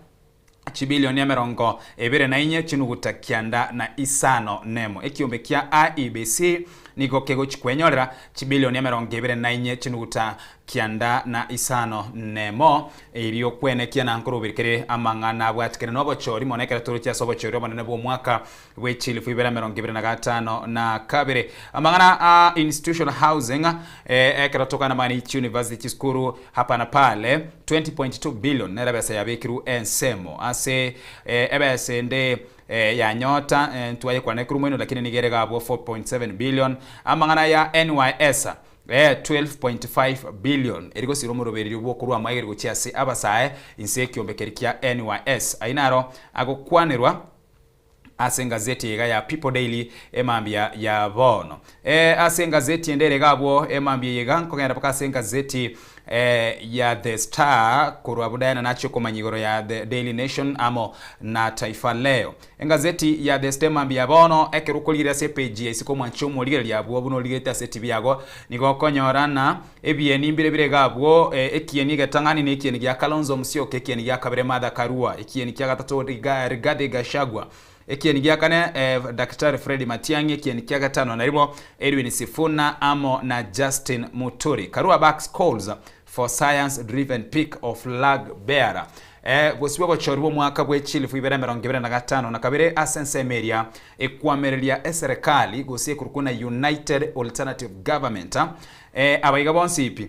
chibilioni emerongo ebere na inye chinuguta kianda na isano nemo. Ekiombe kia IEBC. nigo kegochi kwenyorera chibilioni emerongo ebere na inye chinuguta kianda na isano nemo erio kwenekia na nkoroberi kere amang'ana abwatikene na obochori mono ekero toroche ase obochori obonene bw'omwaka bwe chilifu ibere emerongo ebere na gatano na kabere. Amang'ana a institutional housing eh, ekero tokana mani chiuniversity chisukuru hapa na pale 20.2 billion nere ebesa yabekirwe ensemo ase eh, ebesa ende eh, ya nyota eh, ntwayekwana ekuru moino lakini nigo ere gabwo 4.7 billion. Amang'ana ya NYS eh, 12.5 billion eri gosira omorobererio bw'okorwa amaegeri gochia ase abasae inse ekiombe keria kia NYS. Ayio naro agokwanerwa ase engazeti eye iga ya People Daily emambia ya bono. Eh, ase engazeti ende ere iga abwo emambia eye iga nkogenda mpaka ase engazeti eh, ya The Star korwa abwo Diana nachia okomanya igoro ya The Daily Nation amo na Taifa Leo. Engazeti ya The Star emambia ya bono ekero okorigereria ase epage ya isiko omwanchi omorigereria abwo buna origerete ase etibi yago nigo okonyora ng'a ebieni mbire bire iga abwo eh, ekieni egetang'ani na ekieni gia Kalonzo Musyoka, ekieni gia kabere Martha Karua, ekieni kia gatato Riga, Rigathi Gachagua, ekieni gia kane eh, Daktari Fred Matiang'i, ekieni kia gatano naribo Edwin Sifuna amo na Justin Muturi. Karua backs calls for science driven pick of flag bearer. Eh, gosibwa obochori bw'omwaka bwe chilifu ibere emerongo ebere na gatano na kabere ase ensemo eria ekwamereria eserekali gose ekorokwa na United Alternative Government. Eh, abaiga bonsi pi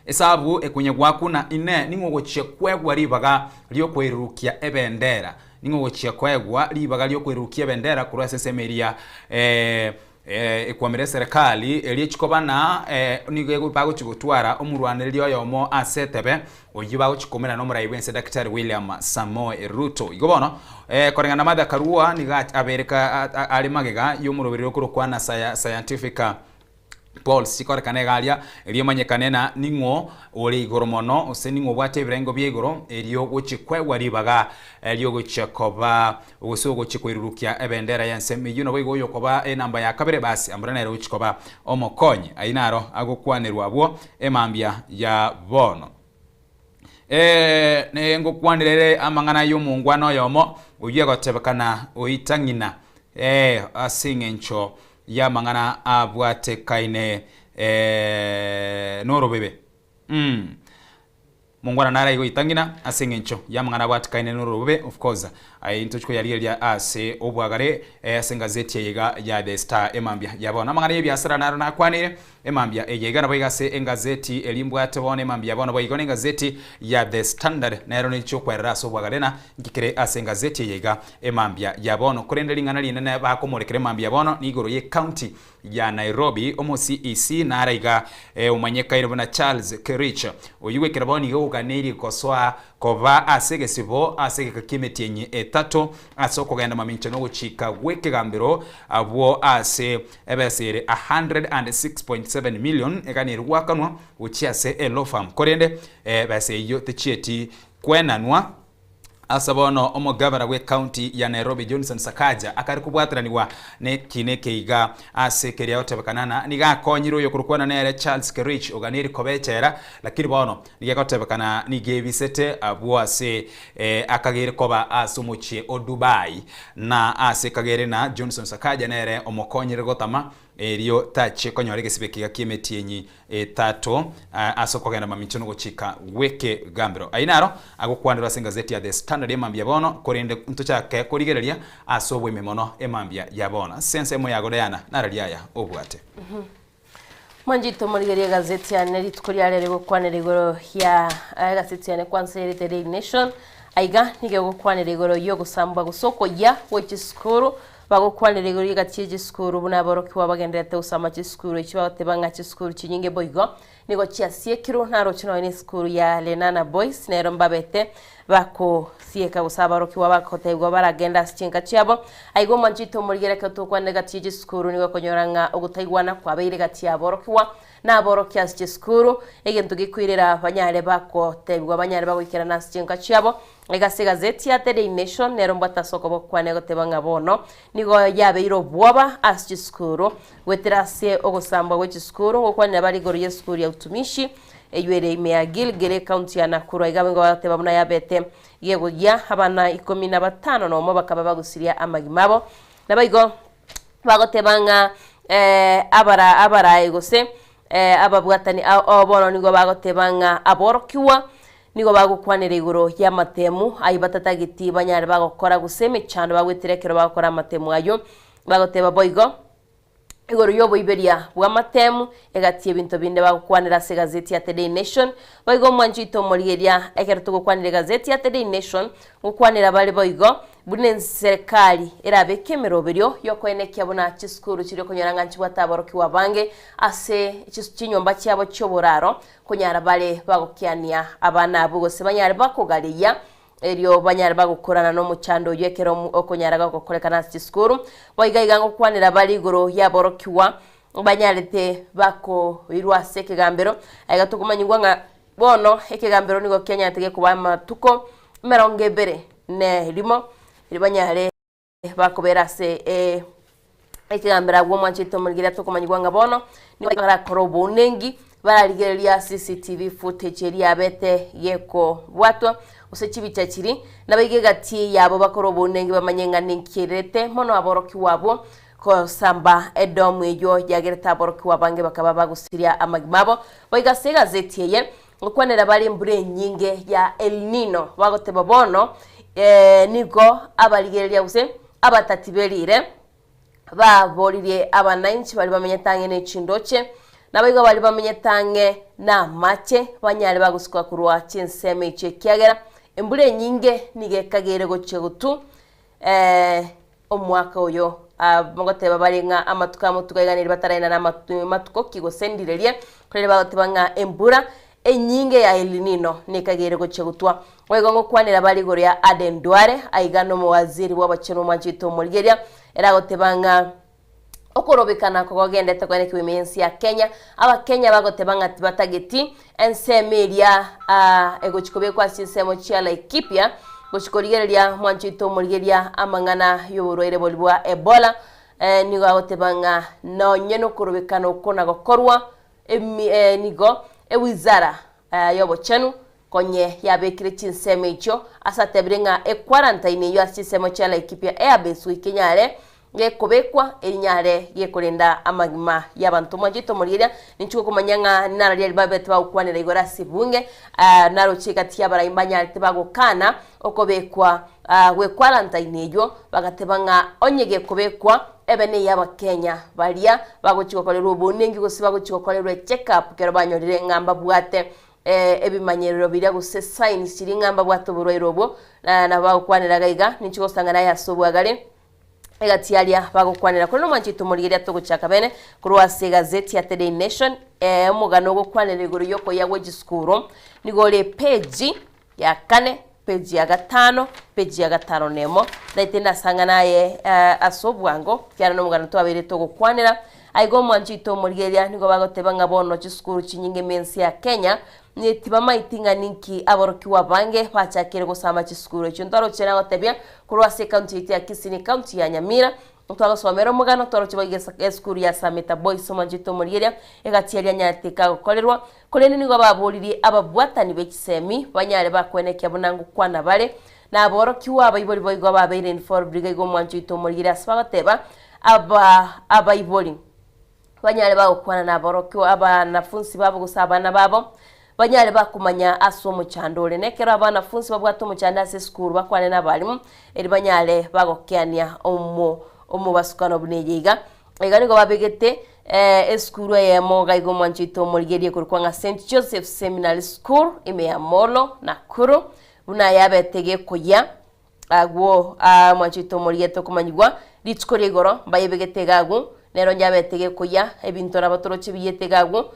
esabu ekunya gwakuna ine ning'o ogochia kwegwa ribaga riokoirurukia ebendera ning'o ogochia koegwa ribaga riokoirurukia ebendera korwa ase ensemo eria eh, eh, ekwamera eserekali eria echikoba na eh, nigo ego- bagochia gotwara omorwanereria oyomo ase etebe oyio bagochia koumera na omorai bwense Daktari William Samoei Ruto. Igo bono eh, koreng'ana na Martha Karua nigo ach- abere ka a- a- are magega y'omoroberio okorokwa na saya scientific Paul chikorekana iga aria, erio omanyekane na ning'o ore igoro mono, gose ning'o obwate ebirengo bia igoro, erio gochia kwegwa ribaga riogochia koba gose ogochia koirurukia ebendera y'ensemo eyio, naboigo oyokoba enamba ya kabere, basi ambora nere ogochia koba omokonyi. Ayio naro agokwanerwa abwo emambia ya bono. Ee, ngokwanera ere amang'ana y'omongwana oyomo, oyio egotebekana oita ng'ina, ee, ase engencho y'amang'ana abwatekaine ee, norobebe. Mm. Mongwana nare aiga oita ng'ina ase engencho y'amang'ana abwatekaine norobebe, of course. Aye intochi koyarigereria ase obwagare eh, ase engazeti eye iga ya The Star emambia ya bono. Amang'ana y'ebiasara naro nakwanire emambia eye iga nabo iga ase engazeti eria mbwate bono emambia ya bono boigo nengazeti ya The Standard nero nechi okwerera ase obwagare na nki kere ase engazeti eye iga emambia ya bono. Korende ring'ana rinene bakomorekera emambia ya bono nigoro ye county ya Nairobi omo CEC nare iga eh, omanyekaine buna Charles Kerich oyio goikera bono iga oganeirie gosoa Koba ase egesibo ase egeka ki'emetienyi etato ase okogenda mamincha nogochika gw'ekegambero abwo ase ebesa ere 106.7 million eganeirie goakanwa gochia ase elaw firm korende ebesa eyio techieti kwenanwa. Ase bono omogavana bw'ecounty ya Nairobi Johnson Sakaja akare kobwateranigwa nekina eke iga ase keria gotebekana na nigo akonyire oyokorokwana nere Charles Kerich oganeirie koba echela lakini bono Nigo egotebekana nigo ebisete abwo ase akagere koba ase omochie o Dubai, na ase kagere na Johnson Sakaja nere omokonyire gotama erio tachie konyora egesibe ekiga ki'emetienyi etato ase okogenda mamincha nogochika gw'ekegambero. Ayio naro agokwanerwa ase engazeti ya The Standard emambia bono, korende ntochake korigereria ase oboime mono emambia ya bono. Ase ensemo ya Godayana nararia aya obwate. Mwanchete omorigererie egazeti yane rituko ria rero egokwanera igoro ya egazeti yane kwanza ere The Daily Nation aiga nigo egokwanera igoro y'ogosambwa gose okoyia gwe chisukuru bagokwanera igoro y'egati ye chisukuru buna aborokigwa bagendererete gosamba chisukuru echi bagoteba ng'a chisukuru chinyinge boigo nigo chiasiekirwe naroche nonya na esukuru ya Lenana Boys nero mbabete Bakosieka gose aborokigwa bagotebigwa baragende ase chinka chiabo. Aiga omwanchete omorigia ekero tokwanire gati ye chisukuru nigo okonyora ng'a ogotaigwana kwabeire gati y'aborokigwa na aborokia ase chisukuru, egento gekoirera banyare bagotebigwa banyare bagoikerana ase chinka chiabo. Aiga ase egazeti ya The Daily Nation nero mbwate ase okoboko kwane egoteba ng'a bono nigo yabeire obwoba ase chisukuru goetera ase ogosambwa gwe chisukuru ngokwanera bare igoro y'esukuru ya Utumishi Eyio ere ime ya Gilgil, ekaunti ya Nakuru. Aiga nigo bagateba buna yabete gegoyia abana ikomi na batano nomo bakaba bagusiria amagima abo. Naboigo bagoteba ng'a Abara abaraai gose ababwatani ao bono nigo bagoteba ng'a aborokigwa nigo bagokwanera igoro y'amatemu ayio batatageti banyare bagokora gose emechando bagwetera ekero bagokora amatemu ayio. Bagoteba boigo igoro y'oboiberia bw'amatemu egati y'ebinto binde bagokwanera ase egazeti ya The Daily Nation. Boigo omwancho oito omorigeria ekero togokwanera egazeti ya The Daily Nation, ngokwanera bare boigo Buna enserekari erabeke emeroberio y'okoenekia buna chisukuru chiria okonyora ng'a nchibwate aborokigwa abange ase chinyomba chiabo chi'oboraro, konyara bare bagokiania abana abwo gose banyare bakogareyia erio banyare bagokorana nomochando oyio ekero okonyara gokorekana ase chisukuru. Boigo iga ngokwanera bare igoro y'aborokigwa banyarete bakoirwa ase ekegambero, aiga tokomanyigwa ng'a Bono ekegambero nigo kianyarete gekoba amatuko emerongo ebere ne erimo, erio banyare bakobera ase ekegambero agwo omwanchete omorigereria tokomanyigwa ng'a bono nigo barakore obounengi, bararigereria CCTV footage eria yabete gekobwatwa, gose chibicha chiria, nabaige egati yabo bakore obounengi bamanye ng'a ninki erete mono aborokigwa abwo Gosamba Edomu eyio yagerete aborokigwa abange bakaba bagosiria amagima abo. Boigo ase egazeti eye, ngokwanera bare embura enyinge ya El Nino, bagoteba bono nigo abarigereria gose abatati berire baboririe abanainchi baria bamenyete ang'e ne chindoche, naboigo baria bamenyete ang'e namache banyare bagosuka korwa chinsemo echio ekiagera embura enyinge nigo ekagere gochia gotwa Omwaka oyo mogoteba bare ng'a amatuko amo tugaiganeri bataraenana matuko ki gose ndirerie, korende bagoteba ng'a embura enyinge ya El Nino nekageire gochia gotwa. Boigo ngokwanera bare igoro ya Aden Duale, aiga nomowaziri bw'abachenu omwanchete omorigeria, ere agoteba ng'a okorobekana kogogendete koenekigwa ime y'ense ya Kenya, Abakenya bagoteba ng'a tibatageti ensemo eria egochi kobekwa ase chinsemo chia Laikipia gochi korigereria mwancho oito omorigeria amang'ana y'oborwaire boria bwa Ebola nigo agoteba ng'a nonye nokorobekana oko nagokorwa emi nigo ewizara y'obochenu Konye yabekire chinsemo echio, ase atebire ng'a equarantine eyio ase chinsemo chia Laikipia Airbase goika enyare gekobekwa erinyare gekorenda amagima y'abanto. Mwanchete omorigereria, ninche gokomanya ng'a nararia aria babete bagokwanera igoro ase ebunge, naroche egati y'abarai mbanyarete bagokana okobekwa gwe quarantine eyio, bagateba ng'a onye gekobekwa ebe ney'Abakenya baria bagochia gokorerwa obounenki gose bagochia gokorerwa echeck up ekero banyorire ng'a mbabwate ebimanyerero biria gose signs chiria ng'a mbabwate oborwaire obwo, na nabo bagokwanera iga iga, ninche gosang'ana aye ase obwagare, egati aria bagokwanera. Korende omwanchi oito omorigereria togochaka bene korwa ase egazeti ya The Daily Nation, omogano ogokwanera igoro y'okoyia gwe chisukuru, nigo ore epeji ya kane, peji ya gatano, peji ya gatano na emo, naete ndasang'ana aye ase obwango, ekiagera nomogano twabeire togokwanera. Aiga omwancho oito omorigereria nigo bagoteba ng'a bono chisukuru chinyinge ime ense ya Kenya, tibamaeti ng'a ninki aborokigwa abange bachakire gosama chisukuru echio. Ntwaroche nagotebia korwa ase ecounty yaito ya Kisii na ecounty ya Nyamira, ntwagosomera omogano twaroche boigo esukuru ya Sameta Boys omwancho oito omorigereria, egati eria nyarete ekagokorerwa, Korende nigo baboririe ababwatani be chisemi banyare bakwenekia buna ngokwana bare, na aborokigwa abaibori boigo ababeire involved iga iga omwancho oito omorigere ase bagoteba aba abaibori banyare bagokwana na aborokigwa abanafunsi babo gose abana babo banyare bakomanya ase omochando ore. Na ekero abanafunsi babwate omochando ase esukuru bakwane na abalimu eri banyare bagokeania omo omobasukano buna eye iga. Iga nigo babegete esukuru eyemo iga iga omwancho oito omorigererie ekorokwa ng'a St. Joseph Seminary School ime ya Molo, Nakuru, buna yabete gekoyia agwo omwancho oito omorigererie tokomanyigwa rituko ria igoro mbayebegete iga agwo, nero yabete gekoyia ebinto nabo toroche biyete iga agwo.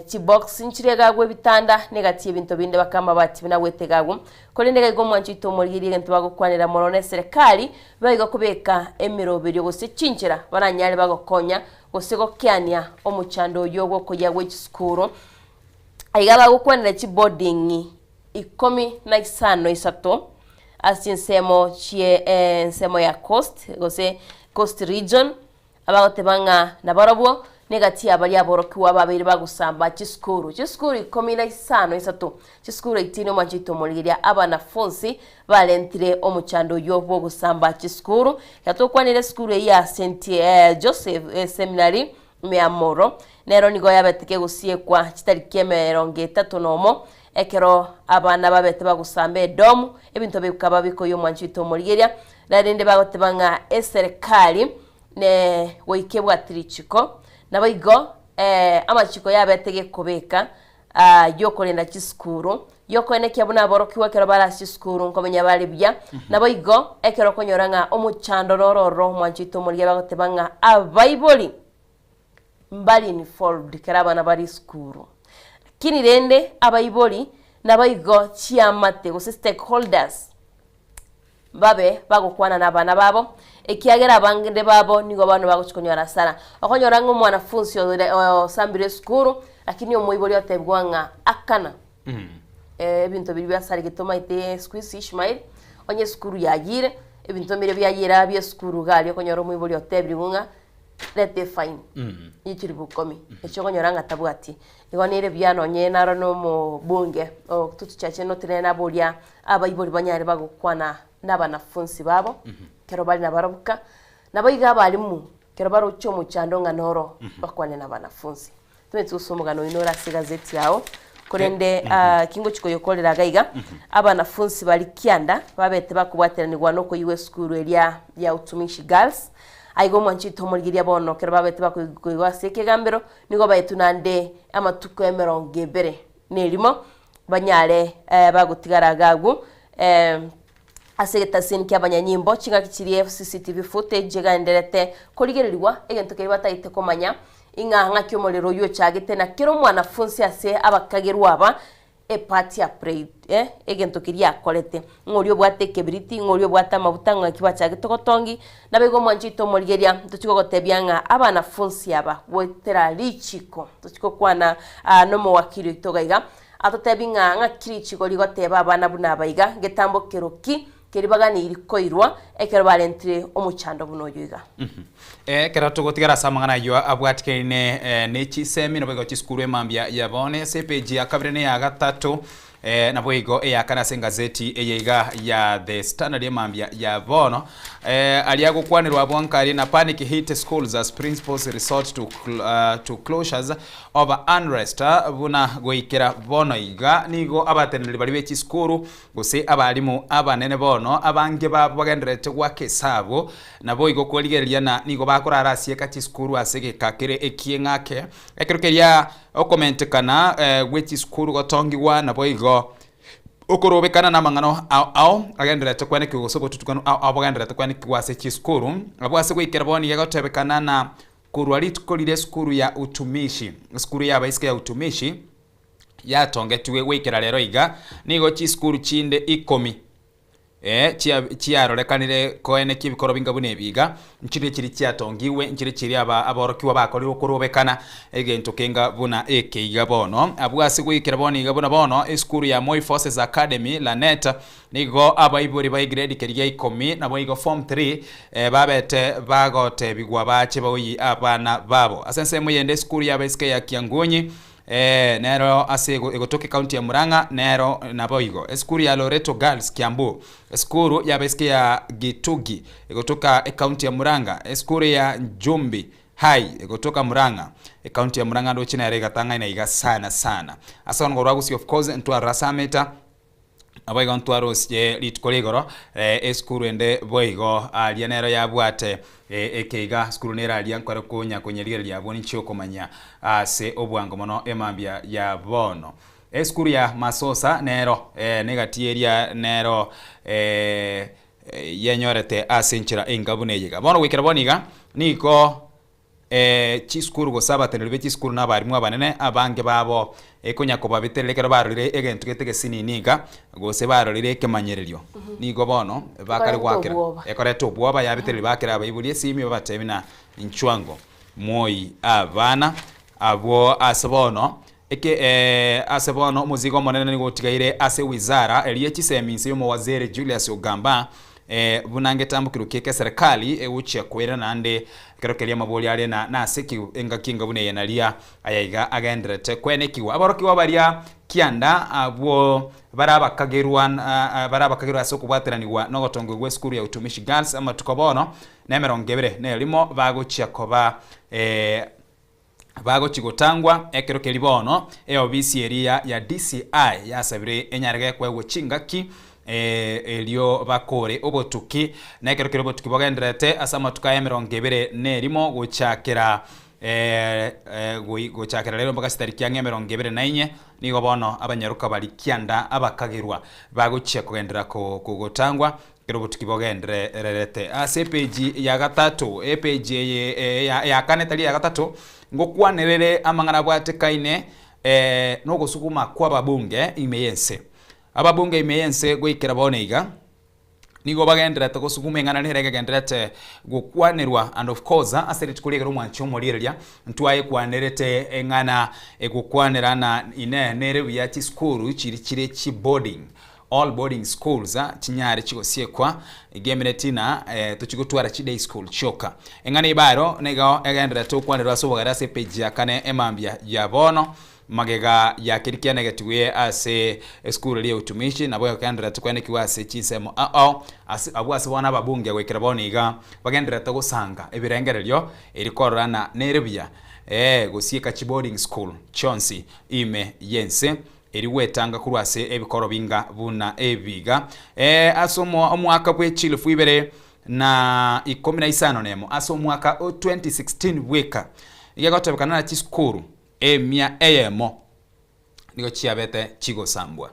Chibox nchire iga agwo ebitanda, na egati y'ebinto binde baka amabati buna agwete iga agwo. Korende iga igo omwancho oito omorigereria egento bagokwanera mono na eserekari, baigo kobeka emeroberio gose chinchera baranyare bagokonya gose gokeania omochando oyio bw'okoyia gwe chisukuru. Iga bagokwanera chiboarding ikomi na isano isato ase chinsemo chie ensemo ya coast gose coast region, Abagoteba ng'a nabarobwo Negati y'abaria aborokigwa babeire bagosamba chisukuru, chisukuru ikomi na isano isato, chisukuru 18 omwanchete omorigeria abanafunsi barentire omochando oyio bw'ogosamba chisukuru. Ekero tokwanire esukuru eyio ya St Joseph Seminary Meamoro, nero nigo yabete kegosiekwa chitariki emerongo etato nomo, ekero abana babete bagosamba edomu, ebinto bikaba bikoyia omwanchete omorigeria, rarende bagoteba ng'a eserekari Ne goika ebwate richiko, naboigo amachiko yabete gekobeka y'okorenda chisukuru, y'okoenekia buna aborokigwa ekero bare ase chisukuru nkomenya bare buya, naboigo ekero okonyora ng'a omochando noro ororo omwancho oito omorigia bagoteba ng'a abaibori mbari involved ekero abana bare esukuru. Lakini rende abaibori naboigo chiamate gose stakeholders. Babe bagokwana nabana babo, ekiagera abangende babo nigo bono bagochia konyora asara. Okonyora ng'a omwanafunsi ore osambire esukuru, lakini omoibori otebigwa ng'a akana ebinto biria biasaregete omanyete siku hizi Ishmael, onye esukuru yayire, ebinto mbire biayire bia esukuru iga aria okonyora omoibori otebirigwe ng'a reta efaini ye chilifu ikomi, echio okonyora ng'a tabwati. Igo nere buya nonye naro na omobunge o Kitutu Chache North nere naboria abaibori banyare bagokwana nabanafunsi babo, ekero bare nabarabwo, naboigo abalimu ekero baroche omochando ng'a noro bakwane nabanafunsi. Tomanyeti gose omogano oyio nore ase egazeti yao, korende eki ngochia koyokorera iga iga, abanafunsi baria kianda babete bakobwateranigwa na okoigwa esukuru eria ya Utumishi Girls, aiga omwanchi oito omorigereria bono ekero babete bakoigwa ase ekegambero, nigo baetwe naende amatuko emerongo ebere na erimo, banyare bagotigara iga agwo ase egetaseni ki'abanyanyimbo, chingaki chiria CCTV footage egendererete korigererigwa, egento keria batagete komanya ing'a ng'aki omorero oyio ochagete na kera omwanafunsi ase abakagerwa aba epart ya prayed egento keria akorete, ng'a oria obwate ekebiriti, ng'a oria obwate amabuta ng'aki bachagete gotongi, nabo igo omwancho oito omorigeria ntochia gogotebia ng'a abanafunsi aba goetera richiko, tochia gokwana nomowakili oito iga iga, Atotebi ng'a ng'aki richiko rigoteba abana buna aba iga, ngetambo kero ki keria baganeirie koirwa ekero barentire omochando buna oyo iga. Ekero togotigara ase amang'ana ayio abwatikaine ne chisemi naboigo chisukuru emambia ya bono ase epeji ya kabere na eya gatato naboigo eya kane ase engazeti eye iga ya The Standard emambia ya bono aria agokwanerwa abwo nkari na panic hit schools as principals resort to, to closures Over unrest, buna goikera bono iga nigo abateneneri baria be chisukuru gose abalimu abanene bono abange babo bagendererete goaka esabu, naboigo korigereria na nigo bakorara asieka chisukuru ase egeka kere ekieng'ake ekero keria okomentekana gwe chisukuru gotongigwa naboigo okorobekana namang'ana ao ao agendererete kwenekigwa gose obotutukanu ao ao bogendererete kwenekigwa ase chisukuru abwo ase goikera bono nigo egotebekana na Korwa rituko riria esukuru ya utumishi, esukuru y'abaiseke ya utumishi, yatongetigwe goikera rero iga, nigo chisukuru chinde ikomi eh, chia chiarorekanire koenekia ebikoro binga buna ebi iga, nchiria chiria chiatongigwe, nchiria chiria aba aborokigwa bakorire okorobekana, egento kenga buna eke iga bono. Abwo ase goikera bono iga buna bono, esukuru ya Moi Forces Academy, Lanet, Nigo abaibori ba egredi keria gia ikomi naboigo form 3 babete bagotebigwa bache baoyie abana babo. Ase ensemo eyende esukuru y'abaiseke ya Kiangunyi nero ase egotoka ekaunti ya Murang'a nero naboigo. Esukuru ya Loreto Girls Kiambu, esukuru y'abaiseke ya Gitugi egotoka ekaunti ya Murang'a, esukuru ya Njumbi High egotoka Murang'a, ekaunti ya Murang'a ndoche nero egatang'aina iga sana sana. Ase bono korwa Gusii of course ntwarora ase ameta. Naboigo ntwarosie rituko rigoro esukuru ende boigo aria nero yabwate ekeiga sukuru nere aria nkore konya konyerigereria abwo ninche okomanya ase obwango mono emambia ya bono. Esukuru ya Masosa nero negati eria nero yenyorete ase enchera enga buna eye iga. Bono goikera bono iga nigo chisukuru gose abateneneri be chisukuru na abarimu abanene abange babo ekonya kobabeterera ekero barorire egento gete gesinini iga gose barorire ekemanyererio nigo bono bakare Ekoreta goakera obwoba. ekoreta obwoba yabetereri bakera abaibori esimi babatebi na inchwango moi abana abwo ase bono eke ase bono omozigo omonene nigo otigaire ase wizara eria ye chisemi inse y'omowaziri Julius Ogamba. Buna ngetambokero ki ekeserekari egochia koirana naende ekero keria amabori are na nase ki engaki enga buna eye naria ayaiga agendererete kwenekigwa. Aborokigwa baria kianda abwo bare abakagerwa bare abakagerwa ase okobwateranigwa nogotongigwa gw'esukuru ya Utumishi Girls amatuko bono na emerongo ebere na erimo bagochia koba bagochia gotangwa ekero keria bono eobisi eria ya DCI yasabire enyare gekoegwa chingaki erio bakore obotuki na ekero keria obotuki bogendererete ase amatuko aya emerongo ebere na erimo gochakera gochakera rero mpaka chitariki ang'e emerongo ebere na inye nigo bono abanyaroka baria kianda abakagerwa bagochia kogenderera gotangwa Ekero obotuki bogendererete ase epeji ya gatato, epeji eye ya kane tari eya gatato, ngokwanerere amang'ana abwatekaine nogosuguma kw'ababunge ime y'ense. Ababunge ime y'ense goikera bono iga, nigo bagendererete gosuguma eng'ana nere egegendererete gokwanerwa and of course ase rituko ri'ekero omwanchi omoriereria ntwayekwanerete eng'ana egokwanera na inee nere buya chisukuru chiri chire chiboarding All boarding schools chinyare chigosiekwa, igemire tina tochigotwara chi day school chioka. Eng'ana ibaro nigo egendererete gokwanerwa ase obogare ase epage ya kane emambia ya bono magega ya keria kianegetigwe ase esukuru eria ya utumishi nabo egendererete kwenekigwa ase chinsemo ao ase abwo ase bono ababunge goikera bono iga bagendererete gosanga ebirengererio eri korora na nere buya gosieka chi boarding school chionsi ime yense Erio gwetanga korwa ase ebikoro binga buna ebiga. Ee, ase omwaka bwe chilifu ibere na ikomi na isano nemo, ase omwaka o 2016 bweka, nigo egotebekana na chisukuru emia eyemo nigo chiabete chigosambwa.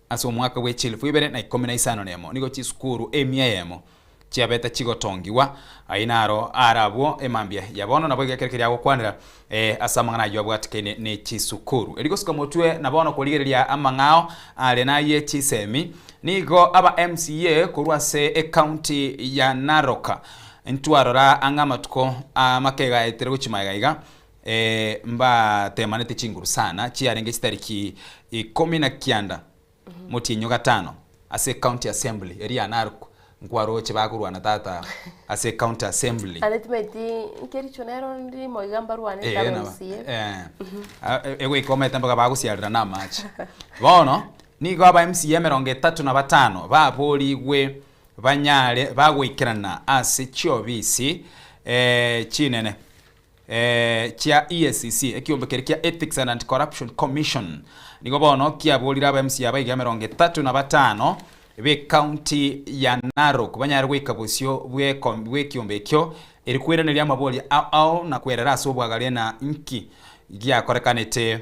Ase omwaka bwe chilifu ibere na ikomi na isano nemo, nigo chisukuru emia eyemo chiabete chigotongigwa, ayio naro are abwo emambia ya bono, naboigo ekero keria agokwanera ase amang'ana ayio abwatekaine ne chisukuru. Erio gosuka motwe na bono korigereria amang'ao are naye chisemi, nigo aba MCA korwa ase ecounty ya Narok ntwarora ang'e amatuko amake gaetire gochia magega iga mbatemanete chinguru sana chiarenge chitariki ikomi na kianda motienyi o gatano ase ecounty assembly eria ya Narok nkwaroche bakorwana tata ase ecounty assembly. Ande timaeti nkericho nero ndimo iga mbarwane Eh, taba nabo. MCA. Eh. Ah, e- egoika omete mpaka bagosiarera na amache. Bono, nigo aba MCA emerongo etato na batano baborigwe banyare bagoikerana ase chiobisi eh, chinene. chia EACC, ekiombe keria kia Ethics and Anti-Corruption Commission, nigo bono kiaborire aba MCA abaiga 35 b'ecounty ya Narok banyare goika bosio bw'ekiombe ekio eri koiraneria amaboria ao ao na kwerera ase obwagaria na nki giakorekanete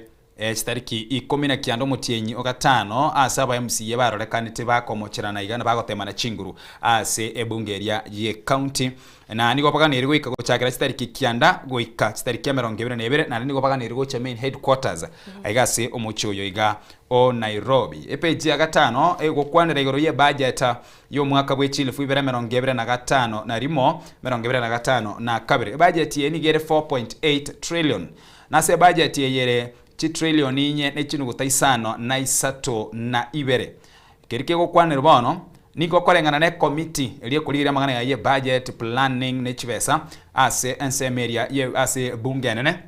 Chitariki ikomi na kianda omotienyi o gatano ase aba MCA barorekanete bakomocherana iga na bagotemana chinguru ase ebunge eria ye county na nigo baganeirie goika gochakera chitariki kianda goika chitariki emerongo ebere na ebere naende nigo baganeirie gocha main headquarters aiga ase omochie oyo iga o Nairobi. Epeji ya gatano egokwanera igoro ye budget y'omwaka bwe chilifu ibere emerongo ebere na gatano na rimo emerongo ebere na gatano na kabere. Ebudget eye nigo ere 4.8 trillion Nase ebajeti eye ere chitrilioni inye ne chinuguta isano na isato na ibere. Keria kegokwanerwa bono nigo koreng'ana ne ekomiti eria ekorigereria amang'ana ya ye budget, planning ne chibesa ase ensemo eria ye ase ebunge enene.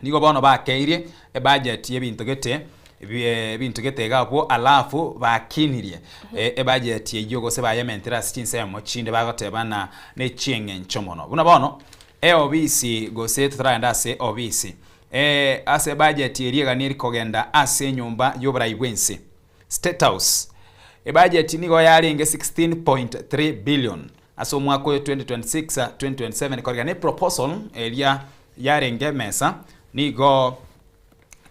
Nigo bono bakeirie ebudget y'ebinto gete ebinto gete iga abwo alafu bakinirie ebudget eyio gose bayementire ase chinsemo chinde bagoteba ng'a nechieng'encho mono. Buna bono Eobisi gose totaragenda ase obisi. Ee, ase ebajeti eria egani eri kogenda ase enyomba y'oborai bw'ense, State House. Ebajeti nigo yarenge 16.3 billion ase omwaka oyo 2026, 2027 korega ne proposal eria yarenge emesa nigo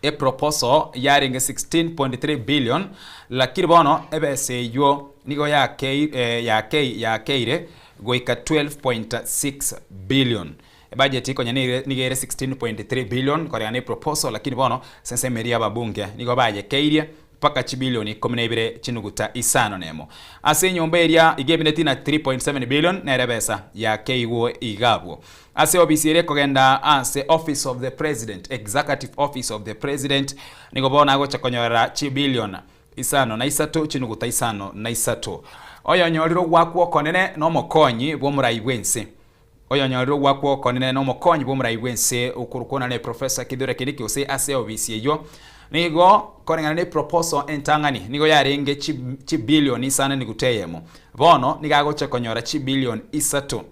eproposal yarenge 16.3 billion lakini bono ebesa eywo nigo yakei yakei yakeire goika 12.6 billion. Ebudget konya nigo nigo ere 16.3 billion koreng'ana na eproposal lakini bono ase ensemo eria y'ababunge nigo bayekeirie mpaka chibilioni ikomi na ibere chinuguta isano na emo. Ase enyomba eria iga emineti na 3.7 billion nere ebesa yakeigwe iga abwo. Ase obisi eria ekogenda ase Office of the President, Executive Office of the President, nigo bono agocha konyorera chibilion isano na isato chinuguta isano na isato. Oyonyorire ogwakwa okonene nomokonyi bw'omorai bw'ense. Oyonyorire ogwakwa okonene nomokonyi bw'omorai bw'ense okorokwa nare Professor Kithure Kindiki gose ase obisi eyio nigo koreng'ana ne proposal entang'ani nigo yarenge chibilioni isano enuguta eyemo bono nigo agocha konyora chibilioni isato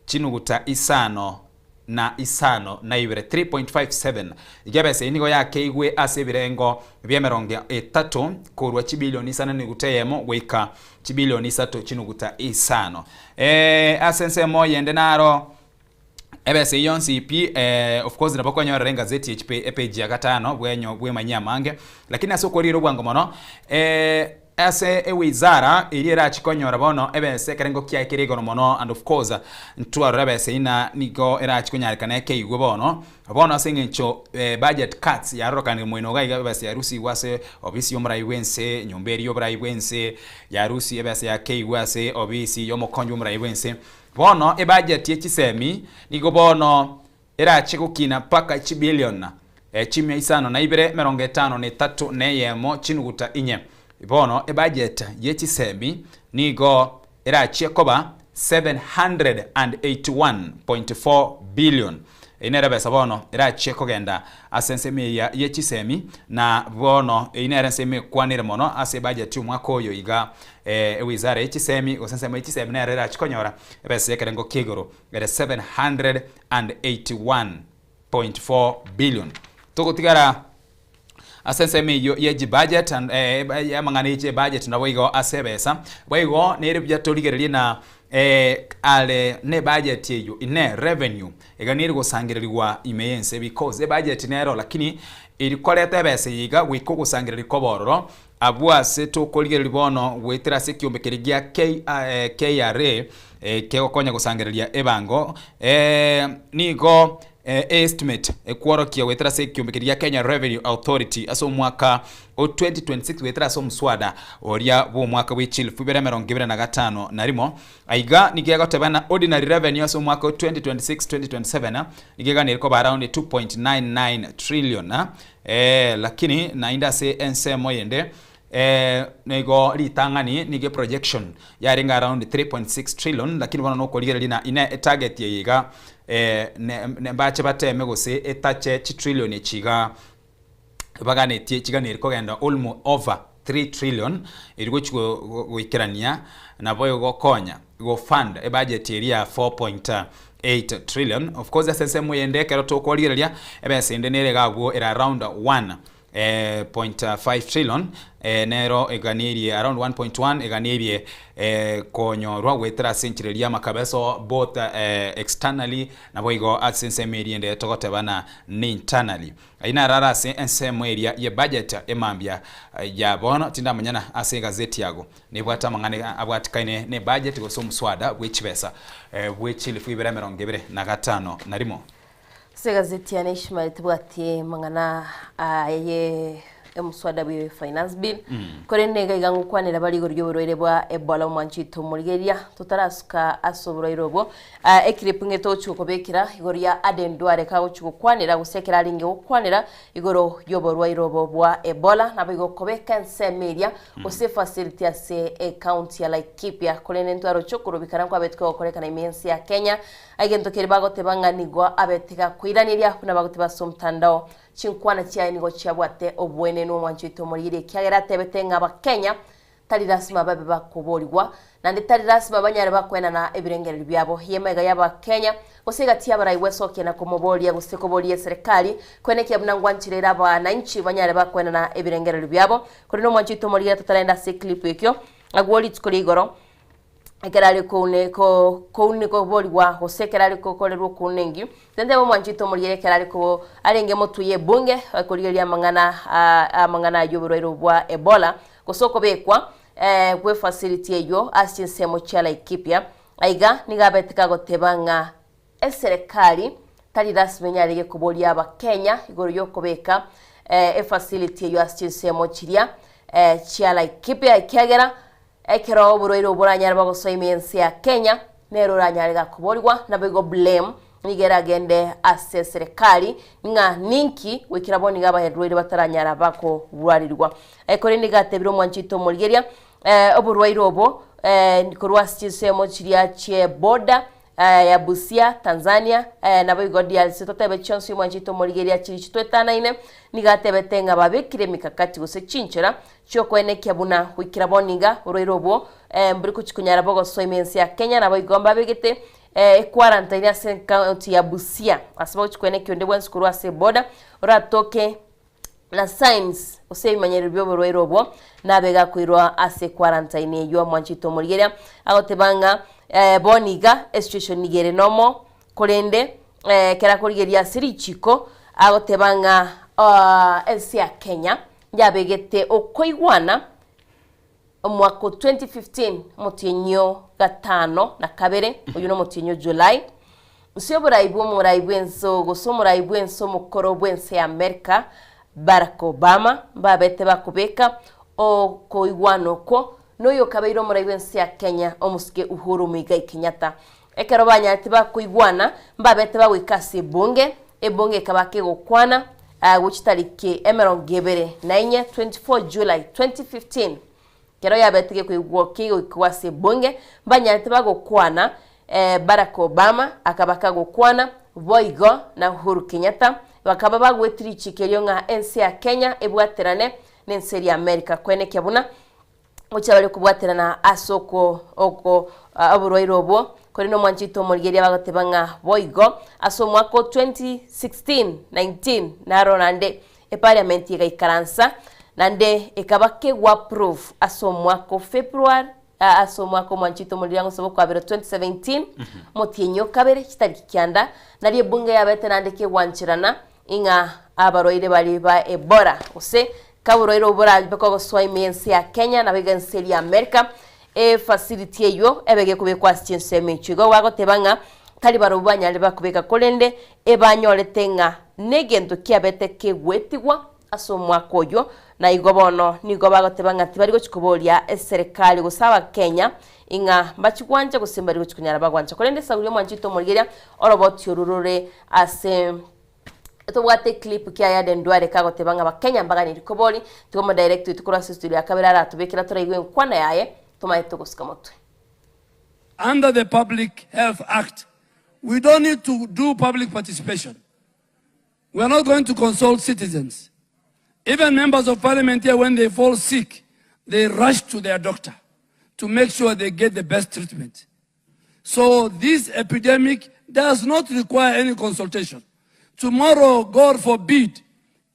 chinuguta isano na isano na ibere, 3.57. Iga ebesa eyio nigo yakeigwe ase ebirengo bi'emerongo etato korwa chibilioni isano nenuguta eyemo goika chibilioni isato chinuguta isano. Eh, ase ensemo eyende naro ebesa eyio yonsi pi eh, of course nabo okonyorera engazeti ye chipe epeji ya gatano bwenyo bwemanyie amange, lakini ase okorira obwango mono eh, Ase ewizara eria erachi konyora bono ebesa ekerengo kiaye kere igoro mono and of course ntwarore ebesa eyio na nigo erachi konyarekana ekeigwe bono. Bono ase eng'encho budget cuts yarorokanire moino iga iga ebesa yarusigwe ase obisi yomorai bwense, enyomba eria yoborai bwense yarusi ebesa yakeigwe ase obisi yomokonyi bwomorai bwense. Bono ebudget ye chisemi nigo bono erache gokina mpaka chibilion chimia isano na ibere emerongo etano na etato na eyemo chinuguta inye. Bono ebudget ye chisemi nigo erachie koba 781.4 billion. Eyio nere ebesa bono erachie kogenda ase ensemo eria ye chisemi na bono eyio nere ensemo ekwanire mono ase ebudget y'omwaka oyo iga ewizara ye chisemi gose ensemo ye chisemi nere erachie konyora ebesa y'ekerengo kia igoro ere 781.4 billion. Togotigara ase ensemo eyio ye chibudget and eh, amang'ana ye chibudget nabo igo ase ebesa. Boigo nere buya torigererie na eh, are ne budget eyio ine revenue iga neri gosangererigwa ime y'ense because ebudget nero lakini eri koreta ebesa eye iga goika ogosangereria kobe ororo Abwo ase tokorigereria bono goetera ase ekiombe keria gia KRA kegokonya gosangereria ebango, nigo estimate ekworokia goetera ase ekiombe keria gia Kenya Revenue Authority ase omwaka o 2026 goetera ase omoswada oria bw'omwaka bwe chilifu ibere emerongo ebere na gatano na rimo. Aiga nigo egoteba ng'a ordinary revenue ase omwaka o 2026-2027 nigo eganire koba around 2.99 trillion. Ee, lakini naende ase ensemo eyende nigo ritang'ani nigo eprojection yarenge around 3.6 trillion, lakini bono nokorigereria na ine etarget eye iga mbache bateme gose etache chitrillion echi iga baganetie chiganeri kogenda almost over 3 trillion eri gochi goikerania nabo egokonya go fund ebudget eria ya 4.8 trillion. Of course ase ensemo eyende ekero tokorigereria ebesa ende nere iga abwo ere around 1.5 trillion nero eganirie around 1.1 eganirie konyorwa goetera ase enchera eria y'amakabeso both externally naboigo ase ensemo eria ende togoteba na internally. Ayio narare ase ensemo eria ye budget emambia ya bono tindamanyana ase egazeti yago. Nebwate amang'ana abwatikaine ne budget gose omuswada bwe chibesa bwe chilifu ibere emerongo ebere na gatano na rimo. Ase egazeti ya Nation tebwati mang'ana aye omuswada bwe finance bill korende iga iga ngokwanera bare igoro y'oborwaire bwa Ebola omwancho oito omorigereria totarasuka ase oborwaire obwo eclip ng'e togochi gokobekera igoro ya Aden Duale kagochi gokwanera gose ekero arenge gokwanera igoro y'oborwaire obo bwa Ebola naboigo kobeka ensemo eria gose efacility ase ecounty ya Laikipia korende ntwaroche okorobikana nkwabetwe gokorekana ime y'ense ya Kenya egento keria bagoteba ng'a nigo abete gakoiraneria buna bagoteba ase omotandao chinkwana chiaye nigo chiabwate oboenenu omwancho oito omorigereria ekiagera atebete ng'a abakenya Tari lasima babe bakoboorigwa, naende tari lasima banyare bakoenana ebirengererio biabo. Y'emaiga y'Abakenya, gose egati y'abarai gwesokia na komoboria gose koboria eserekari, koenekia buna ngwanchire ere abananchi banyare bakoenana ebirengererio biabo. Korende omwancho oito omorigera totarenda ase eclip ekio, agwo rituko ria igoro, ekero are koune ko koune koborigwa gose ekero are kokorerwa okounengi, tentebe omwancho oito omorigera ekero are ko arenge motwe y'ebunge, korigereria amang'ana amang'ana ayio oborwaire obwo bwa Ebola, Gose okobekwa gw'efacility eyio ase chinsemo chia Laikipia. Aiga nigo abete kagoteba ng'a eserekari tari lasima enyarege koboria abakenya igoro y'okobeka efacility eyio ase chinsemo chiria chia Laikipia ekiagera ekero oborwaire obo boranyare bogosoa ime y'ense ya Kenya nere oranyare gakoborigwa naboigo blame nigo eragende ase eserekari ng'a ninki goikera bono nigo abaherwaire bataranyara bakorwarirwa. Korende nigo atebire omwanchi oito omorigeria. Oborwaire obo korwa ase chinsemo chiria chi'eboda ya Busia, Tanzania, naboigo DRC totebe chionsi omwanchete omorigereria chiria chitwetanaine, nigo atebete ng'a babekire emikakati gose chinchera chi'okoenekia buna goikera bono iga oborwaire obwo mbori gochi konyara bogosoa ime ense ya Kenya naboigo mbabegete equarantine ase ecounty ya Busia ase bagochi koenekia onde bwensi korwa ase eboda oratoke na signs, gose ebimanyerero bi'oborwaire obwo, nabe gakoirwa ase quarantine eyio omwanchete omorigereria, agoteba ng'a bono iga esituation nigo ere nomo, korende ekero akorigereria ase richiko, agoteba ng'a ense ya Kenya yabegete okoigwana omwaka o 2015 omotienyi o gatano na kabere, oyio nomotienyi o July, Gose oborai bw'omorai bw'ense gose omorai bw'ense omokoro bw'ense ya Amerika, Barack Obama, mbabete bakobeka okoigwana okwo noyo okabeire omorai bw'ense ya Kenya, omosike Uhuru Muigai Kenyatta. Ekero banyarete bakoigwana, mbabete bagoika ase ebunge, ebunge ekaba kegokwana gochitariki emerongo ebere na inye, 24 July 2015. Ekero yabete gekoigwa kegoikigwa ase ebunge, mbanyarete bagokwana Barack Obama akaba kagokwana, boigo na Uhuru Kenyatta, bakaba bagweti richiko erio ng'a ense ya Kenya ebwaterane nense eria America koenekia buna gochia bare kobwaterana ase oko oko oborwaire obwo. Korende omwanchete omorigereria bagoteba ng'a boigo ase omwaka o 2016 19 naro naende eparliament egaikaransa naende ekaba kegwa approve ase omwaka o February Ase omwaka omwanchete omoriri gose bw'okwabera 2017, omotienyi o kabere, chitariki kianda, nario ebunge yabete naende kegwancherana ing'a abarwaire baria ba Ebola gose kaborwaire obwo borabe kogosoa ime y'ense ya Kenya nabo iga ense eria America, efacility eywo ebe gekobekwa ase chinsemo echio. Igo bagoteba ng'a tari barobwo banyarire bakobeka korende ebanyorete ng'a negento kiabete kegwetigwa Ase omwaka oyio, na igo bono nigo bagoteba ng'a tibari gochia koboria eserekari gose Abakenya ing'a mbachie gwancha gose mbari gochia konyara bagwancha. Korende esauri omwanchete omorigeria oroboti oru rore ase tobwate eclip kia Aden Duale kagoteba ng'a Abakenya mbaganiri kobori, tiga omodirect oito korwa ase estudio ya kabere aratobekera toraigwe enkwana yaye tomanye togosika motwe. Under the Public Health Act, we don't need to do public participation. We are not going to consult citizens. Even members of parliament here, when they fall sick, they rush to their doctor to make sure they get the best treatment. So this epidemic does not require any consultation. Tomorrow, God forbid,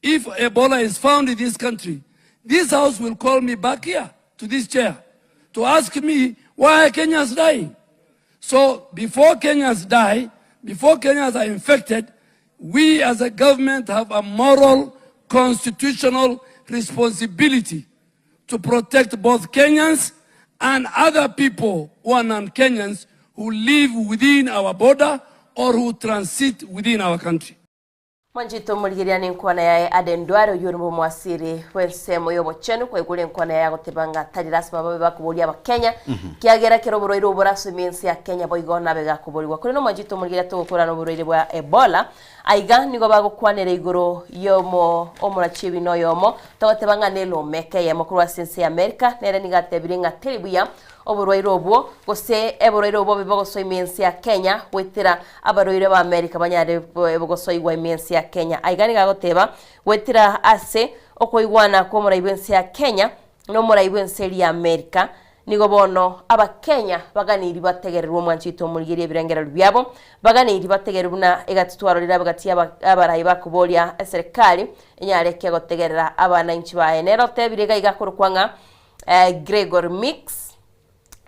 if Ebola is found in this country, this house will call me back here to this chair to ask me why Kenyans dying. So before Kenyans die, before Kenyans are infected, we as a government have a moral, constitutional responsibility to protect both Kenyans and other people who are non-Kenyans who live within our border or who transit within our country. Mwanchete omorigereria nenkwana yaye Aden Duale oyio ore omwasiri bw'ensemo y'obochenu kwaigure enkwana yaye agoteba ng'a tari lasima babe bakoboria abakenya kiagera kera oborwaire obo borasome ense ya Kenya boigo nabe gakoborigwa. Korende omwanchete omorigereria togokorana oborwaire bwa Ebola aiga nigo bagokwanera igoro yomo omorachi ebina oyomo togoteba ng'a nelomeke eyemo korwa ase ense ya America nere nigo atebire ng'a teri buya oborwaire obwo gose eborwaire obo bobe bogosoa ime ense ya Kenya goetera Abarwaire b'Amerika banyare gosoigwa ime ense ya Kenya. Aiga nigo agoteba, Goetera ase okoigwana kw'omorai bw'ense ya Kenya na omorai bw'ense eria ya Amerika, nigo bono Abakenya baganeiri bategererwe omwancho oito omorigerie ebirengererio biabo, baganeiri bategererwe buna egati twarorire abagati y'abarai bakoboria eserekari enyare kegotegerera abananchi baye. Nere otebire iga iga akorokwa ng'a Gregory Meeks.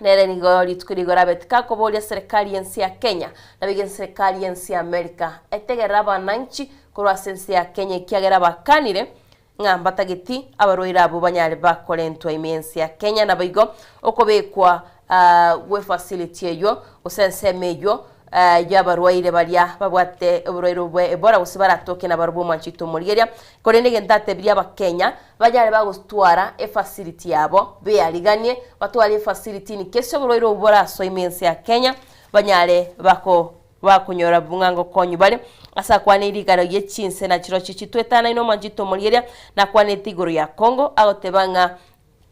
Nere nigo rituko rigoro abete kakoboria serikali y'ense ya Kenya, naboigo enserekari y'ense ya America etegerere abananchi korwa ase ense ya Kenya ekiagera bakanire ng'a mbatageti abarwaire abwo banyare bakorentwa ime y'ense ya Kenya naboigo okobekwa gwe facility eywo gose ensemo eywo y'abarwaire baria babwate oborwaire obwo bwa Ebola gose baratoke nabarobwo omwancho oito omorigeria. Korende egento atebirie Abakenya, banyare bagotwara efacility yabo, beariganie, batware efacility in case oborwaire obwo borasoe ime ense ya Kenya, banyare bako bakonyora bung'a ngokonywa bare. Ase akwanire rigaro rie chinse na chirochio chitwetanaine omwancho oito omorigeria, nakwanete igoro ya Congo, agoteba ng'a.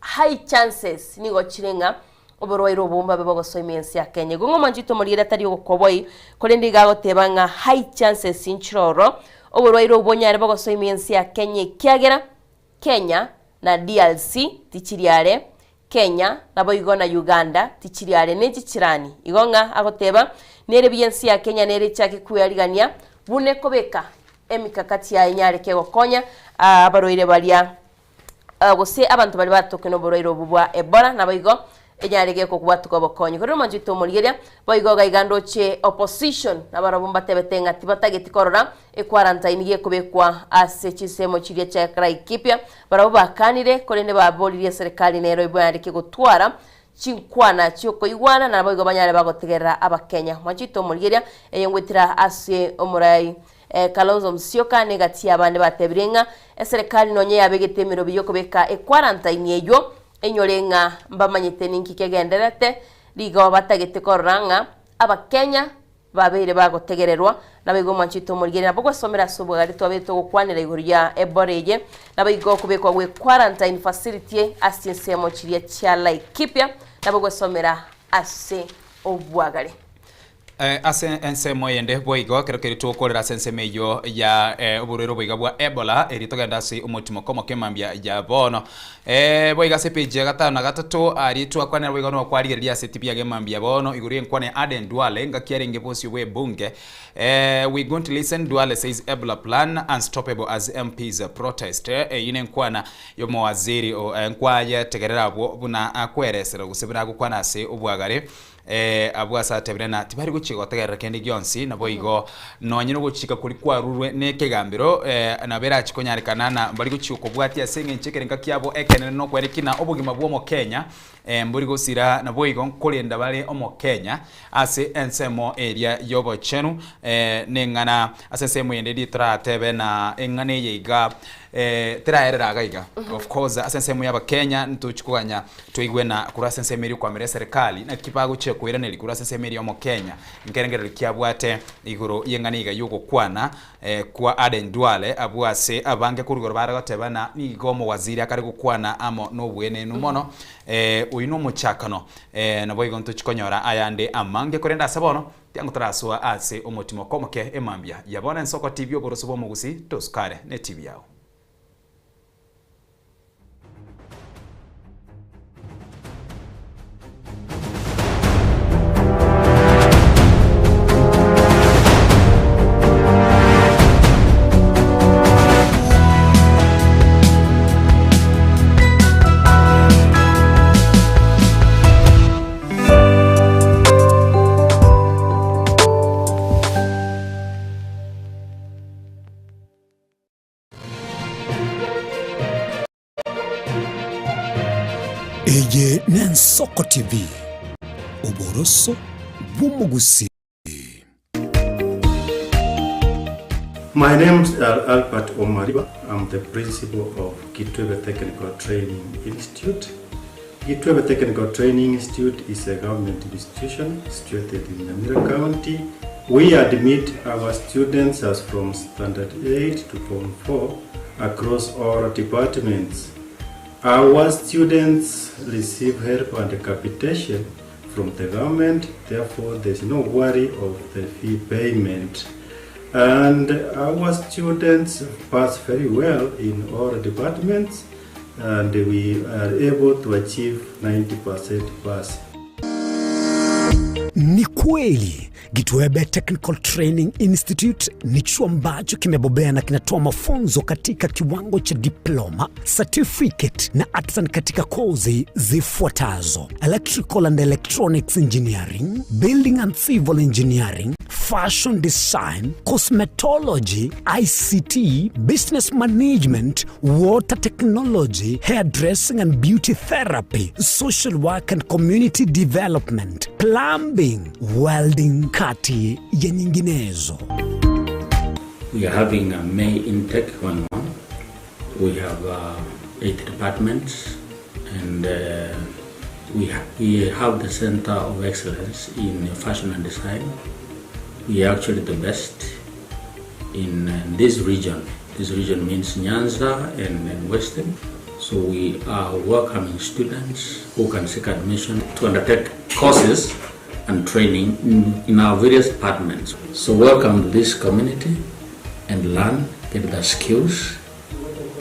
high chances nigo chire ng'a oborwaire obo mbabe bogosoa ime ense ya Kenya. Igo ng'a omwanchete omorigereria tari ogokoboi, korende iga agoteba ng'a high chances nchire ororo, oborwaire obwo bonyare bogosoa ime ense ya Kenya ekiagera Kenya na DRC tichiri are, Kenya naboigo na Uganda tichiri are ne chichirani. Igo ng'a agoteba nere buya ense ya Kenya nere echake kwearigania buna ekobeka emikakati yaye nyare kegokonya abarwaire baria gose abanto baria batoke noborwaire obwo bwa Ebola naboigo enyare gekobwatuka obokonyi. Korende omonto oito omorigereria boigo iga iga ndoche opposition nabarabwo mbatebete ng'a tibatageti korora Equarantine gekobekwa ase chinsemo chiria chia Laikipia, barabwo bakanire, korende baboririe eserekari nero ebwenerete gotwara chinkwana chiokoigwana naboigo banyare bagotegerera abakenya. Mwanchete omorigereria eye ngoetera ase omorai Kalonzo Musyoka na egati y'abande batebire ng'a eserekari nonye yabegete emerobi yokobeka equarantine eywo enyore ng'a mbamanyete ninki kegendererete, rigo batagete korora ng'a abakenya Babeire bagotegererwa, naboigo omwanchete omorigereria nabo gwesomera ase obwagare twabeire togokwanera igoro ya Ebola eye, naboigo okobekwa gwe quarantine facility ase chinsemo chiria chia Laikipia, nabo gwesomera ase obwagare. Ase ensemo eyende boigo, ekero keria tokorera ase ensemo eyio ya oborwaire oboiga bwa Ebola, erio togende ase omotimoko omoke mambia ya bono. Boigo ase epeji ya gatano na gatato, aria twakwanera boigo nokwarigereria ase etibi ya gemambia bono igoro y'enkwana ya Aden Duale engaki arenge bosio bw'ebunge. We going to listen, Duale says Ebola plan unstoppable as MPs protest. Eyio nenkwana y'omowaziri o nkwayetegerera abwo buna akweresera gose buna agokwana ase obwagare. Abwo ase atebire ng'a tibari gochia gotegerera kende gionsi, naboigo nonye nogochika koria kwarurwe nekegambero, nabo erache konyarekana ng'a mbari gochia kobwatia ase engencho ekerenga kiabo ekenene nokwerekia ng'a obogima bw'omokenya mbori gosira, naboigo nkorenda bare omokenya ase ensemo eria y'obochenu, neng'ana ase ensemo ende eria toratebe ng'a eng'ana eye iga teraerera iga iga. Of course ase ensemo y'abakenya ntochi koganya Toigwe na korwa ase ensemo eria okwamera eserekari, naki bagochia koiraneria korwa ase ensemo eria omokenya, nkerengererio kiabwate igoro y'eng'ana iga y'ogokwana kwa Aden Duale, abwo ase abange korwa igoro bare goteba na nigo omowaziri akare gokwana amo nobwenenu mono. Oyio nomochakano, naboigo ntochi konyora ayande amange korende ase bono tiango torasoa ase omotimoko omoke emambia ya bono Ensoko TV oboroso bw'omogusii tosukare ne TV yao. Eye n'Ensoko TV, oboroso bw'omogusii. My name is Albert Omariba. I'm the principal of Kitwebe Technical Training Institute. Kitwebe Technical Training Institute is a government institution situated in Nyamira County. We admit our students as from Standard 8 to Form 4 across all departments. Our students receive help and capitation from the government, therefore there's no worry of the fee payment. And our students pass very well in all departments and we are able to achieve 90% pass. Ni kweli Gitwebe Technical Training Institute ni chuo ambacho kimebobea na kinatoa mafunzo katika kiwango cha diploma, certificate na artisan katika kozi zifuatazo: Electrical and Electronics Engineering, Building and Civil Engineering, Fashion Design, Cosmetology, ICT, Business Management, Water Technology, Hairdressing and Beauty Therapy, Social Work and Community Development, Plumbing, Welding kati ya nyinginezo. We are having a May intake going on. We have 8 departments and we, ha we have the Center of Excellence in Fashion and Design. We are actually the best in this region. This region means Nyanza and Western. So we are welcoming students who can seek admission to undertake courses and training in, in our various departments. So welcome to this community and learn, get the skills,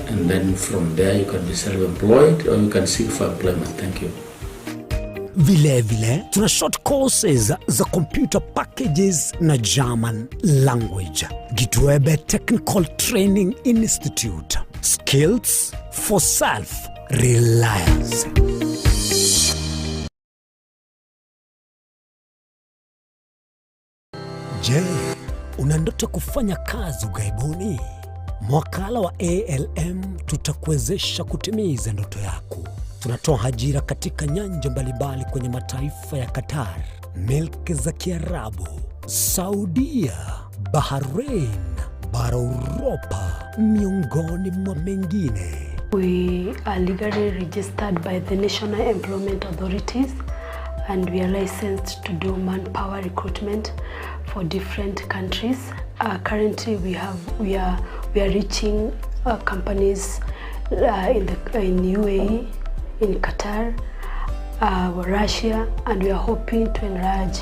and then from there you can be self-employed or you can seek for employment. Thank you. Vile vile tuna short courses za computer packages na German language. Gitwebe Technical Training Institute. Skills for self reliance. Je, una ndoto kufanya kazi ughaibuni? Mwakala wa ALM tutakuwezesha kutimiza ndoto yako. Tunatoa ajira katika nyanja mbalimbali kwenye mataifa ya Qatar, milki za Kiarabu, Saudia, Bahrain, bara Uropa, miongoni mwa mengine. We are legally registered by the National Employment Authorities and we are licensed to do manpower recruitment for different countries. Currently we have we are we are reaching companies in the in UAE, in Qatar, Russia, and we are hoping to enlarge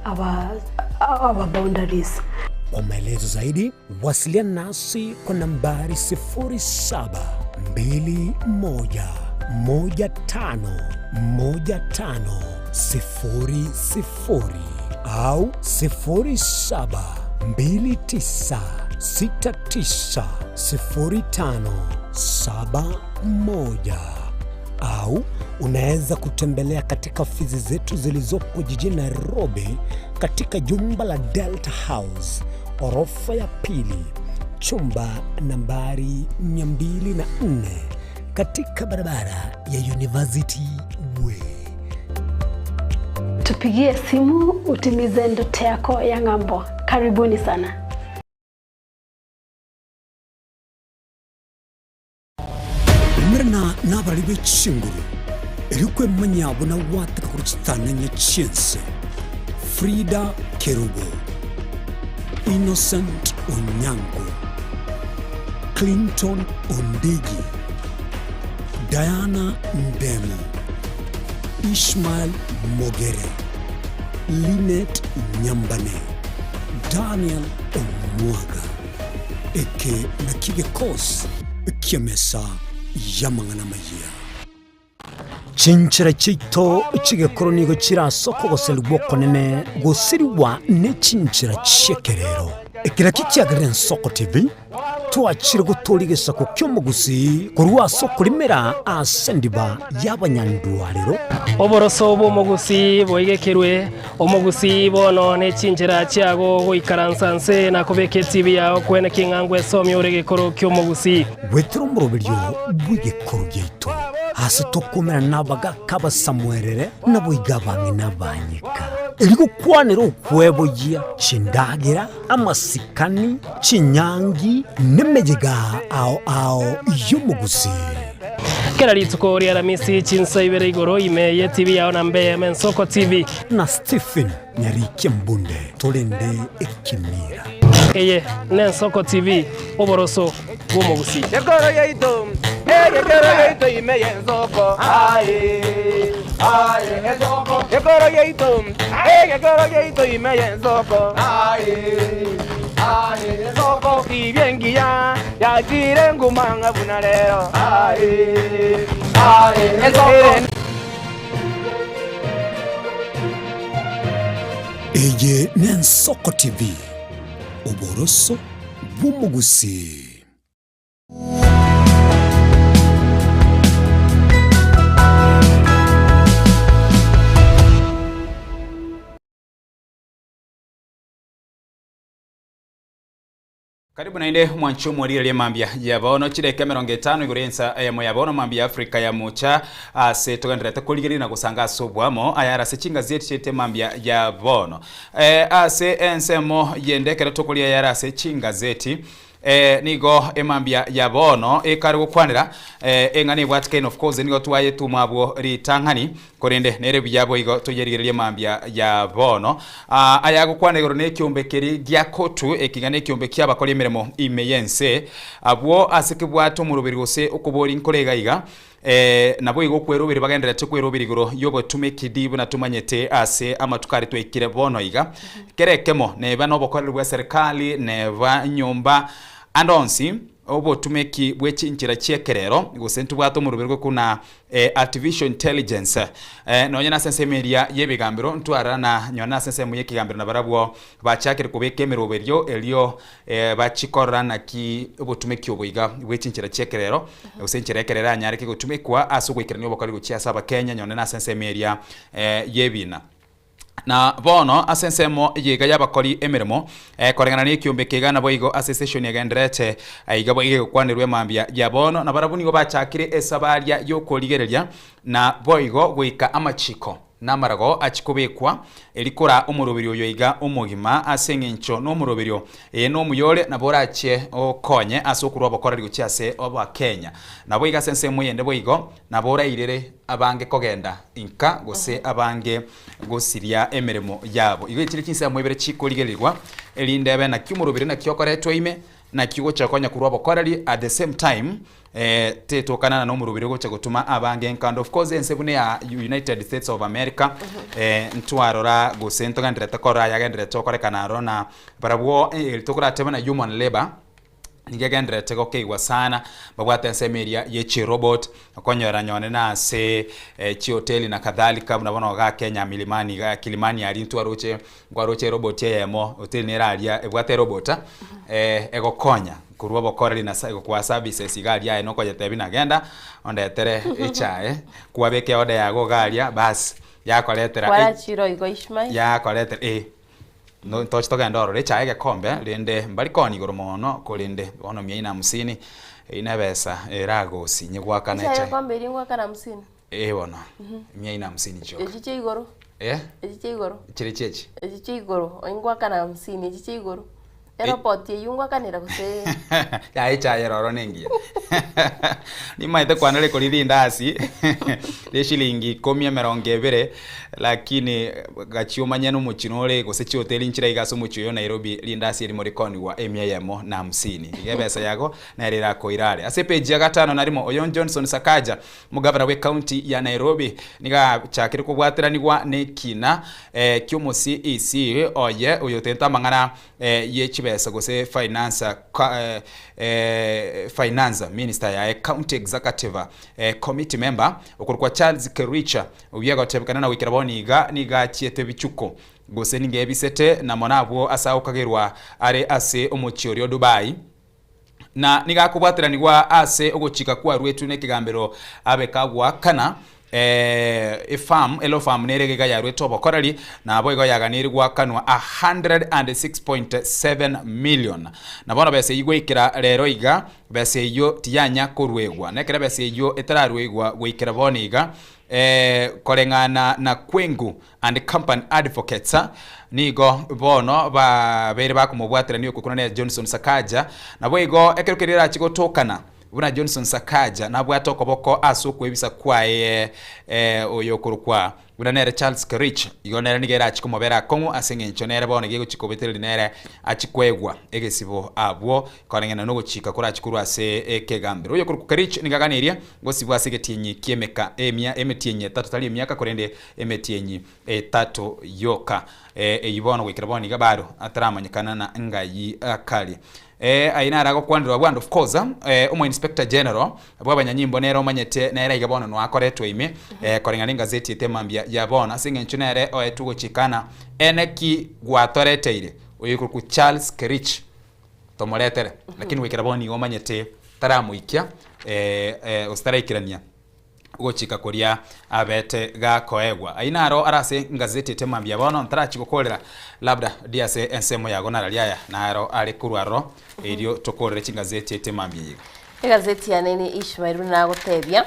our our boundaries. Kwa maelezo zaidi wasiliana nasi kwa nambari 0721151500 au 0729690571 au unaweza kutembelea katika ofisi zetu zilizopo jijini Nairobi katika jumba la Delta House orofa ya pili chumba nambari 204 katika barabara ya University Way. Tupigie simu utimize ndoto yako ya ng'ambo. Karibuni sana. Umerana n'abarari b'ekishenguro erikwemanya buna wateka kuri kitananya ky'ensi Frida Kerubo, Innocent Onyango, Clinton Ondigi, Diana Ndemo, Ishmael Mogere, Linet Nyambane, Daniel Omwaga. Eke naki gekosi ki'emesa y'amang'ana amayia. Chinchera chiaito chi'egekoro nigo chire ase okogoserigwa okonene gosirigwa ne chinchera chi'ekerero. Eke nakio kiagerire Ensoko TV twachire gotoria egesaku ki'omogusii korwa ase okorimera ase endiba y'abanyandwarero. Oboroso bw'omogusii boigekerwe, omogusii bono ne chinchera chiago goikaransa nse na kobeka etibi yao kwene king'angwa esomia ore egekoro ki'omogusii. Gwetera omoroberio bw'egekoro giaito, ase tokomerana nabagaka abasamuerere, naboigo abang'ina abanyeka, erio gokwanera okweboyia chindagera, amasikani, chinyangi, nemeyega ao ao y'omogusii. Kera rituko ria Aramisi chinsa ibere igoro ime ye TV yao na mbe Ensoko TV. Na Stephen Nyarikia Mbunde torende ekemira. Eye n'Ensoko TV, oboroso bw'omogusii. Ekoro yaito, egekero yaito ime y'ensoko. Aye, aye, ensoko. Ekoro yaito, egekero yaito ime y'ensoko. Aye, aye, ensoko. Tibia engiya, yachire nguma buna rero. Aye, aye, ensoko. Eye n'Ensoko TV, oboroso bw'omogusii. Karibu naende mwanche omorigereria mambia ya bono chidakika emerongo etano igoro y'ensa eyemo ya bono mambia ya Africa ya mocha ase togendererete korigereria na gosanga ase obwamo ayare ase chingazeti chiaito mambia ya bono eh, ase ensemo yende ekero tokoria ayare ase chingazeti Eh, nigo emambia ya bono ekare gokwanera eh, eng'ana ebwatikaine of course nigo twayetuma abwo ritang'ani korende nere buya boigo toyerigererie mambia ya bono. Ah, ayagokwana igoro na ekiombe keria gia Kotu ekiga na ekiombe ki'abakori emeremo ime y'ense abwo ase kebwate omoroberi gose okobori nkore iga iga. Eh, naboigo okweroberi bagendererete kweroberi igoro y'obotumeki di buna tomanyete ase amatuko aria twaikire bono iga. Kera ekemo neba nobokoreri bwa serikali, neba nyomba, ande onsi obotumeki bwe chinchera chi'ekerero gose ntobwate omoroberi gokuna eh, artificial intelligence eh, nonye nase ensemo eria y'ebigambero ntwarana na nonye nase ensemo y'ekegambero nabarabwo bachakire kobeka emeroberio erio eh, bachikorora naki obotumeki obo iga bwe chinchera chi'ekerero gose enchera y'ekerero yanyareke gotumekwa ase ogoikerania obokori gochia ase abakenya nonye nase ensemo eria eh, y'ebina. Na bono ase ensemo eye iga y'abakori emeremo, eh, koreng'ana nekiombe eke naboigo ase eseshoni egendererete aiga boigo egokwanerwa emambia ya bono, na barabwo nigo bachakire esabaria y'okorigereria na boigo goika amachiko na amarago achie kobekwa, eri koraa omoroberio oyo iga omogima, ase engencho nomoroberio ee nomuya ore nabo orachie okonye ase okorua obokoreri gochia ase Abakenya. Naboigo ase ensemo eyende boigo nabo orairere abange kogenda inka gose abange gosiria emeremo yabo. Igo echire chinsemo ibere chikorigererigwa, erinde ebe naki omorobere naki okoretwa ime, naki ogocha konya korwa obokoreri at the same time eh, tetokana na omorobere ogocha gotuma abange nka and of course ense buna ya United States of America eh, ntwarora gose ntogendererete korora yagendererete gokorekana aro na barabwo eh, tokoratebe na human labour Nigo egendererete gokeigwa sana, babwate ensemo eria ye chirobot, okonyora nyone na ase chihoteli na kadhalika, buna bono igaa Kenya Milimani igaa Kilimani aria ntwaroche nkwaroche erobot eyemo, hoteli nere aria ebwate erobot egokonya korwa obokoreri na sa gokoa services iga aria aye nokoyetebia buna genda ondetere echae, kwabeka eorder yago iga aria baas, yakoretera Kwarachire igo Ishmael? yakoretera eh. Ntoche togende ororo echae egekombe, rende mbari koonia igoro mono, korende bono mia ine hamsini, eyio nebesa eragosinye goakana Echae echae. egekombe eria ngoakana hamsini? Eh bono, mia ine hamsini chioka. Echio chia igoro? Eh? Echio chia igoro? Chire chiachi? Echio chia igoro, onye ngoakana hamsini, echio chia igoro. Eroboti eyio ngoakanera gose? Yaya echae ere oro nengiya. Nimaete kwana riko ririndasi rie shilingi ikomi emerongo ebere lakini gachia omanye nomochie nore gose chihoteli nchire iga ase omochie oyo Nairobi rindasi erimo rikonigwa emia eyemo na hamsini. Iga ebesa yago nere erakoira are. Ase epeji ya gatano na rimo oyo Johnson Sakaja Omogavana bw'ecounty ya Nairobi nigo achakire kobwateranigwa nekina ki'omo-CEC oye oyotente amang'ana ye chibesa gose finance finance minister yaye county executive committee member okorokwa Charles Kericha oyio agotebekana na goikera bono iga nigo achiete bichuko gose nigo ebisete na mono abwo ase agokagerwa are ase omochie oria o Dubai. Na nigo akobwateranigwa ase ogochika kwaruetwe nekegambero abe kagoakana efarm, elo farm nere iga yaruete obokoreri, naboigo yaganeiri goakanwa 106.7 million. Na bono besa eyio goikera rero iga, besa eyio tiyanya koruegwa. Na ekero besa eyio etararuegwa goikera bono iga, koreng'ana na Kwengu and Company Advocates, nigo bono babeire bakomobwaterania okwo nere Johnson Sakaja. Naboigo ekero keria erachie gotokana buna Johnson Sakaja nabwate okoboko ase okoebisa kwaye oyo okorokwa buna nere Charles Kerich, igo nere nigo erachie komobera akong'u ase eng'encho nere bono iga egochia kobetereria nere achie koegwa egesibo abwo koreng'ana nogochika korachie korwa ase ekegambero. Oyo okorokwa Kerich nigo aganerie gosibwa ase egetienyi ki'emeka emia emetienyi etato tari emiaka korende emetienyi etato yoka. Eyio bono goikera bono iga bado ataramanyekana na ng'ai akare. Ayio naro agokwanerwa abwo and of course omo inspector general bw'abanyanyimbo nere omanyete nere iga bono noakoretwe ime koreng'ana engazeti ete mambia ya bono ase eng'encho nere oetwe gochikana ene ki gwatoreteire oyo okorokwa Charles Kerich tomoretere lakini goikera bono nigo omanyete taramoikia gose taraikerania Ogochika koria abete gakoegwa. Ayio naro are ase engazeti ete mambia bono ntarachi gokorera labda di ase ensemo yago nararia aya naro are korwa aroro erio tokorere chingazeti ete mambia iga. Egazeti yane ne Ishmael buna nagotebia,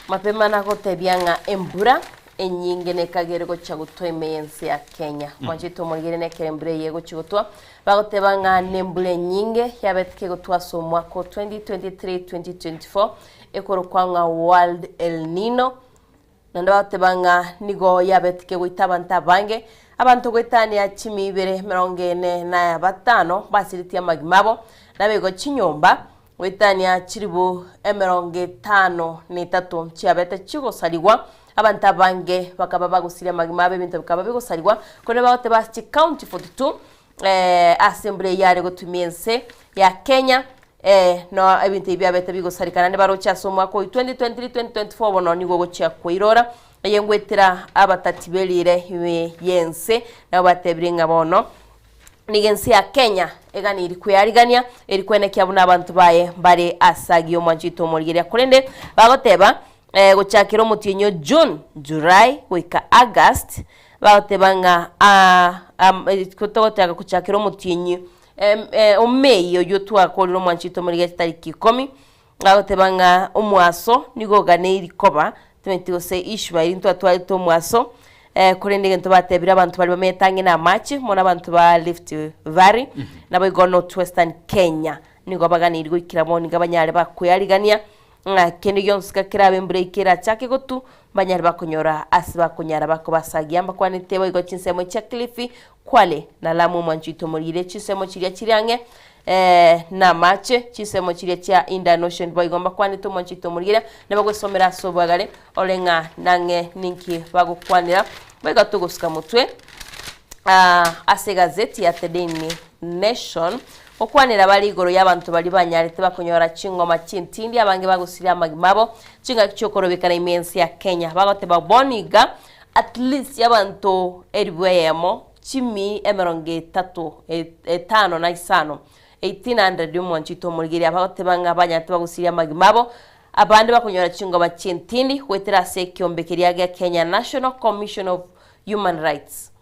mapema nagotebia ng'a embura enyinge nekagere gocha gotwa ime y'ense ya Kenya. Mwanchete omorigere nekero embura eye egochi gotwa, bagoteba ng'a nembura enyinge yabete kegotwa ase omwaka o 2023-2024 Ekorokwa ng'a World El Nino, naende bagoteba ng'a nigo yabetike goita abanto abange, abanto goetania chimi ibere emerongo ene na batano basiritie amagima abo, naboigo chinyomba Goetania chilifu emerongo etano na etato chiabete chigosarigwa, abanto abange bakaba bagosiria amagima abo ebinto bikaba bigosarigwa, korende bagoteba ase chicounty 42 ase embura eyio yare gotumia ense ya Kenya no ebinto ebi biabete bigosareka naende baroche ase omwaka oyo 2023 2024 bono nigo ogochia koirora, eye ngoetera abatati berire ime y'ense nabo batebire ng'a bono Nigo ense ya Kenya eganiri kwearigania eri kwenekia buna abanto baye mbare ase agiya omwancho oito omorigereria. Korende bagoteba gochakera omotienyi o June, July goika August bagoteba ng'a togochaka gochakera omotienyi o May oywo twakorire omwancho oito omorigereria chitariki ikomi, bagoteba ng'a omwaso nigo oganeiri koba, timanyeti gose Ishmael ntwatwarete omwaso, korende egento batebire abanto baria bamenyete ang'e na amache, mono abanto ba Rift Valley, naboigo North Western Kenya, nigo baganeiri goikera bono iga banyare bakwearigania, ng'a kende gionsi ka kerabe embura eke erachake gotu, mbanyare bakonyora ase bakonyara bakobasagia. Mbakwanete boigo chinsemo chia Kilifi, Kwale, na Lamu omwancho oito omorire, chinsemo chiria chire ang'e namache, chinsemo chiria chia Indian Ocean boigo mbakwanete omwancho oito omorire, nabagwesomera ase obwagare, ore ng'a nang'e ninki bagokwanera. Boigo togosuka motwe ase egazeti ya The Daily Nation, gokwanera bare igoro y'abanto baria banyarete bakonyora ching'oma chintindi abange bagosiria amagima abo chingaki chi'okorobekana ime y'ense ya Kenya. Bagoteba bono iga at least abanto elifu eyemo chimi emerongo etato etano na isano, 1800 omwancho oito omorigereria bagoteba ng'a banyarete bagosiria amagima abo abande bakonyora chingoma chintindi goetera ase ekiombe keria gia Kenya National Commission of Human Rights.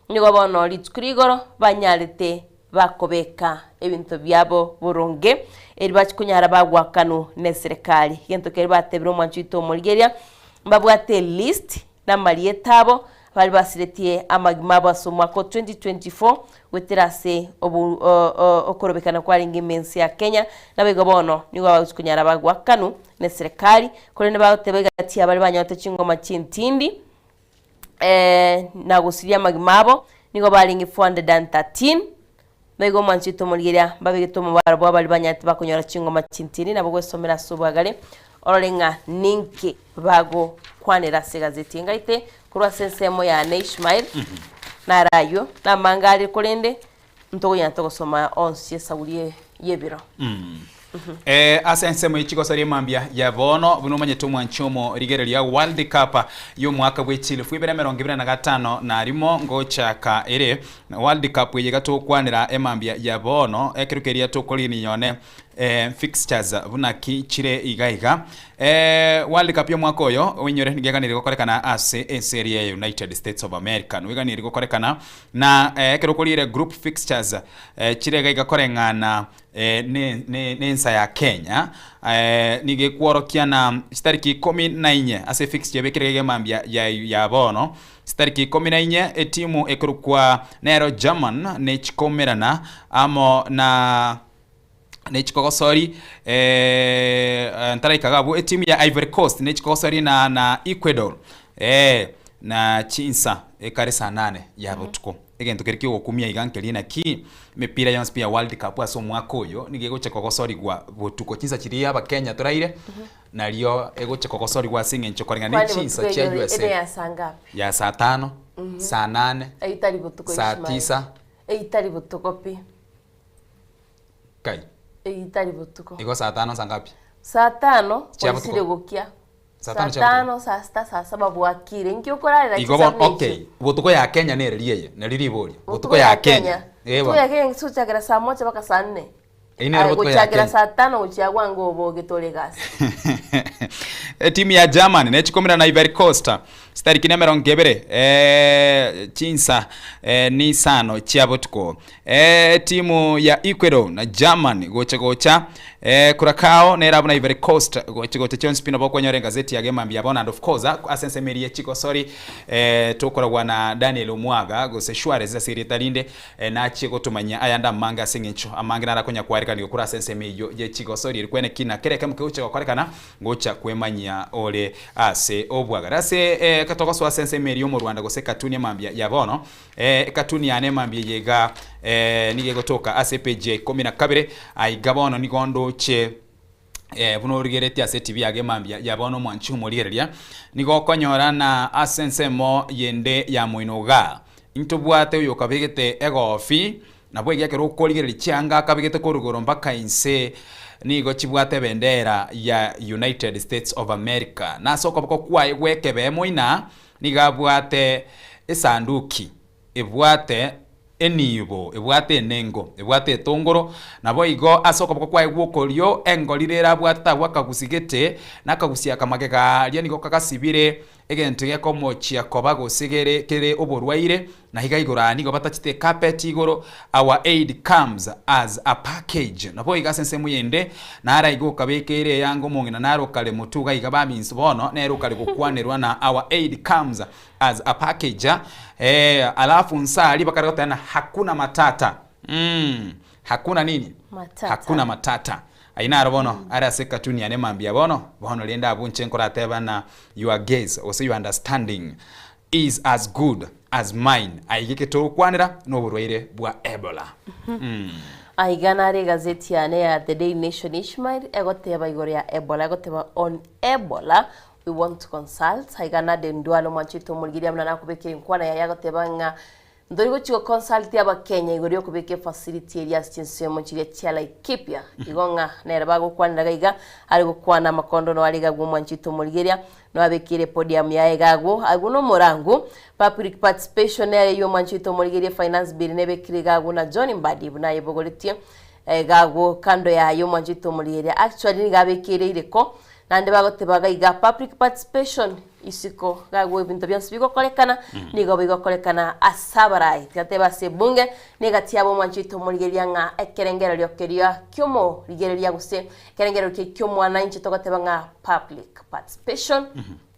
Nigo bono rituko rigoro banyarete bakobeka ebinto biabo boronge, eri bachia konyara bagwakanwa neserekari. Egento keria batebire omwancho oito omorigereria, mbabwate elist namarieta abo, baria basiretie amagima abo ase omwaka o 2024 goetera ase obo okorobekana kwarenge ime ense ya Kenya, naboigo bono nigo bagochia konyara bagwakanwa neserekari, korende bagoteba egati ya baria banyorete chingoma chintindi na gosiria amagima abo, nigo barenge 413, Naigo omwanchete omorigereria, mbabegete omobaro bwa baria banyarete bakonyora chingoma chintindi, nabo gwesomera ase obwagare, orore ng'a ninki bagokwanera ase egazeti engaite korwa ase ensemo yane Ishmael, naro ayio, namange are korende ntokonyara togosoma onsi esauri y'ebiro. Eh, ase ensemo ye chigoso ria mambia ya bono buna omanyete omwanchi omo rigereria World Cup y'omwaka bwe chilifu ibere emerongo ibere na gatano na rimo ngochaka ere World Cup eye iga tokwanera emambia ya bono ekero keria tokorigia yone eh, fixtures buna ki chire iga iga eh, World Cup y'omwaka oyo oinyore nigeganire gokorekana ase ense eria ya United States of America nigeganire gokorekana na eh, ekero okoriire group fixtures eh, chire iga iga koreng'ana nensa ya Kenya nigo ekworokia na chitariki ikomi na inye ase fixture ebekire iga mambia ya bono chitariki ikomi na inye etimu ekorokwa nero German nechikomerana amo na nechikogosori ntaraika iga abwo etimu ya Ivory Coast nechikogosori na na Ecuador na chinsa ekare saa nane ya botuko. Egento keria kiogokumia iga nkeria naki emepira yonsi pi ya World Cup ase omwaka oyo nigo egocha kogosorigwa botuko chinsa chiria abakenya toraire nario egocha kogosorigwa ase eng'encho koreng'ana ne Kwani chinsa botuko chia eyio USA ere ya saa ngapi? ya saa tano, saa nane, Eyio tari botuko saa Ishmael. tisa. Eyio tari botuko pi. Kai. Eyio tari botuko. Igo saa tano saa ngapi? Saa tano Chia oisire botuko. gokia. Saa Saa tano chia botuko. tano, saa sita, saa saba bwakire. Inki okorarera Igo chinsa bono buna okay, echio? botuko ya Kenya nere rieye, nari riboria. Botuko Botuko ya ya Kenya. Kenya. Eh Botuko ya bono. Kenya gose gochakera saa moja mpaka saa nne. Eyio nere Aye botuko ya gochakera Kenya. saa tano gochia bwango oboge tore egasi. Etimu ya Germany nechikumera na Ivory Coast chitariki na emerongo ebere eh, chinsa eh, ni isano chia botuko. Etimu ya Ecuador na Germany gocha gocha Curacao nere abwo na Ivory Coast gocha gocha chionsi pi nabo okonyora engazeti ya Mambia bono and of course ase ensemo eria ye chigosori tokoragwa na Daniel Omwaga gose Suarez ase erieta rinde nachie gotomanyia ayande amange ase eng'encho amange naro akonya kwarekanigwa korwa ase ensemo eyio ye chigosori eri kwene ki na kera ekemo kegocha gokorekana Ngocha kwemanyia ore ase obwagare ase ekero togosoa ase ensemo eria y'omorwanda gose ekatuni emambia ya bono. Ekatuni yane emambia eye iga nigo egotoka ase epeji ya ikomi na kabere. Aiga bono nigo ndoche. Eh, buna origeretie ase etibi yage mambia ya bono omwanchi omorigereria, nigo okonyora na ase ensemo yende ya moino igaa, intobwate oyokabegete egofi, nabo iga ekero okorigereria chianga akabegete korwa igoro mpaka inse, nigo chibwate ebendera ya United States of America. Na ase okoboko kwaye gw'ekebee moina, nigo abwate esanduki ebwate enibo, ebwate enengo, ebwate etongoro, naboigo ase okoboko kwaye gw'okorio engorire erabwatete agwo akagusi gete, na akagusi aka magega aria nigo kagasibire egento gekomochia koba gose kere kere oborwaire, na iga igoro aa nigo batachete ecarpet igoro, our aid comes as a package. Naboigo ase ensemo yende, naro aiga okabekeire eyanga omong'ina naro okare motwe iga iga baminso bono nere okare gokwanerwa na our aid comes as a package eh, alafu nsari bakare goteba hakuna matata mm, hakuna nini Matata. hakuna matata aye naro bono are ase cartoon yane mambia bono bono rende abwo inche nkorateba na your gaze gose your understanding is as good as mine aye geke togokwanera na oborwaire bwa Ebola mm. Aiga nare egazeti yane ya The Daily Nation Ishmael egoteba igoro ya Ebola egoteba on Ebola We want to consult. Aiga nade ndware omwanchete omorigereria buna nakobekera enkwana yaye agoteba ng'a ntori gochia goconsult abakenya igoro yokobeka efacility eria ase chinsemo chiria chia Laikipia. Igo ng'a nere bagokwanera iga iga are gokwana amakondo no are iga agwo omwanchete omorigereria no abekeire epodium yaye iga agwo agwo na omorangu public participation nere eywo omwanchete omorigereria efinance bill nebekire iga agwo na John Mbadi buna ayebogoretie iga agwo kando yaye omwanchete omorigereria actually nigo abekeire ireko Naende bagoteba iga public participation isiko gagwo ebinto bionsi bigokorekana nigo bigokorekana ase abarai tigateba ase ebunge negati yabo omwanchi oito omorigereria ng'a ekerengererio keria kiomorigereria gose ekerengererio keria kiomwananchi togoteba ng'a public participation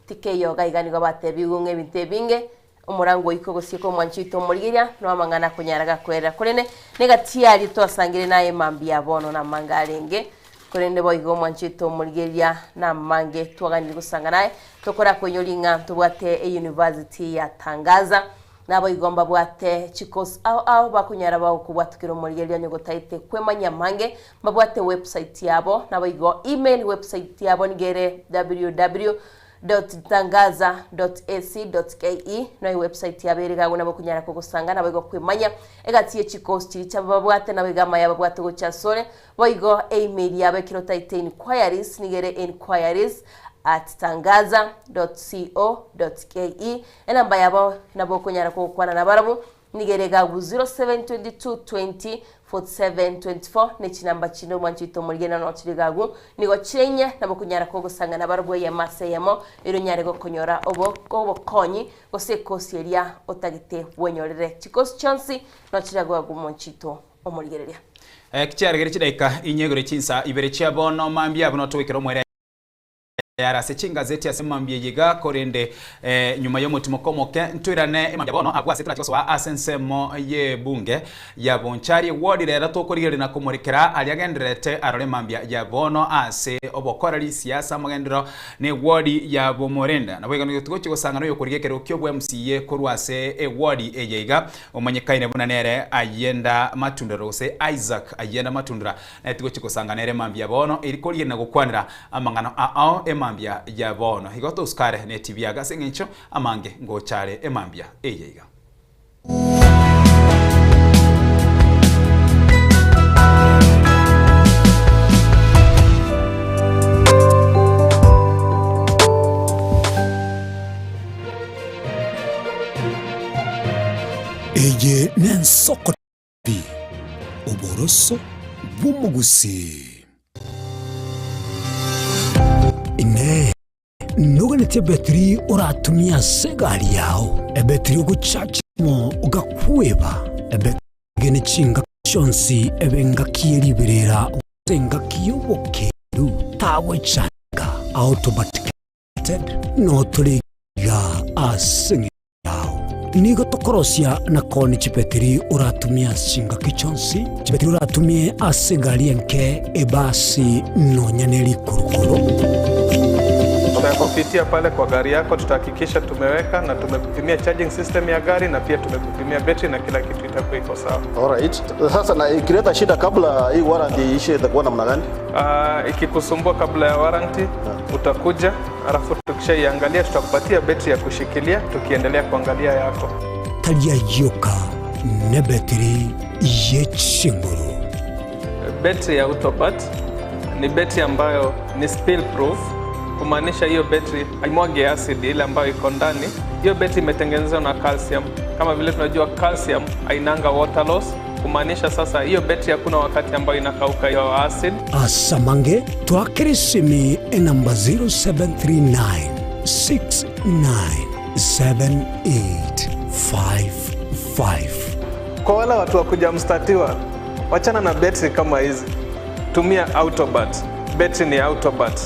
tikeiyo iga iga nigo batebigwe ng'a ebinto ebinge Omorango oike ogosieka omwanchi oito omorigeria, no amang'ana akonyara gakwerera. Korende negati yaria twasangire naye mambia bono namange arenge, korende boigo omwanchi oito omorigeria namange twaganire gosanga naye, tokorakoinyori ng'a ntobwate euniversity ya Tangaza, naboigo mbabwate chicourse ao ao bakonyara bagokobwatukera omorigereria onye gotaete kwemanyia amange, mbabwate website yabo, naboigo email website yabo nigo ere www. Tangaza ac ke noe website yabo ere iga nabo okonyara kogosanga naboigo kwemanya egati ye chikosi chiria chiabo babwate naboigo amaya babwate gocha asore boigo email yabo ekero otaete inquiries nigo ere inquiries at tangaza co ke enamba yabo nabo okonyara kogokwana nabarabwo Nigo ere gabu 0722 20 47 24 ne chinamba chinde omwanchi oito omorigena no chire gabu nigo chire inye nabo okonyara kogosang'ana barobwo eyemo ase eyemo erio onyare gokonyora obo obokonyi gose ekosi eria otagete bwenyorere chikosi chionsi no chire agwo agwo omwanchi oito omorigereria. Chiaregire chidaeka inye igoro chinsa ibere chia bono mambia buna togoikera omoerio Yare ase chingazeti ase mambia eye iga, korende nyuma y'omotimoko omoke ntoirane mambia bono agwo ase torache gosoa ase ensemo y'ebunge ya Bonchari ward rero tokorigereria na komorekera aria agendererete arore mambia ya bono ase obokoreri siasa amagenderero ne ward ya Bomorenda. Naboigo nigo togochia gosangana oyokorigia ekerogo ki'obwa MCA korwa ase eward eye iga omanyekaine buna nere Ayenda Matundura gose Isaac Ayenda Matundura naye tigochia gosangana ere mambia bono eri korigereria na gokwanera Amang'ana ao emambia ya bono. Igo tosukare netibiaga ase engencho amange ngocha are emambia eye iga. Eye nensoko Pi, oboroso bw'omogusii. Inee! Noganetie ebetiri oratumie ase egari yao? Ebetiri ogochacha mo ogakweba? Ebetiri egene chingaki chionsi ebe engaki ye riberera gose engaki y'obokendu, tagwechandeka automatically. Notore iga ase eng'encho yao. Nigo tokorosia na koonia chibetiri oratumie ase chingaki chionsi, chibetiri oratumie ase egari enke, ebasi, nonya ne rikurukuru. Utapitia pale kwa gari yako, tutahakikisha tumeweka na tumekupimia charging system ya gari na pia tumekupimia betri na kila kitu itakuwa iko sawa. Alright. Sasa na ikileta shida kabla hii warranty iishe itakuwa namna gani? Ikikusumbua kabla ya warranty utakuja, alafu tukishaiangalia tutakupatia betri ya kushikilia, tukiendelea kuangalia yako. Taria yoka ne betiri yechinguru. Betri ya Autobat ni betri ambayo ni spill proof, kumaanisha hiyo betri haimwagi acid ile ambayo iko ndani. Hiyo betri imetengenezwa na calcium. Kama vile tunajua calcium hainanga water loss, kumaanisha sasa hiyo betri hakuna wakati ambayo inakauka hiyo acid. Asamange twakirisimi enamba 0739 697855. Kwa wale watu wa kuja mstatiwa, wachana na betri kama hizi, tumia Autobat. Betri ni Autobat.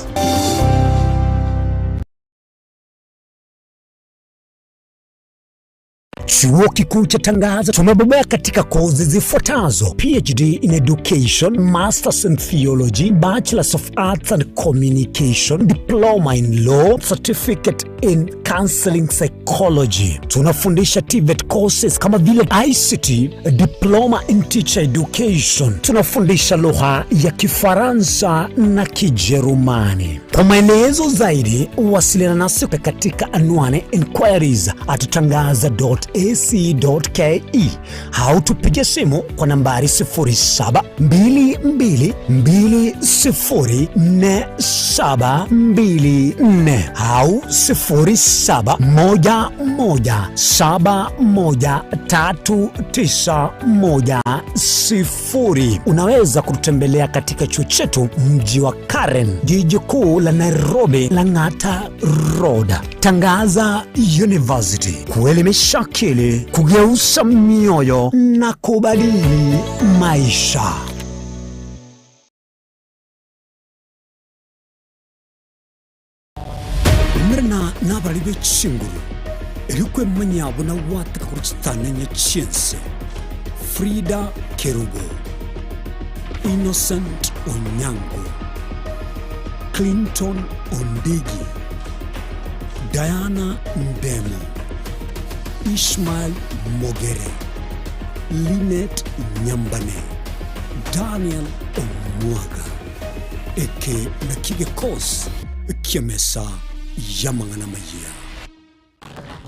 Chuo Kikuu cha Tangaza tumebobea katika kozi zifuatazo: PhD in Education, Masters in Theology, Bachelors of Arts and Communication, Diploma in Law, Certificate in Counseling Psychology. Tunafundisha TVET courses kama vile ICT, Diploma in Teacher Education. Tunafundisha lugha ya Kifaransa na Kijerumani. Kwa maelezo zaidi, wasiliana nasi katika anwani inquiries at tangaza.ac.ke au tupige simu kwa nambari 0722204724 au 0711713910. Unaweza kututembelea katika chuo chetu mji wa Karen, jiji kuu la Nairobi, Lang'ata Road. Tangaza University, kuelimisha akili, kugeuza mioyo na kubadili maisha. Umerana n'abari b'ekinguru erikwemanya buna wateka kuri kitanenye cyense Frida Kerubo, Innocent Onyango, Clinton Ondigi, Diana Ndemo, Ishmael Mogere, Linet Nyambane, Daniel Omwaga, eke nakigekos kiamesa yamang'ana maya.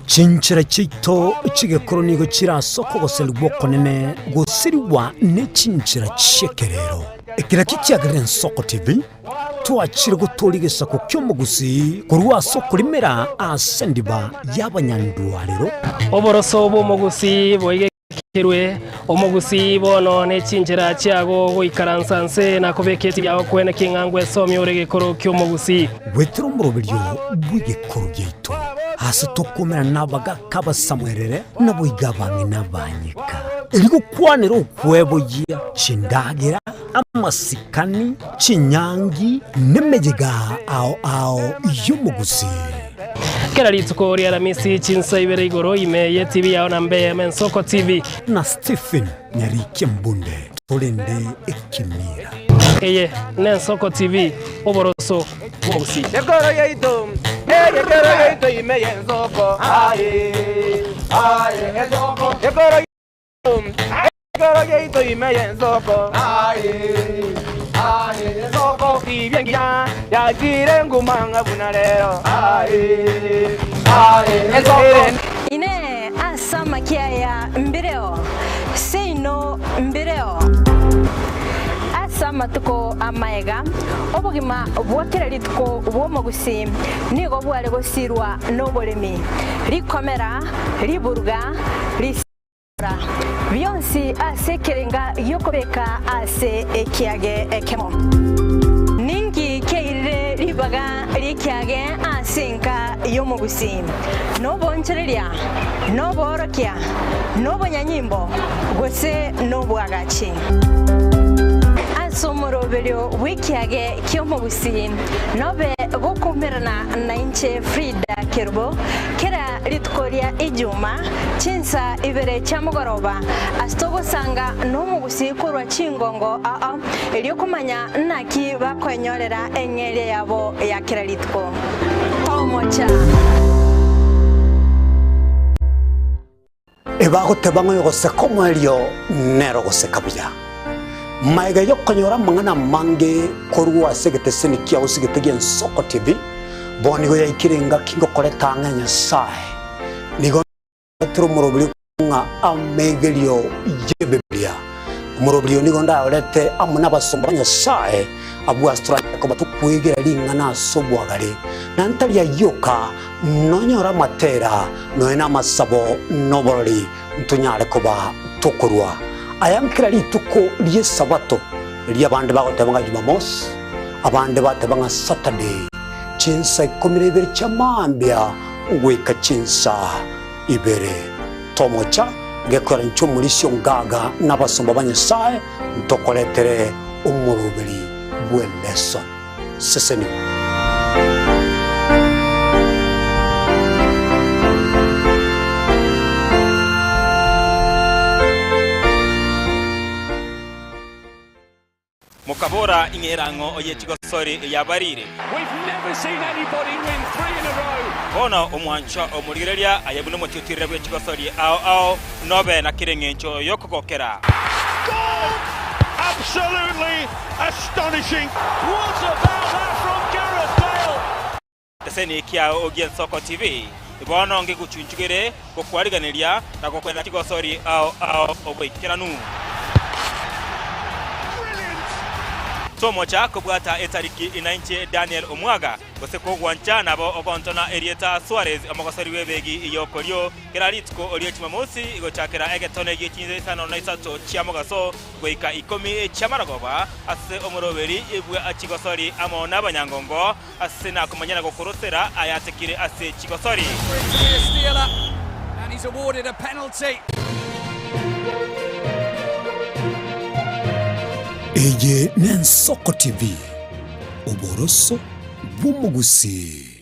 Chinchera chiaito chigekoro nigo chirasoko goserigwa okonene goseriwa ne chinchera chi'ekerero. Ekero kichiagerire Ensoko TV, twachire gotoria egesaku ki'omogusi korwa ase okorimera ase endiba y'abanyandwarero. Oboroso bw'omogusi boigekerwe omogusi bono ne chinchera chiago goikaransa nse na kobeka etibi yao kwene king'ango esomia ore gekoro ki'omogusi. Gwetera omoroberio bw'egekoro giaito ase tokomera n'abagaka abasamwerere naboiga abang'ina banyeka erigokwanera okweboyia chindagera amasikani chinyangi n'emeyega ao ao y'omogusi. Kera rituko ria Aramisi chinsa ibere igoro ime ye TV yao na mbe Mensoko TV na Stephen Nyarike Mbunde torende ekimira eye Nensoko TV oboroso bw'omogusi. Ekoro yaito, ekoro yaito ime yensoko. Aye, aye, ensoko. Ekoro yaito, ekoro yaito ime yensoko. Aye, aye, ensoko. Ibyengiya yakire ngumanga buna lero. Aye, aye, ensoko. Ine asama kiaya mbireo seino mbireo ase amatuko amaega obogima bwakera rituko bw'omogusi nigo bware gosirwa n'oboremi rikomera riburuga risora bionsi ase ekerenga giokobeka ase ekiage ekemo ningi keirire ribaga rikiage ase enka y'omogusi nobonchereria noborokia nobonyanyimbo gose nobwagachi. Ase omoroberio bw'ekiage ki'omogusii, nobe gokoumerana nainche Frida Kerubo kera rituko ria Ijuma chinsa ibere chia mogoroba, ase togosanga nomogusii korwa chingongo ao erio komanya naki bakoenyorera eng'eria yabo ya kera rituko. Tomocha! Ebagoteba ng'a oyogoseka omoerio nere ogoseka buya. Magega y'okonyora amang'ana amange korwa ase egeteseni kiao ase egete gi'Ensoko TV, bono nigo yaikire engaki ngokoreta ang'e Nyasae. Nigo ndetire omoroberio ng'a amegerio y'Ebibilia. Omoroberio nigo ndaorete amo nabasomba ba Nyasae abwo ase toranyare koba tokwegera ring'ana ase obwagare, na ntari ayio oka, Nonyore amatera, nonya namasabo, na oborori, ntonyare koba tokorua aya kera rituko ri'Esabato, erio abande bagoteba ng'a Jumamosi, abande bateba ng'a Saturday, chinsa ikomi na ibere chia mambia goika chinsa ibere. Tomocha gekora inche omorisia ongaga na abasomba ba Nyasae ntokoretere omoroberi bw'eleson. Sesenigwa. Mokabora, Ing'era ang'o oye chigosori eyabarire? Bono omwanchwa omorigereria aye buna omotiotirere bwe chigosori ao ao, nobe na kera engencho y'okogokera. Absolutely astonishing. What about that from Gareth Bale? Eseni ekiao gi'Ensoko TV bono ngegochunchugere gokwariganeria na gokwena chigosori ao ao oboikeranu. Tomocha kobwata etariki inainche Daniel Omwaga Gose kogwancha nabo ogontona erieta Suarez, omogosori bw'ebegi y'okorio, kera rituko rie Jumamosi gochakera egetone gie chinsa isano na isato chia mogaso goika ikomi chi'amarogoba, ase omoroberi bwa chigosori amo nabanyangongo, ase nakomanya na gokorosera ayatekire ase chigosori. Eye n'Ensoko TV, oboroso bw'omogusii.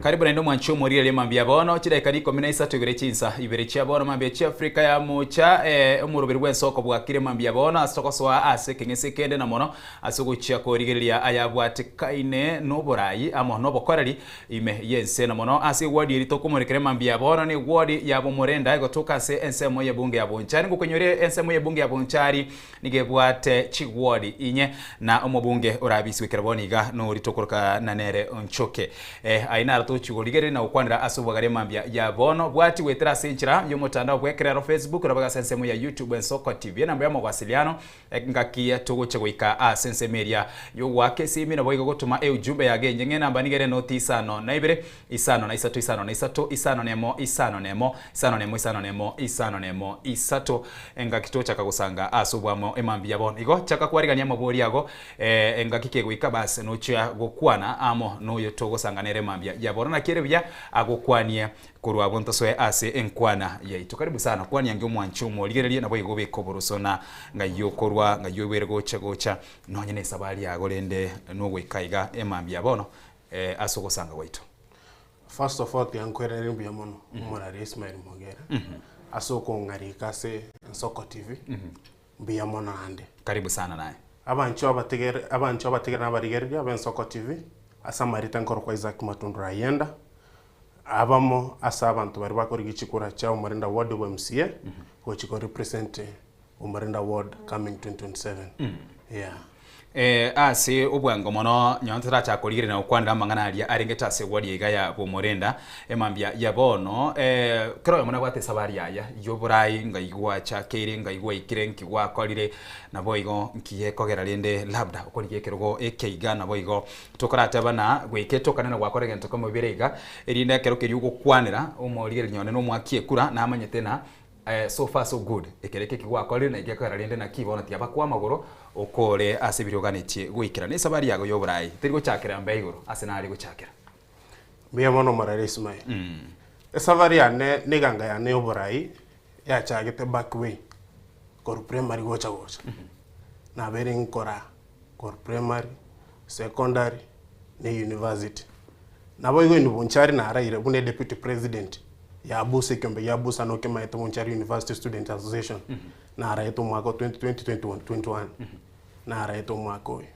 Karibu naende omwanchi omorigereria mambia bono chidaeka rikomi na isato ibere chinsa ibere chia bono mambia chia Afrika ya mocha eh, omoroberi bw'ensoko bwakire mambia bono ase togosoa ase ekeng'ese kende na mono ase ogochia korigereria ayabwatekaine noborai amo nobokoreri ime y'ense na mono ase eward eri tokomorekera mambia bono ne eward ya Bomorenda egotoka ase ensemo y'ebunge ya Bonchari ngokonyoria ensemo y'ebunge ya Bonchari Nigo ebwate chigwori inye, na omobunge orabiswe ekero bono iga nori tokoroka na nere Onchoke. Eh, aye naro tochia gorigereria na gokwanera ase obwagare mambia ya bono. Bwati goetera ase enchera y'omotandao bw'ekerero Facebook nabo ase ensemo ya YouTube Ensoko TV. Enamba y'omogwasiliano engaki togochia goika ase ensemo eria y'ogoaka esimi nabo igo gotoma eujumbe yago enyeng'e enamba nigo ere noti isano na ibere isano na isato isano na isato isano na emo isano na emo isano na emo isano na emo isano na emo isato engaki tochaka gosanga ase obwamo emambia bono igo chaka kwarigania amabori ago eh, engaki kegoika bas nochia gokwana amo noyo togosanga nere emambia ya bono naki ere buya agokwanie korwa abwo ntosoe ase enkwana yaito karibu sana kwani ange omwancho omorigererie nabo igo obeke oboroso na ng'ai okorwa ng'ai oibwere gocha gocha nonye na esabari yago rende nogoika iga emambia bono ase ogosanga gwaito. First of all tiga nkwerere mbuya mono omorari Ismael Mogere ase okong'arika ase Ensoko TV mbuya mono naende. Karibu sana naye. Abanchwa abategere abanchwa abategere na abarigereria ba Ensoko TV ase amarita nkorokwa Isaac Matundura Ayenda abamo ase abanto baria bakorigia chikura chia Omorenda Ward obo MCA gochi ko represent Omorenda Ward coming 2027 yeah. Eh, ase obwango mono nyono toracha korigereria na gokwanera amang'ana aria arengete ase eward iga ya Bomorenda emambia ya bono. Eh, kera oyomo nabwate esabari yaye y'oborai ngai gwachakeire ngai gwaikire nki gwakorire naboigo nki gekogera rende labda okorigia ekerogo eke iga naboigo tokorateba na goika etokane na gwakora egento kemo bibere iga erinde ekero keria ogokwanera omorigereria one na omwaki ekura namanyete na So far so good, ekero eke ekigwakorire na gekogera rende naki bono tiga bakwe amagoro okore ase biria oganetie goikera. Na esabari yago y'oborai teri gochakera mbe igoro ase nare gochakera. Mbuya mono Morara Ismail. Esafari yane na eganga yane y'oborai yachagete back way korwa primary gocha gocha. Nabeire nkora korwa primary, secondary na university. Naboigo inwe Bonchari naraire buna deputy president ya Busa ekiombe gia Busa nokemaete Bonchari University Student Association naraete omwaka o 2020 2021 naraete omwaka oyo.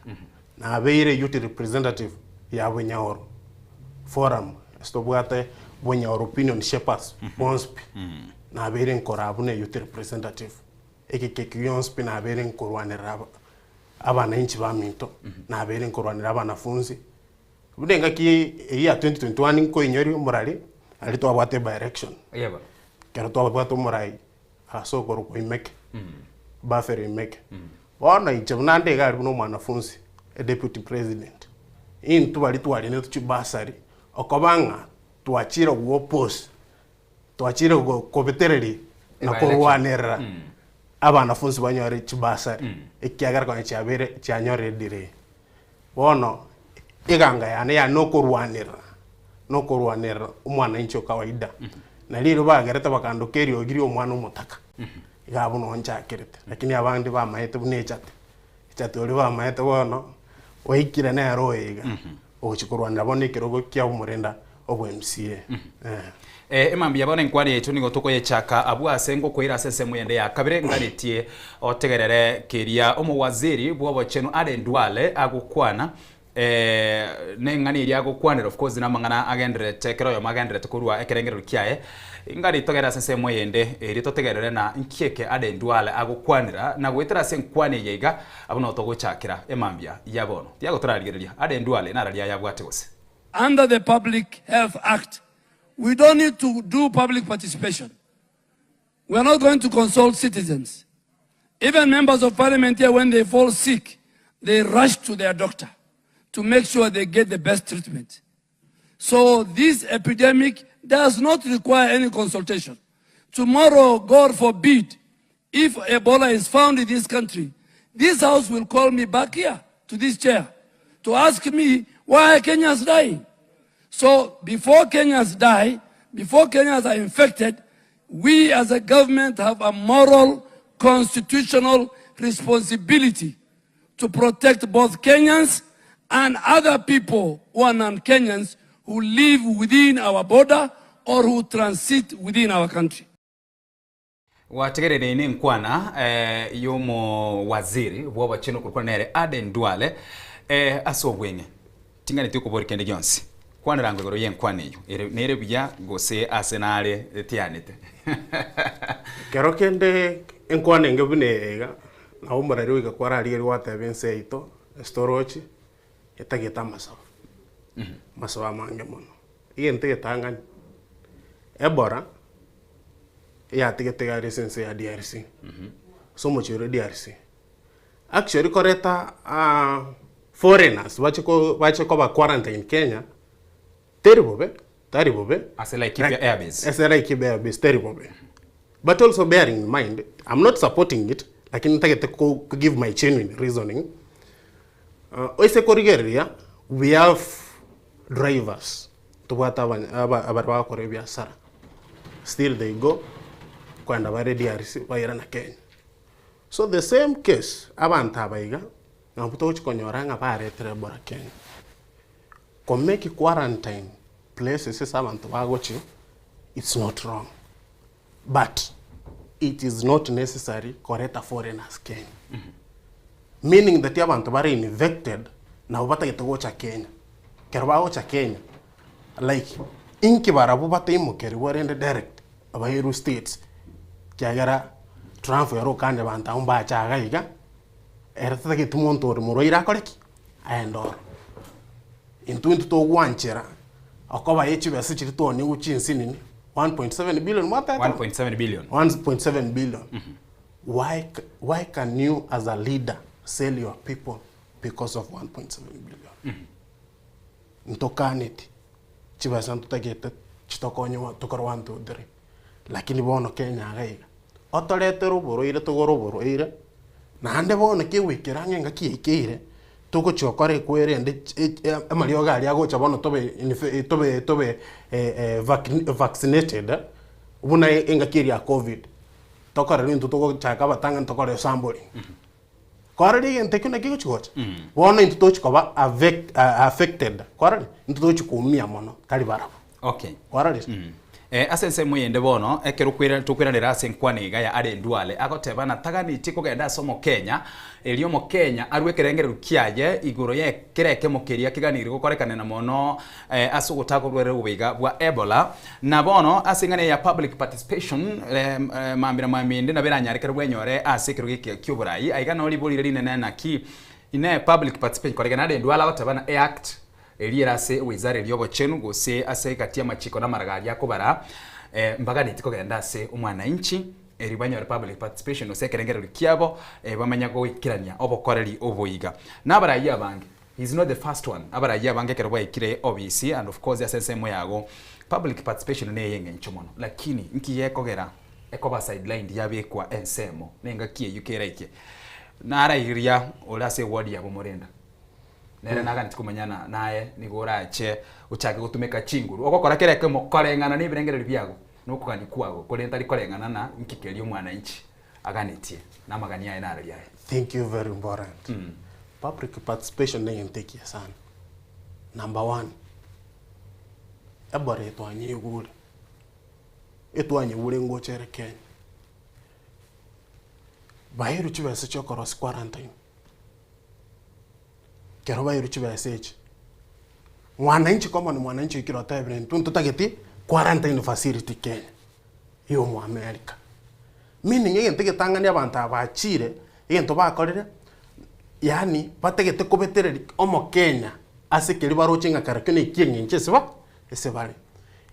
Nabeire youth representative ya Bonyaoro forum ase tobwate Bonyaoro opinion shapers bonsi pi nabeire nkoraa buna youth representative. Egeka ekio gionsi pi nabeire nkorwanerera abananchi baminto, nabeire nkorwanera abanafunzi. Buna engaki eyio ya 2021 nkoinyoria omorari, aria twabwate by election. Ekero twabwate omorai ase okorokwa Imeke, Bafero Imeke. Bono inche buna nde iga aria buna omwanafunzi, deputy president, intwe baria twarinetwe chibasari, okoba ng'a twachire goopose, twachire kobetereria na korwanerera abanafunzi banyore chibasari, ekiagera konya chiabeire chianyorire delay. Bono eganga yane yane nokorwanerera, nokorwanerera omwananchi o kawaida. Na riria bagerete bakandoka eriogi ria omwana omotaka, iga abwo noo nchakerete. Lakini abande bamaete buna echate, echate oria bamaete bono, oikire nere oyo iga, ogochia korwanera bono ekerogo kia omorenda obwa MCA. Eh. Eh, emambia bono enkwani yaito nigo tokoyechaka abwo ase ngokoira ase ensemo yende ya kabere ngaretie otegerere keria omowaziri bw'obochenu Aden Duale agokwana eh, neng'ana eria agokwanera of course namang'ana agendererete ekero oyomo agendererete korwa ekerengerero kiaye ngari togere ase ensemo eyende eria totegerere na nki eke Aden Duale agokwanera na goetera ase enkwani eye iga abwo noo togochakera emambia ya bono tiago torarigereria Aden Duale nararia ayabwate gose. Under the Public Health Act We don't need to do public participation. We are not going to consult citizens. Even members of parliament here, when they fall sick, they rush to their doctor to make sure they get the best treatment. So this epidemic does not require any consultation. Tomorrow, God forbid, if Ebola is found in this country, this house will call me back here to this chair to ask me why Kenyans dying. So before Kenyans die, before Kenyans are infected, we as a government have a moral, constitutional responsibility to protect both Kenyans and other people who are non-Kenyans who live within our border or who transit within our country. Gwategereire nenkwana y'omowaziri bw'obochenu okorokwa nere Aden Duale ase obweng'e. Tinganeti okoboria kende gionsi. Kwanera ango igoro y'enkwana eyio, ere nere buya gose ase nare tianete. Kero kende enkwana enge buna eye iga, nabo omoreri goika kwararigereria gwateba ense yaito ase toroche, etagete amasabo, amasabo amange mono. Egento egetang'ani, Ebola eyatigete iga aria ase ense ya DRC, ase omochie oria DRC. Actually koreta foreigners bache ko bache koba quarantine Kenya, teri bobe, tari bobe. Ase Laikipia Airbase. Ase Laikipia Airbase teri bobe. But also bearing in mind, I'm not supporting it, lakini ntagete ko give my genuine reasoning, oise korigereria we have drivers Tobwate abanya aba baria bagokora ebiasara, still they go kogenda bare DRC bairana Kenya. So the same case, abanto aba iga, nabwo togochi konyora ng'a baretire Ebola Kenya. Ko make quarantine places ase abanto bagochi, it's not wrong, but it is not necessary koreta foreigners Kenya. Meaning that abanto bare infected nabo batagete gocha Kenya. Ekero bagocha Kenya, like inki barabwo bataimokerigwa rende direct bairwe States, ekiagera Trump ere okania abanto abwo mbache iga iga. Ere tatageti monto ore morwaire akore ki? Aende oro. Intwe intwe togwanchera okoba ye chibesa chiria twanigwe chinsinini 1.7 billion mwatebete? 1.7 billion. 1.7 billion. Why, why can you as a leader sell your people because of 1.7 billion? Ntokaneti chibesa ntotagete chitokonye tokore 1 2 3 lakini bono Kenya iga iga otoretere oborwaire togore oborwaire naende bono kegoikera ang'e engaki yaikeire togochia gokora ekwere ende amariogo aria agocha bono tobe tobe tobe vaccinated buna engaki eria ya covid tokorerwa intwe togochaka abatang'ani tokore esampling. Kwarora egento ekio naki egochi gocha? Bono intwe tochi koba affected, kwarora? Intwe tochi koumia mono, tari barabwo. Okay. Kwarorire? Eh, ase ensemo eyende bono, ekero okwera tokweranera ase enkwana iga ya are Ndwale, agoteba nataganitie kogenda ase omokenya, erio omokenya arue ekerengererio kiaye igoro ye kera ekemo keria keganirie gokorekanena mono eh, ase ogotaka oborwaire obo iga bwa Ebola. Na bono ase eng'ana eye ya public participation, eh, mambia na mambia ende nabo eranyare kero bwenyore ase ekerogo eke ki'oborai. Aiga noo riborire rinene naki Inee public participation koregena are Ndwale agoteba na eact eria ere ase ewizara eria y'obochenu gose ase egati y'amachiko na amaraga aria akobara eh, mbaganeti kogenda ase omwananchi erio banyore public participation gose ekerengererio kiabo eh, bamanye goikerania obokoreri oboiga. Na abarayia abange He is not the first one, abarayia abange ekero baikire obisi and of course ase ensemo yago public participation neye eng'encho mono lakini nki gekogera ekoba sidelined yabekwa ensemo na engaki eyio keraikie narairia ore ase eward yabo morenda nere naganeti komanyana naye nigo orache ochake gotumeka chinguru ogokora kera ekemo koreng'ana na ebirengererio biago na okogania kwago korende tari koreng'ana na nki keria omwananchi aganetie na amagani aye narari aye. Thank you very important. Public participation negento ekiya sana. Number one, ebora etwanyegure, etwanyegure ngocha ere Kenya. Bairwe chibesa chia okorosia quarantine. Kero bairwe chibesa echi, mwananchi common mwananchi oikire otebire intwe ntotageti quarantine facility Kenya, ya omoamerica. Meaning egento egetang'ani abanto aba bachire, egento bakorire, yaani batagete kobetereria omokenya ase keria baroche ng'a kare ekio na ekieng'encho ase ba ase bare.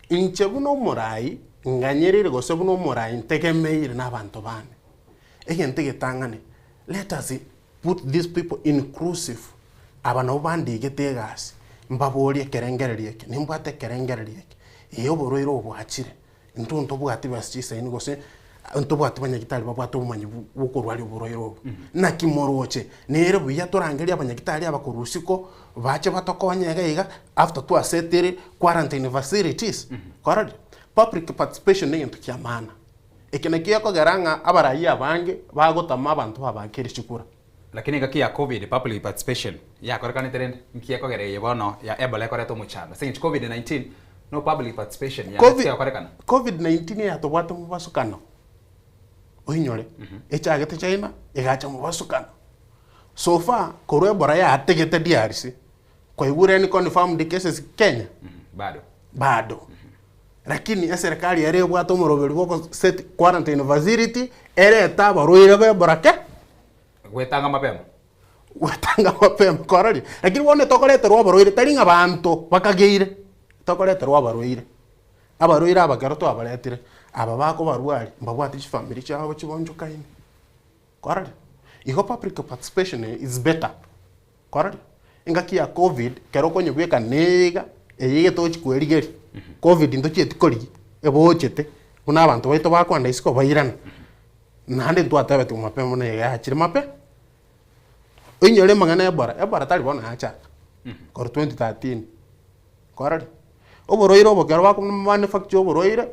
Inche buna omorai, nganyerire gose buna omorai ntegemeire na abanto bane, egento egetang'ani, let us put these people inclusive, aba nabo bandigete egasi, mbaborie ekerengererio eke, nimbwate ekerengererio eke, ee oborwaire obo bwachire, Intwe ntobwati besa chisaini gose ntobwati banyagitari babwate obomanyi bw'okorwaria oborwaire obo. Naki moroche, nere buya torangerie abanyagitari aba korwa isiko bache batokonye iga iga after twasetire quarantine facilities. Kwarorire? Public participation negento kia maana. Eke nakio gekogera ng'a abaraia abange bagotama abanto babaakere chikura. Lakini engaki ya covid public participation yakorekanete rende nki ekogera eye bono ya Ebola ekoreta omochando ase eng'encho covid 19 no public participation yaye Covid, tiyakorekana. Covid 19 eyatobwate mobasukano oinyore echagete China egacha mobasukano so far korwa Ebola yategete DRC kwaigure any confirmed cases Kenya? Bado. Bado. Lakini eserekari ere ebwate omoroberi bwa ogo set quarantine facility erete abarwaire ba Ebola ke. Gwetanga mapema. Gwetanga mapema kwarorire? Lakini bono tokoreterwa abarwaire tari ng'a banto bakageire, tokoreterwa abarwaire. Abarwaire aba ekero twabaretire, aba bakobarwaria mbabwate chifamiri chiabo chibonchokaine. Kwarorire? Igo public participation is better. Kwarorire? Engaki ya covid, ekero okonyebweka niga, eye iga togochi kwerigeria, covid ntochieti korigia, ebochete, buna abanto baito bakoenda isiko bairana. Naende ntwatebetigwe mapema buna iga yachire mape, oinyore amang'ana ya Ebola, Ebola tari bono yachaka, korwa 2013, kwarorire? Oborwaire obo ekero bako manufacture oborwaire,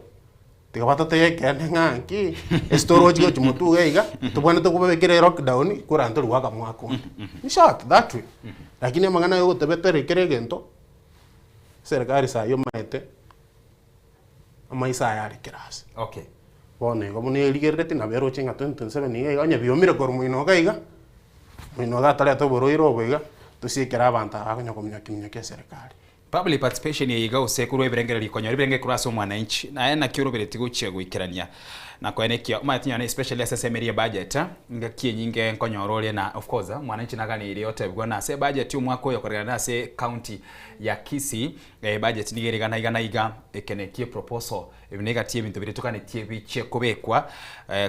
tiga batotebie ekeene ng'a nki, ase torochi gochia motwe iga iga, tobwenerete kobabekera elockdown, kore tori goaka mwaka onde. In short, that way. Lakini amang'ana ya ogotebeteria kera egento, eserekari saii omanyete. Amaiso aye are kera ase. Okay. Bono igo buna erigerereti nabo eroche ng'a 2027 iga iga onye biomire korwa moino iga iga, moino iga atareta oborwaire obo iga, tosiekere abanto aba bakonya kominyokia minyokia eserekari. Public participation eye iga gose korwa ebirengererio konyora ebirengererio korwa ase omwananchi, naye naki orobereti gochia goikerania. Na koenekia omanyete nyone especially ase ensemo eria y'ebudget, engaki enyinge nkonyora ore na of course mwananchi naganeire otebigwa na ase ebudget omwaka oyo koregana ase county ya Kisii, ebudget nigo ere igana iga na iga, eke neki eproposal, ebi negati y'ebinto biria toganetie bichie kobekwa,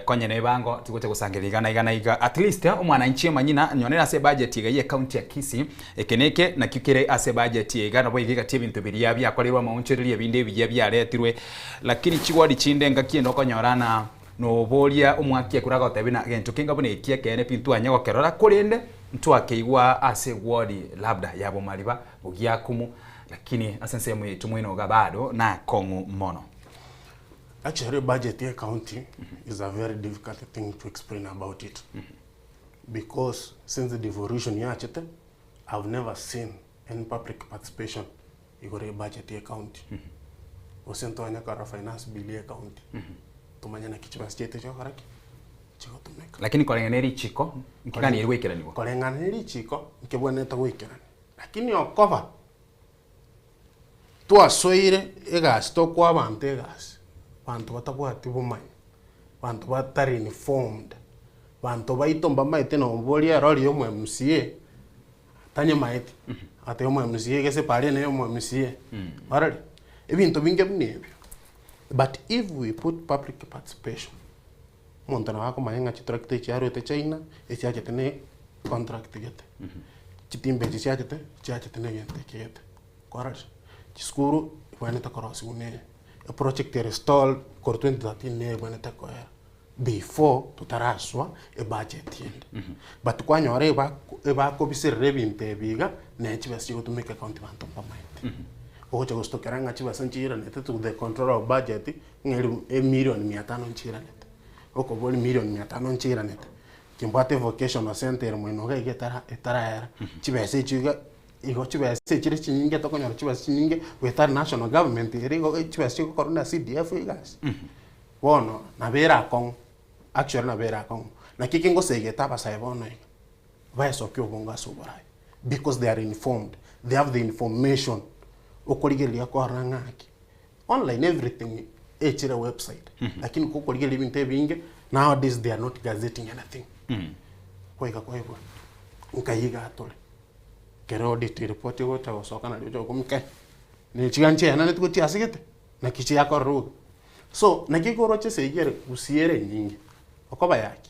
konye na ebango tigocha gosangereria igana iga na iga, at least omwananchi omanyina nyone ase ebudget iga ye county ya Kisii, eke na eke nakio kere ase ebudget eye iga, nabo iga egati y'ebinto biria biakorerwe amaonchoreria ebinde ebiya biaretirwe. Lakini chigwadi chinde engaki ende okonyora na noboria omwaki ekura agotebia na gento kenga buna eki ekeene pi ntwanye gokerora korende ntwakeigwa ase egwadi labda ya bomariba bogiakumu lakini ase ensemo yaito mwenoga bado nakong'u mono. Actually budget ya county is a very difficult thing to explain about it because since the devolution yachete I've never seen any public participation igoro ye budget ye county gose ntwanye korora finance bill ye county tomanye naki chibesa chiaito chigokora ki? Chigotumeka. Lakini koreng'ana ne richiko nkeganiri goikeranigwa. Koreng'ana ne richiko nkebwenerete goikerana lakini okoba twasoire egasi tokoa abanto egasi banto batabwati bomanyi banto batari informed banto baito mbamaete noboria erori ya omo MCA Tanyemaeti, agatebia omo MCA gese pare neye omo MCA, kwarorire? Ebinto binge buna ebio, but if we put public participation, omonto nabo akomanya ng'a chitractor echi chiarwete China, echiachete ne contract gete, chitimba echi chiachete, chiachete na egento eke gete, kwarorire? Chisukuru ebwenerete korosiwa ne eproject ere stalled korwa 2013 nere ebwenerete koera. Before totaraswa ebudget ende. But kwanyora eba ebakobiserera ebinto ebi iga, ne chibesa chigotumeka ekaunti banto mbamaete. Ogocha gostokera ng'a chibesa nchiiranete to the controller of budget, ng'a eri emilion mia tano nchiiranete. Okoboria million mia tano nchiiranete, kimbwate evocational center ere moino iga iga etara etaraera, chibesa echio iga igo chibesa echire chinyinge tokonyora chibesa chinyinge goetania national government ere igo chibesa chigokorwa na CDF egasi. Bono nabere akong'u, actually nabere akong'u. Naki eke ngosegete abasae bono iga, baesokie obongo ase oboraai because they are informed, they have the information okorigereria korora ng'aki, online everything echire website, lakini gokorigereria ebinto ebinge nowadays they are not gazetting anything. Goika kwaigwa nkai iga tore, ekero audit report egocha gosoka nario ocha gokumia kai, ne chiga nchiaenaneti gochiasigete, naki chiakorire iga. So, naki koroche esegi ere gusii ere enyinge, okoba yaki,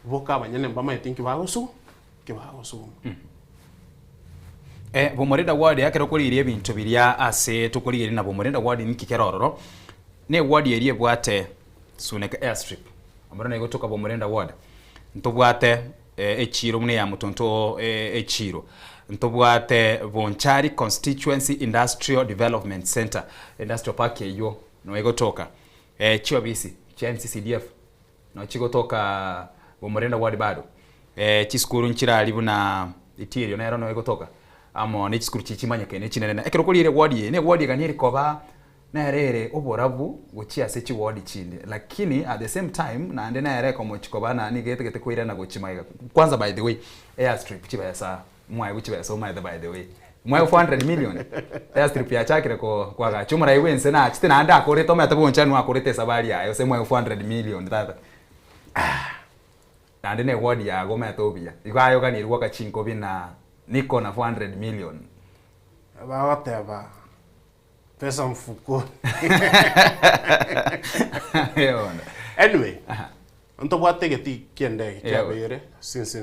boka abanyene mbamaete inki bagosu inki bagosuma. Eh, Bomorenda ward ekero okorigereria ebinto biria ase tokorigereria na Bomorenda ward ninki kere ororo, ne eward eria ebwate Suneka airstrip, omoro nigo egotoka Bomorenda ward, ntobwate echiro buna eya Mutuntu echiro, ntobwate Bonchari constituency industrial development centre, industrial park eywo no egotoka, chiobisi chia NCCDF no chigotoka Bomorenda ward bado, chisukuru nchirari buna Itirio nero no egotoka, amo ne chisukuru chiria chimanyekaine chinene. Ekero okorigereria eward eye, ne eward egania ere koba Nere ere oborabu gochia ase chiwodi chinde lakini at the same time naende nere ekomochi koba na nigo etagete koirana gochia magega. Kwanza by the way airstrip chibesa mwaegwe chibesa omaete by the way mwaegwe 400 million airstrip yachakire ko koagacha omorai bwe ense nachete naende akorete omanyete bonchani akorete esabari yaye gose mwaegwe 400 million tata aah naende ne eward yago omanyete obuya igo aye oganeiri goaka chinkobi na niko na 400 million. Bagoteba Pesa mfukoni. Anyway, ntobwate egetii ki'endege kiabeire since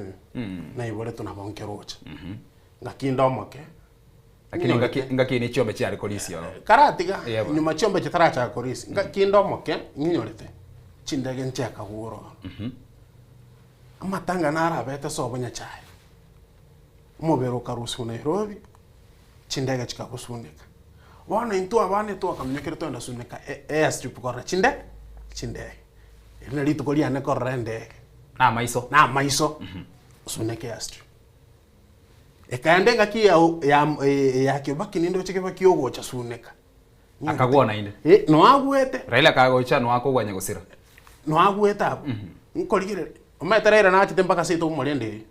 naiboretwe nabo nkeroche. Ngaki inde omoke. Lakini ngaki ngaki ne chiombe chiare korisia ororo. Karatiga nyuma chiombe chitarachaka korisia. Ngaki inde omoke ng'inyorete chindege nchiakagwa ororo. Amatanga narabete sobo Nyachae. Omobere okarusiwa Nairobi. chindege chikagosuneka. Bono intwe abana twakamenyokire twagenda suneka airstrip korora chinde chindege. Eri nari rituko riane korora endege. Na amaiso. Na amaiso suneka airstrip. Ekaenda engaki ya ya ya Kibaki nindoche Kibaki ogocha suneka. Akagwa naende. Eh, noagwete. Raila kagocha noakogwa nyagosira. Noagwete abwo. Nkorigereria, omanyete Raila nachete mpaka seito omorende erio.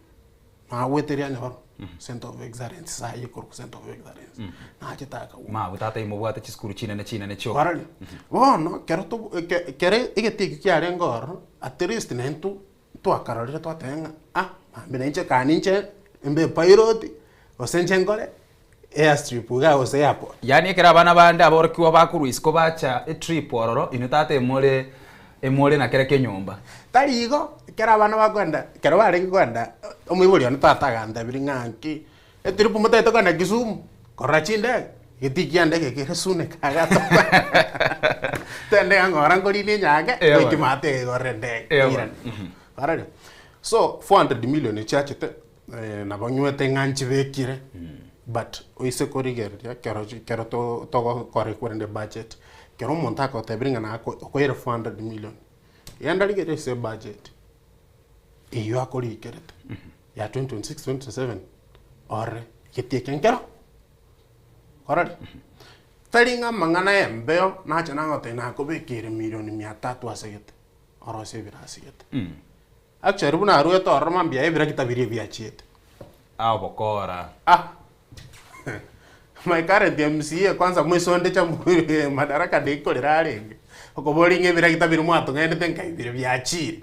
Nagwete rianyoro. Center of Excellence sayi ekorokwa Center of Excellence, nachete akagwa. Mabu tata imobwate chisukuru chinene chinene chioka. Kwarorire? Bono, kero tobo eke kere egeti ekio kiarenge ororo, at least naintwe twakarorire twateba ng'a ah, mambia nainche kare ninche mbe epilot, gose inche nkore airstrip igaa gose airport. Yaani ekero abana bande aborokigwa bakorwa isiko bacha etrip ororo, inwe tata emore emore na kera kenyomba. Tari igo, ekero abana bakoenda, ekero barenge koenda, omoibori one tata agantebirie ng'a nki, etrip motagete kogenda Kisumu, korora chindege, getii kia ndege kere suneka iga tokoenda togende iga ng'ora nkorina enyange, Eeh goika bono. maate igoro endege, Eeh bono. toirane. Kwarorire? So, 400 million echiachete. Nabo nywete ng'a nchibekire, but oise korigereria ekero chi ekero to togokora korende budget, ekero omonto agotebirie ng'a nako okoire 400 million, genda rigereria ase ebudget eywo akorikerete ya 2026 2027 orore geti eke nkero, orore. Tari ng'a amang'ana ya embeo nache nagotebia nakobekeire milioni mia tatu ase gete, orosie ebirasi gete. Actually buna aruete ororo mambia yaye ebirakita biria ebiachiete. Ah obokora. Ah my current MCA kwanza mwisonde cha madaraka day korera arenge okoboria ng'a ebirakita biria mwatong'ainete nkai biria biachire.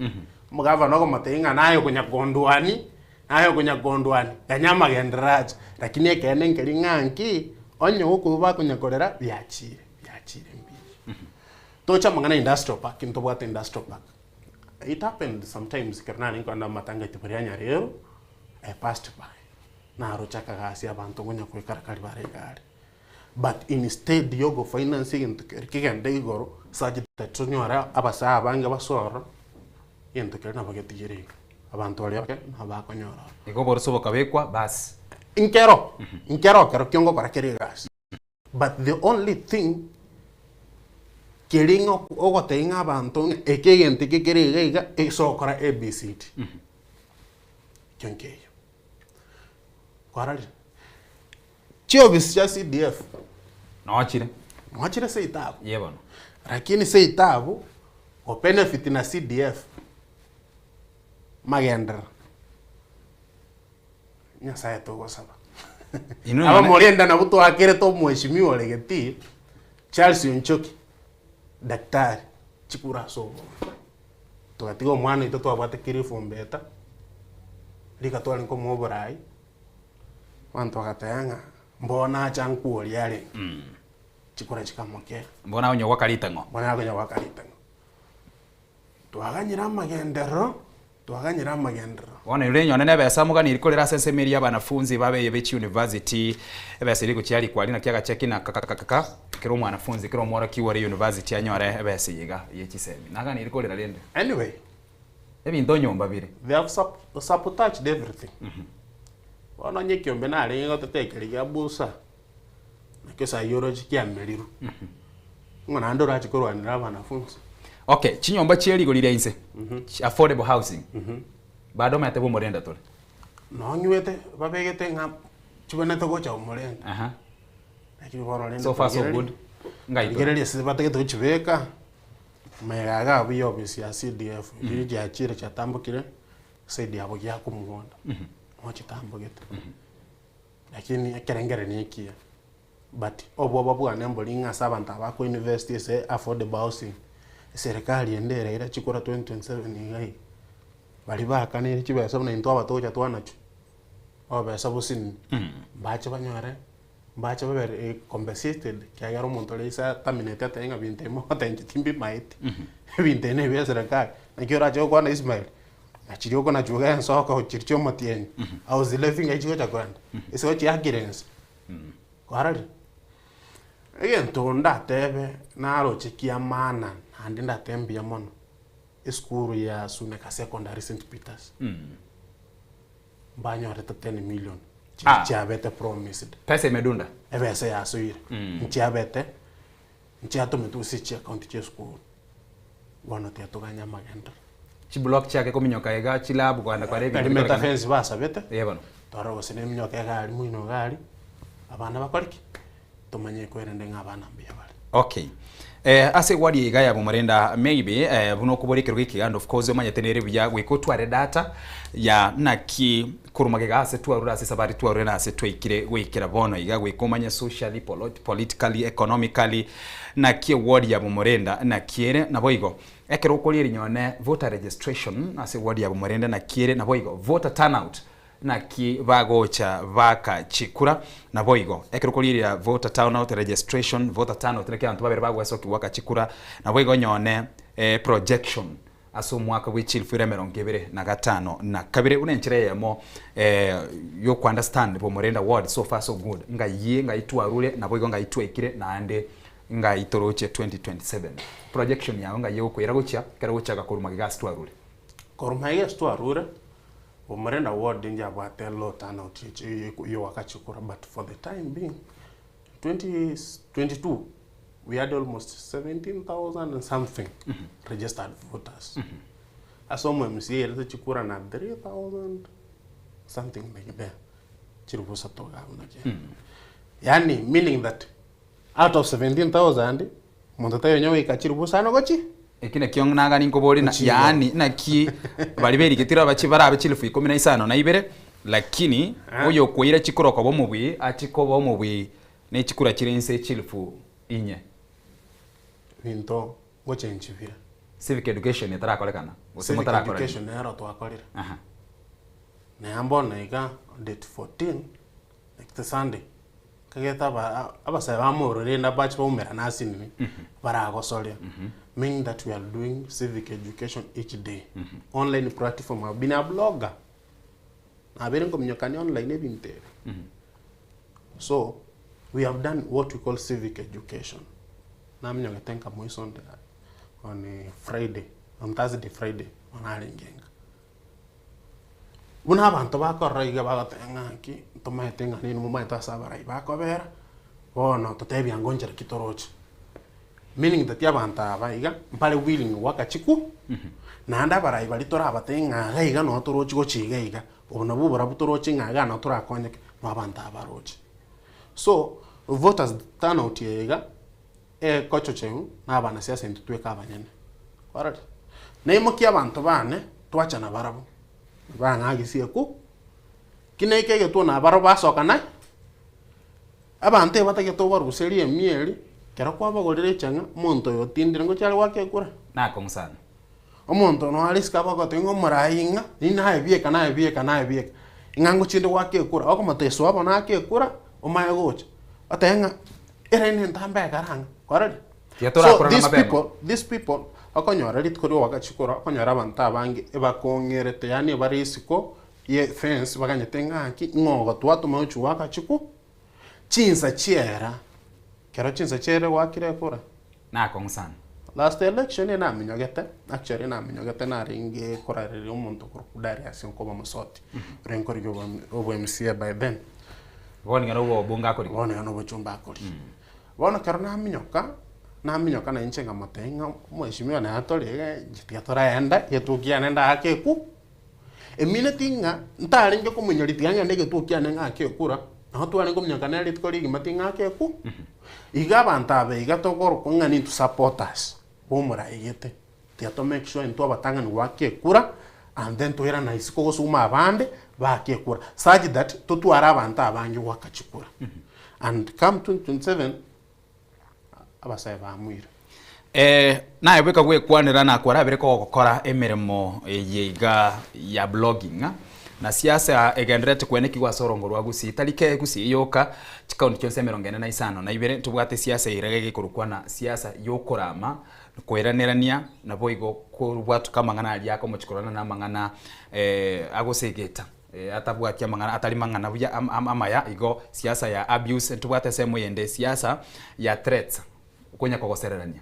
Omogavana okomotebia ng'a naye okonya kondwani naye okonya kondwani ganya amagenderero ache. Lakini ekeene nkeri ng'a nki onye okoigwa bakonya korera biachire biachire mbuya. Toche amang'ana ya industrial park ntobwate industrial park. It happened sometimes ekero narenge kogenda amatanga ituko ria Nyareru, I passed by, naroche akagasi abanto ngonya goikara kari bare iga aria. But instead ya ogofinance egento keria kegende igoro, such that tonyore abasae abange basoe ororo, egento keria nabo getigire iga. Abanto baria abake nabo bakonyora ororo. Igo oborusu bokabekwa basi. Nkero, nkero ekero kio ngokora kere egasi. But the only thing keri ng'a ogotebia ng'a abanto ng'a eke egento eke kere iga iga ase ogokora ABCD. Ekio nkeiyo. Kwarorire? Chiofisi chia CDF, Nochire. nochire seito abwo. Ye bono. Lakini seito abwo, gobenefit na CDF, magenderero. Nyasaye togosaba. Inwe Aba none- morenda nabwo twakerete omweshimiwa ore getii Charles Onchoki daktari chikura ase obongo. Togatiga omwana oito twabwate Cliff Ombeta rika twarenge komoa oborai, abanto bagateba ng'a mbono acha nkworia arenge, chikura chikamokea. Mbono akonya goaka ritang'o. Mbono akonya goaka ritang'o. Twaganyire amagenderero, twaganyire amagenderero. Bono ere enyone nebesa moganiri korera ase ensemo eria y'abanafunzi babe be chiuniversity, ebesa eria egochia yarikwa aria naki agacheki na kakakakaka kera omwanafunzi kera omworokigwa ore university anyore ebesa eye iga ye chisemi. Naganiri korera rende. Anyway. Ebinto nyomba bire. They have sabotaged everything. Bono onye ekiombe narenge goteta ekeri gia busa, nakio sayi oroche kiamerirwe. Ng'o naende orache korwanera abanafunsi? Okay, chinyomba chie rigori ria inse, affordable housing, bado omanyete bw'omorenda tore. Nonywete babegete ng'a chibenete gocha omorenda. Aha. Lakini bono rende So far so rigereria- good. Ngai tore. rigereria ase batagete gochibeka, magega iga abwo ya ofisi ya CDF, riria chiachire chiatambokire, side yabo giakomogondo, nigo chitambogete. Lakini ekerengererio nekiya. But obwoba bwane mbori ng'a ase abanto aba bako invest ase affordable housing, eserekari ende ere ere chikura 2027 iga iga, baria baakanire chibesa buna intwe aba togocha twanachwa, obobesa bosinini, mbache banyore, mbache babe compensated ekiagera omonto oria ase atamineti atebe ng'a binto ebi mogoteba inche timbimaeti, ebinto ebi nebia eserekari, naki orache gokwana Ismael, na chiria okonachwa iga ensoko chiria chia omotienyi, I was laughing ng'ai chigocha koenda, ase gochiakire inse. Kwarorire? Egento ndatebe naroche kia maana naende ndatebe mbuya mono, esukuru ya Suneka Secondary St Peters, mbanyorete 10 million chiria Ah. chiabete promised. Pesa imedunda. Ebesa yasoire, nchiabete, nchiatometwe gose chiaccount chia esukuru, bono tiga toganye amagenderero. Chiblock chiake kominyoka iga, chilab kogenda kware ebinto Perimeter bikorekana. fence basabete, Ee bono. Twarora gose neminyoka egari moino iga aria, abana bakore ki? Tomanye kwerende ng'a abana mbuya bare. Okay. Eh, ase egwari iga ya Bomorenda maybe eh, buna okobora ekerogo eke and of course omanyete nere buya goika otware data ya naki korwa magega ase twarure ase esabari twarure na ase twaikire goikera bono iga goika omanye socially, politically, economically naki eward ya Bomorenda naki ere naboigo ekero okoria erinyone voter registration ase eward ya Bomorenda naki ere naboigo voter turnout Naki bagocha baaka chikura? Naboigo, ekero okorigereria voter turnout registration, voter turnout naki abanto babere bagwesokia goaka chikura, naboigo onyone projection ase omwaka bwe chilifu ira emerongo ebere na gatano na kabere buna enchera eyemo yoko understand Bomorenda ward so far so good ngaiye ngai twarure naboigo ngai twaikire naende ngai toroche 2027. Projection yago ngai egokoira gochia ekero ogochaka korwa magega ase twarure. Korwa magega ase twarure. Omorenda ward njabwate low turnout yowakachikura but for the time being 2022 we had almost 17,000 and something registered voters. Ase omo MCA erete chikura na 3,000 something like that chiri bosato iga buna chiaye. Yaani meaning that out of 17,000 Omonto taiyo onye goika chilifu isano gochia. Eki nakio nagani nkoborie na yaani naki baria berigete abachi barabe chilifu ikomi na isano na ibere, lakini oyokoira chikura koba omobui ache koba omobui ne chikura chire inse chilifu inye. Ebinto ngochenchi bire. Civic education etarakorekana gose Civic motarakorania. education nero twakorire. Aha. Naye mbono iga date 14 next Sunday. Kegete aba abasae bamorore rende abache baumerane ase inwe baragosoria meaning that we are doing civic education each day online platform I've been a blogger nabeire nkominyokania online ebinto ebi so we have done what we call civic education naminyogete nkamoisa onde on Friday on Thursday Friday bono narenge nka. Buna abanto bakorora iga bagoteba ng'a naki ntomaete ng'a nini momaete ase abarai bakobera, bono totebia ango nchera ki toroche. Meaning that abanto aba iga mbare willing goaka chiku, naende abarai baria torabatebie ng'a iga iga noo torochi gochia iga iga, obo nabwo oborabu toroche ng'a iga noo torakonyeke, noo abanto aba baroche. So, voters turnout eye iga, Ekochocheu na abanasiasa intwe tweka abanyene. Kwarorire? Naimokie abanto baane, twacha nabarabwo, bang'agisie ku, ki naike egetuo nabarabwo basoka naye. Abanto ebatagete obaruserie emieri, ekero kwabagorire echang'a, omonto oyo otindire ngochia are goaka ekura? Nakong'u sana. Omonto noyo are isiko agogotebi ng'a omorai ng'a, nini naye bieka naye bieka naye bieka, ng'a ngochia inde goaka ekura, okomotebia soa bono ake ekura, omanye gocha, otebe ng'a eraini entambe ekare ang'e, kwarorire? Tiga So torakorana these mapema. people, these people, okonyora rituko ria ogoaka chikura, okonyora abanto abange ebakong'erete yaani bare isiko ye fence baganyete ng'aki, ng'o ogotwatoma gochia goaka chiku, chinsa chiera, ekero chinsa chiaerire goakire ekura. Nakong'u sana. Last election naminyogete, actually naminyogete narenge korareria omonto okorokwa Darius okoba omosoti, orenge korigia obo MCA by then. Bono iga nobo obonge akorigia. Bono iga nobochumbe akorigia. Bono ekero naminyoka, naminyoka na inche nkamotebia ng'a omweshimiwa naye tore iga inche tiga toraenda egetuo kiane ndake eku, emineti ng'a ntarenge komonyoria tiga ng'ende egetuo kiane ng'ake ekura, nabo twarenge kominyoka nere rituko rigima ting'ake eku. Iga abanto aba iga tokorokwa ng'a nintwe supporters bomoraigete, tiga to make sure intwe abatang'ani goaka ekura and then toirane isiko gosuma abande baake ekura such that totware abanto abange goaka chikura and come 2027 abasae bamoire. Naye bweka gwekwanera na kwarabire kogokora emeremo eye iga ya blogging na siasa egendererete kwenekigwa ase orongo rwa Gusii tari ke Gusii yoka chikaunti chionsi emerongo ene na isano na ibere ntobwate siasa ere egekorokwa na siasa yokorama koiranerania naboigo kobwatuka amang'ana aria akomochikorana na amang'ana agosegeta atabwati amang'ana atari mang'ana buya amaya igo siasa ya abuse ntobwate ensemo eyende siasa ya threats Okonya kogosererania,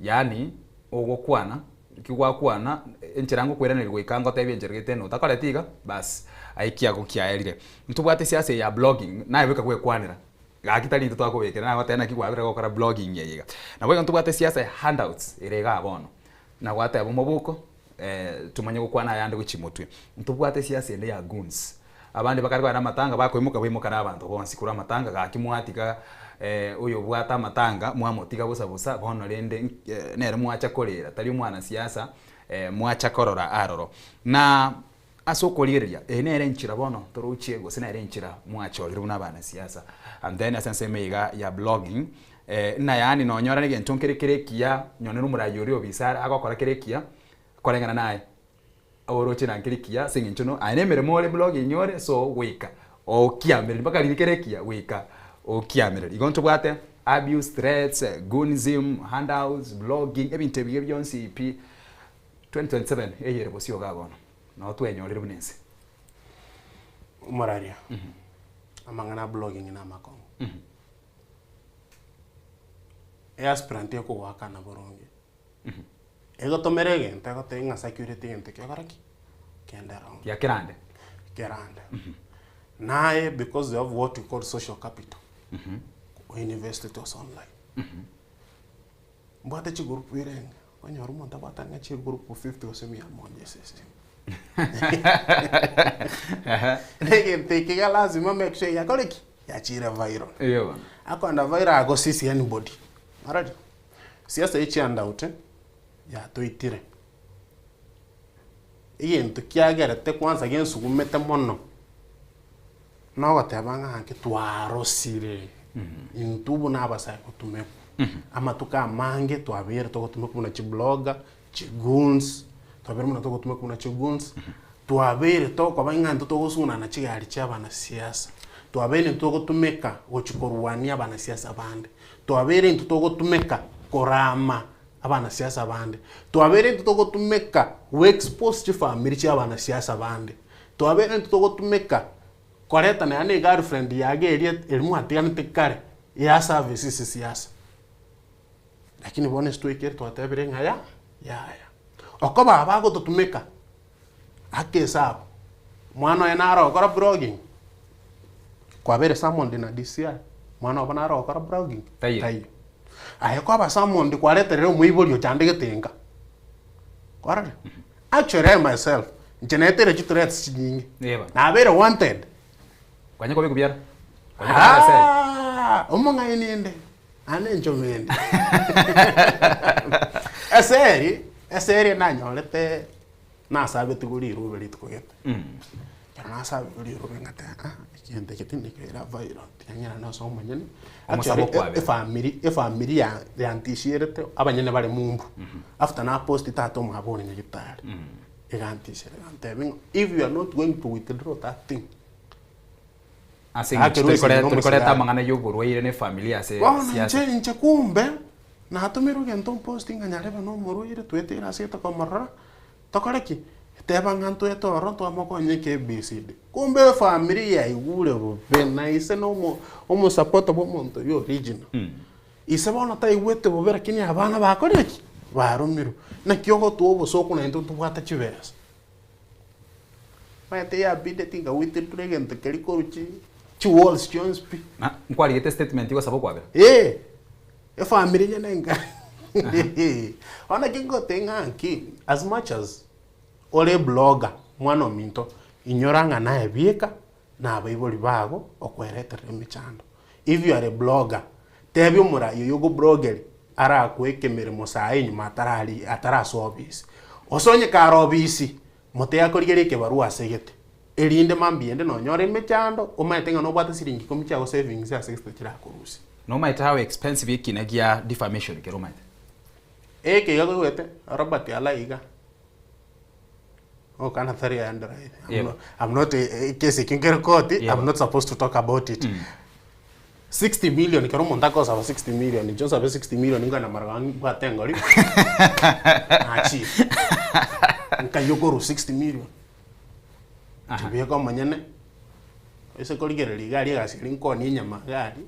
yaani ogokwana, ekio gwakwana, enchera ngokoiraneria goika ngotebie enchera gete na otakoreti iga, bas aye kiago kiaerire. Ntobwate siasa eye ya blogging, naye bweka gwekwanera, gaki tari intwe twakobekera nagoteba naki kwabera gokora blogging eye iga. Nabo igo ntobwate siasa ya handouts ere igaa bono, na gwateba omobuko tomanye gokwana ayande gochia motwe. Ntobwate siasa ende ya goons, abande bakare kogenda amatanga bakoimoka baimoka na abanto bonsi korwa amatanga gaki mwatiga Oyobwate amatanga mwamotiga bosa bosa, bono rende nere mwacha korera, tari omwanasiasa mwacha korora aroro. Na ase okorigereria, eye nere enchera bono torochie gose nere enchera mwachorire buna abanasiasa. And then ase ensemo iga ya blogging, ng'a yaani nonyora negento nkere kere ekiya, nonye na omoraia oria obisa are agokora kere ekiya, koreng'ana naye. Oroche na nkeri kiya ase eng'encho no aye nemeremo ore blogging ore so goika okiamereri mpaka riria kere ekiya goika okiamereri. Igo ntobwate abuse, threats, goonism, handouts, blogging ebinto ebi bionsi pi 2027 eye ere bosio igaa bono nabo twenyorire buna ense. Omoraria, amang'ana a blogging na amakong'u. Easpirant ekogoakana boronge. Egotomera egento egotebia ng'a security egento kegokora ki? Kende wrong. Ya kerande. Kerande. Naye because they have what we call social capital, o invest ase online. Mbwate chigroup irenge, okonyora omonto abwate ang'e chigroup 50 gose mia moja ase esimo. Na egento eke iga lazima make sure yakore ki? Yachire viral. Eyo bono. Akoenda viral agosisi anybody. Arori? Siasa ye chiandaute yatoitire, egento kiagerete kwanza gensugumete mono, nogoteba ng'a gaki twarosire intwe buna abasae gotumekwa. Amatuko amange twabeire togotumekwa buna chiblogger, chigoons, twabeire buna togotumekwa buna chigoons, twabeire tokoba ng'a intwe togosunana chigari chia abanasiasa, twabeire intwe togotumeka gochia korwania abanasiasa bande. Twabeire intwe togotumeka korama abanasiasa bande. Twabeire intwe togotumeka goexpose chifamiri chia abanasiasa bande. Twabeire intwe togotumeka koreta nonya na egirlfriend yago eria eria mwatiganete kare ya service ase siasa. Lakini bono ase twaikire twatebire ng'a ya yaya. Okoba abagototumeka ake esabu, omwana oye naro ogokora blogging, kwabeire summoned na DCI, omwana obo naro ogokora blogging? Taiyo. Taiyo. Aye kwaba summoned kwareterera omoibori ochandegete nka, kwarorire? Actually I myself, inche naeteire chithreats chinyinge, Eba. nabeire wanted. Kwanya kobekwa biara? Kwanya kobekwa esegi? Aah, omong'aini inde, naende enchome inde. Eseri, eseri nanyorete Nasabetigwe rirube rituko gete. Ekero nasabigwe rirube ngateba ah, egento eke tindi koira viral, tiga ng'irane ase omonyene. Omosabo Actually, okwabera. efamiri efamiri ya yantishierete abanyene bare mumbu. After naposti tata omwabo ore nyagitari, egantishera egantebia ng'a if you are not going to withdraw that thing, Ase eng'encho Akerwa tori kore- esegi tori koreta nomosigari. amang'ana ya oborwaire na efamiri ase Bono siasa. inche inche kumbe, natomirwe egento mposti ng'a nyarebe nomorwaire tweteire ase tokomorora, Tokore ki? Teba ng'a ntwete ororo twamokonya eke ABCD. Kumbe efamiri yaigure bobe na ise na omo omosapota bwa omonto oyio original. Ise bono taigwete bobe lakini abana bakorire ki? Barumirwe. Naki ogotoa obosooku na intwe ntobwate chibesa. Omanyete yabideti nga withdraw egento keria korwa chi chiwalls chionsi pi. Na nkwarigete statement gosaba okwabera? Eeh. Efamiri nyene enga bono naki ngoteba ng'a nki as much as ore blogger mwana ominto inyora ng'a naye bieka na abaibori bago okwereterera emechando. If you are a blogger tebia omorai oywo ogoblogeri arakoe ekemeremo saa enyuma atarari atarasoa obisi. Gose onye kare obisi motebi akorigerie ekebarua ase egete erinde mambia ende nonyore emechando omanyete ng'a nobwate siringi ikomi chiago savings ase egete chirakorusia. Nomaete how expensive ekina gia defamation kere omaete? Eke iga koigwete Robert Alai iga ogokana tari aendera ere I'm Yeah. not, I'm not a, case ekio nkere koti Yeah. I'm not supposed to talk about it 60 million kero omonto akosaba 60 million inche nsabe 60 million nkogenda marogo mbwate engori nachire nkayia okorwa 60 million Chibeke omonyene, ase korigereria iga aria egasi eria nkonia enyama iga aria,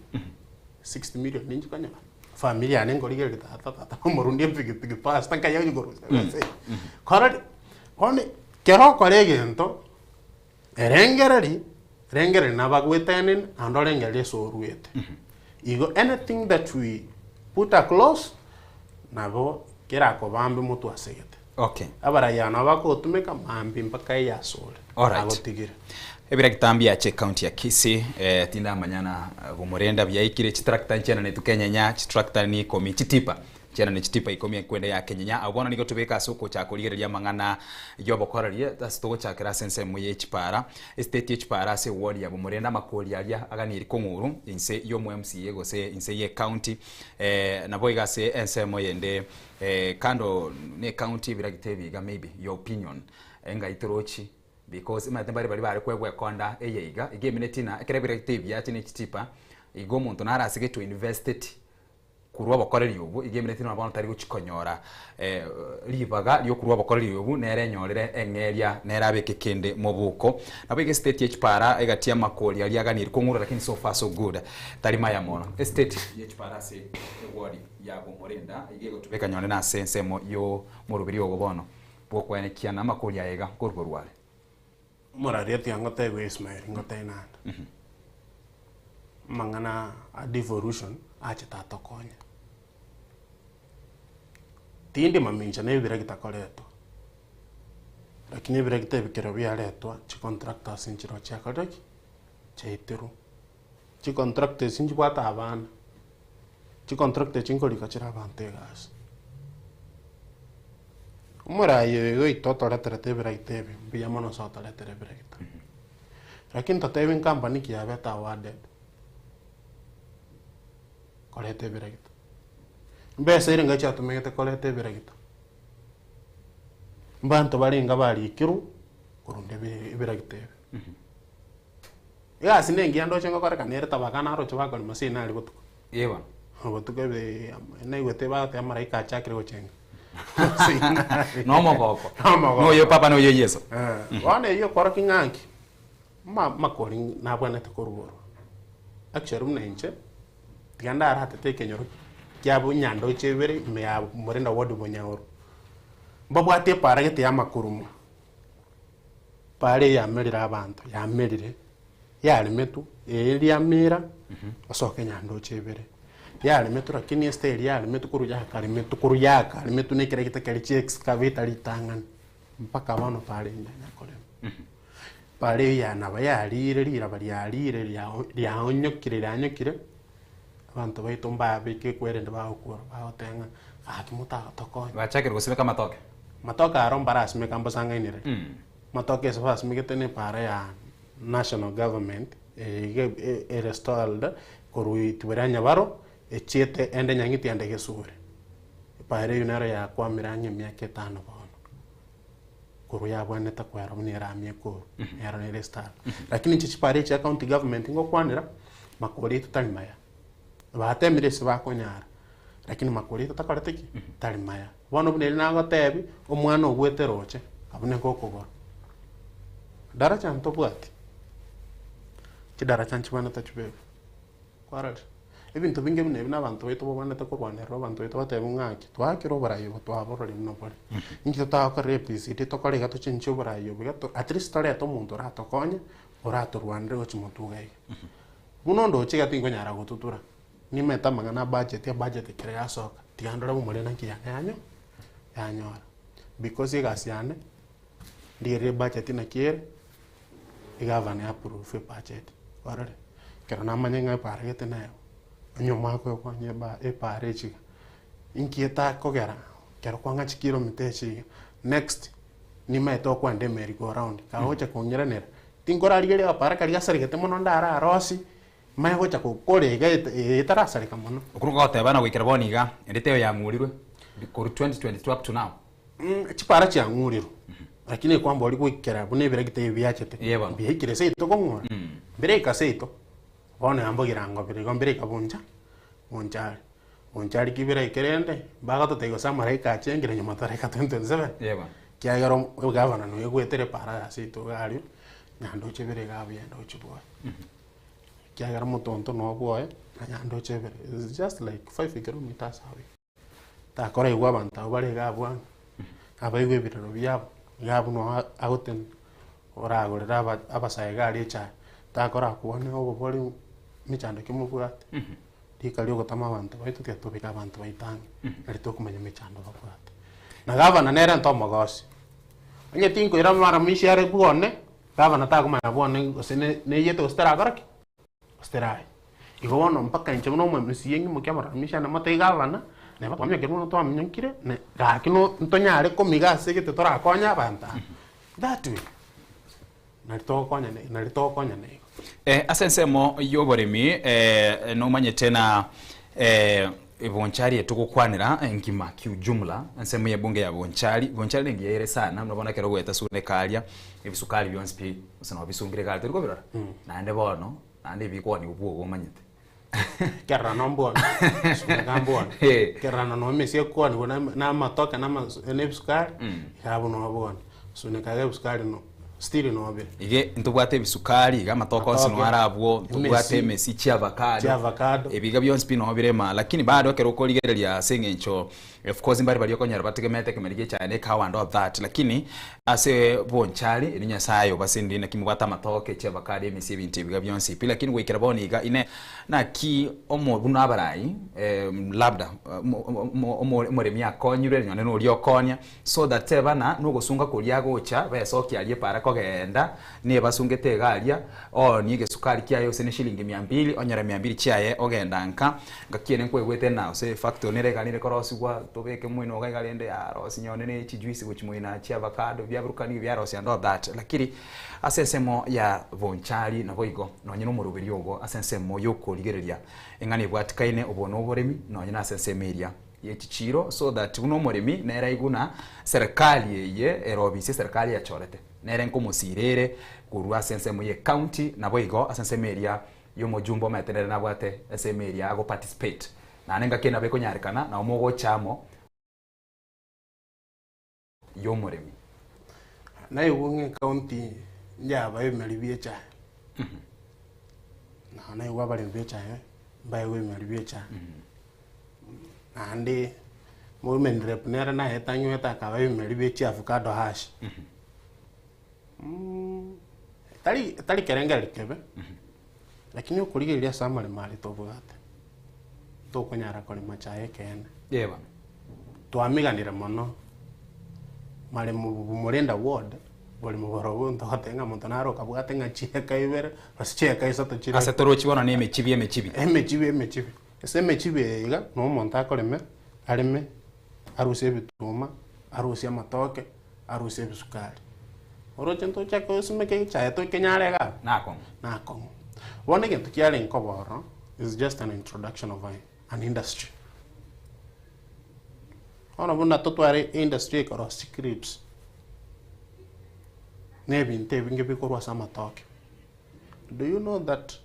60 million ninchi konyora? Familia yane nkorigereria tata, tata nomorundi epikipiki pastor nkai agochi korusia besa eye. Korori, bono kero okora egento, erengereri, rengereri nabagoeteneni naende orengereri ase oruete. Igo anything that we put across, nabo kerakobambe motwe ase egete. Okay. Abaraiyo nabo bakogotumeka mambia mpaka eyasore. Alright. Agotigire. Ebirakita mbiache ekaunti ya Kisii eh, tindamanyana bomorenda biaikire chitractor nchiananetwe kenyenya chitractor ni ikomi chitipa chianane chitipa ikomi ekwenda ya kenyenya abwo bono nigo tobeka ase okochaka korigereria amang'ana yobokoreria ase togochakera ase ensemo ye chipara estate ye chipara ase eward ya bomorenda amakori aria aganieri kong'uru inse ya omo MCA gose inse ye ecounty eh, nabo iga ase ensemo yende eh, kando ne ecounty ebiragita ebi iga maybe your opinion engai torochi Because omanyete mbare baria bare koegwa ekonda eye iga, iga emineti ng'a ekero ebiragita ebi biacha ne chitipa, igo omonto nare asegete o invested korwa obokoreri obwo, iga emineti ng'a bono tari gochi konyora ribaga riokorwa obokoreri obwo, nere enyorere eng'eria, nere abeke kende moboko. Nabo iga estate ye chipara egati y'amakori aria aganiri kong'ura lakini so far so good, tari maya mono. Estate ye chipara ase eward ya Bomorenda iga egotubeka nyore nase ensemo yo moroberi ogo bono. Bw'okoenekia namakori aye iga nkoruborwa are. Omoraria tiga ngotebiwe Ismael ngotebi naende. Amang'ana a devolution achete atokonye. Tindi mamincha na ebira gitakoretwa, lakini ebira gitebikero biaretwa chicontractors nchiroo chiakorire ki? Chiaitirwe. Chicontractor esi nchibwate abana, chicontractor echi nkorika chire abanto egasi. Omoraia oyo goita otoreterete ebiragita ebi, mbuya mono ase otoretera ebiragita. Lakini totebi nkampani ki yabete awarded koreta ebiragita. Mbesa ere ng'a chiatumegete koreta ebiragita, mbanto barenge barikirwe korunda ebiragita ebi. Egasi nengiya ndoche ngokorekana ere tabaka naroche bakorema ase aria botuko. Eeh bono. Botuko ebe naigwete bagoteba amaraika achakire gochenga. Nomogoko. Nomogoko. Noyo papa noyo Yeso. Eh, bono eyio okorokia ng'a nki, ma makori nabwenerete koruborwa. Actually buna inche, tiga ndaratete ekenyoro kia bonyandoche ibere ime ya Murenda ward Bonyaoro. Mbabwate epara gete ya amakurumo. Paara eye yamerire abanto, yamerire, yaremetwe, eye riamera, osoke nyandoche ibere. Yaremetwe lakini esiteri yaremetwe korwa yakaremetwe korwa yakaremetwe na ekere gete keria chia excavator ritang'ani, mpaka bono paara eye nyakorema. Paara eywo yanaba yarire riraba riarire riao riaonyokire rianyokire, abanto baito mbabeke ekwerende bagokura bagoteba ng'a gaki motatokonya. Bachakire gosibeka amatoke. Matoke aro mbarasimeka mbosang'ainire. Matoke ase basimegete ne epara ya national government eye iga erestalled korwa itibo ria Nyabaro echiete ende Nyang'iti ende Gesure. Epara eywo nero yakwamire ang'e emiaka etano bono. Korwa yabwenerete koera buna eramia ekorwa, nero nere estalled. Lakini inche chipara echi chia county government ngokwanera, makori aito tari maya. Batemire ase bakonyara, lakini makori aito takorete ki? Tari maya. Bono buna erio nagotebi, omwana ogwete roche, abwo nigo okogoro. Daraja ntobwati, chidaraja nchibwenerete chibekwe, kwarorire? Ebinto binge buna ebi na abanto baito babwenerete korwanerera abanto baito batebiwe ng'a ng'aki, twaakire oborai obo twabororire buna bore. Inki totagokora ABCD tokore iga tochenchie oborai obo iga to at least torete omonto oratokonye, oratorwanere gochia motwe iga iga. Buna ondoche iga tinkonyara gotutura, nimete amang'ana a budget, ebudget ekero yasoka, tiga ndore bomorembe naki yane yanyo yanyora. Because egasi yane, ndigerere ebudget naki ere, egavana ya approve ebudget, kwarorire? Ekero namanya ng'a epara gete nero, onye omwaka oyo kwanywa eba epara echi iga, inki etakogera ekero kwang'a chikilomita echi iga, next nimaete okwenda emerry go round, kagocha kong'iranera, Tinkorarigeria agapara karia gasaregete mono ndararosie, manye gocha gokora iga eye etarasareka mono. Okwo nigo goteba na goikera bono iga, ende teiyo yang'urirwe korwa 2022 up to now. Chipara chiang'urirwe, lakini ekwamba oria goikera buna ebiragita ebi biachete, Ee bono. mbiaikire seito kong'ura, mbiraika seito, bono yambogira ngobere igo mbiraika boncha, bonchari. Bonchari ki biraike rende, mbagototebia gose amaraika achengire nyuma taraika 2027. Ee bono. Ekiagera ogavana noyo egwetere epara ase ito iga aria, nyandoche ebere iga buya ndoche bwoye. Ekiagera omotonto noo bwoye, na nyandoche ebere, is just like five kilometers away. Takoraigwa abanto abwo bare iga abwo ang'e, abaigwe ebirero biabo, iga abwo noo agotenena, oragorere aba abasae iga aria echae, takorakwane obobori mechando ki mobwate. Rika riogotama abanto baito tiga tobeke abanto baito ang'e, nari tokomanya emechando babwate. Na gavana nere ntomogosi, onye tinkoira mara misia are bwone, Gavana takomanya bono gose ne neyete gose tarakora ki? Gose teraya. Igo bono mpaka inche buna omo-M_C_A ng'imokie amaramisho ane motebi gavana, neba twaminyokire bono twaminyokire, ne gaki no ntonyare komiga ase egete torakonye abanto aba. That way, nari togokonyana nari togokonyana igo. Eh, ase ensemo y'oboremi eh, nomanyete na eh, Bonchari etogokwanera engima kiujumla, ensemo y'ebunge ya Bonchari, Bonchari nengiya ere sana, buna bono ekero ogoeta Suneka aria, ebisukari bionsi pi, gose nabo bisungire iga aria tori kobirora? Naende bono, naende ebikwanigwa bwogo omanyete. Kererano mbwone, Suneka mbwone. Kererano noo emesie ekwanigwa na na amatoke na ama na ebisukari, iga abwo noo bwone. Suneka iga ebisukari no still noo bire. Ige ntobwate ebisukari, iga amatoke onsi Amatoke, noo are abwo, ntobwate emesi, emesi chi'avacado, chi'avacado. ebiga bionsi pi noo bire maa, lakini bado ekero okorigereria ase eng'encho of course mbare baria okonyora bategemeete ekemeri gia echae na ekahawa and all that, lakini ase bonchari erio Nyasaye obasenire naki mobwate amatoke, chi'avacado, emesi, ebinto ebiga bionsi pi, lakini goikera bono iga ine naki omo buna abarai labda omo omo omoremi akonyirwe nonye noria okonia. So that tebana nogosunga koria agocha besokia aria epara kogenda nebasungete iga aria oonie egesukari kiaye gose ne shilingi mia mbili onyore mia mbili chiaye ogenda nka ngaki ere nkoigwete na gose efactory nere iga nere korosiwa tobeke moino iga iga rende yarosia nyone ne chijuice gochia moino chia avocado biaburukaniwa biarosia and all that lakini ase ensemo ya bonchari naboigo nonye na omoroberi ogo ase ensemo yokorigereria eng'ana ebwatikaine obwo noboremi nonye na ase ensemo eria. ye chichiiro so that buna omoremi nere aigwe buna serikali eye ere obisi eserikali yachorete nere nkomosira ere korwa ase ensemo ye county naboigo ase ensemo eria ya omojumbe omanyete nere nabwate ensemo eria ago participate naende engaki eye nabo ekonyarekana nabo mogocha amo y'omoremi. Naigwe ng'a ecounty yaba ebimeri bia echae, na naigwe abaremi ba echae mbaegwe ebimeri bia echae, naende women rep nere naye tanywete akaba ebimeri bia chiavocado hash, tari tari kerengererio kebe, lakini okorigereria ase amaremo aria tobwate, tokonyara korema chae ekeene. Yeba. Twamiganire mono, maremo Murenda ward, borimo borobwo ntogoteba ng'a monto nare okabwate ng'a chieka ibere, gose chieka isato chire. Ase torochi bono na emechibi emechibi. Emechibi emechibi. Ase emechibi eye iga, no omonto akoreme, areme, arusie ebituma, arusie amatoke, arusie ebisukari. Oroche ntochake gosimeka echae tokenyare iga abwo? Nakong'u. Nakong'u. Bono egento kiarenge koba ororo, is just an introduction of a an industry. Bono buna totware industry ekorosia chicrisps, na ebinto ebinge bikorwa ase amatoke. Do you know that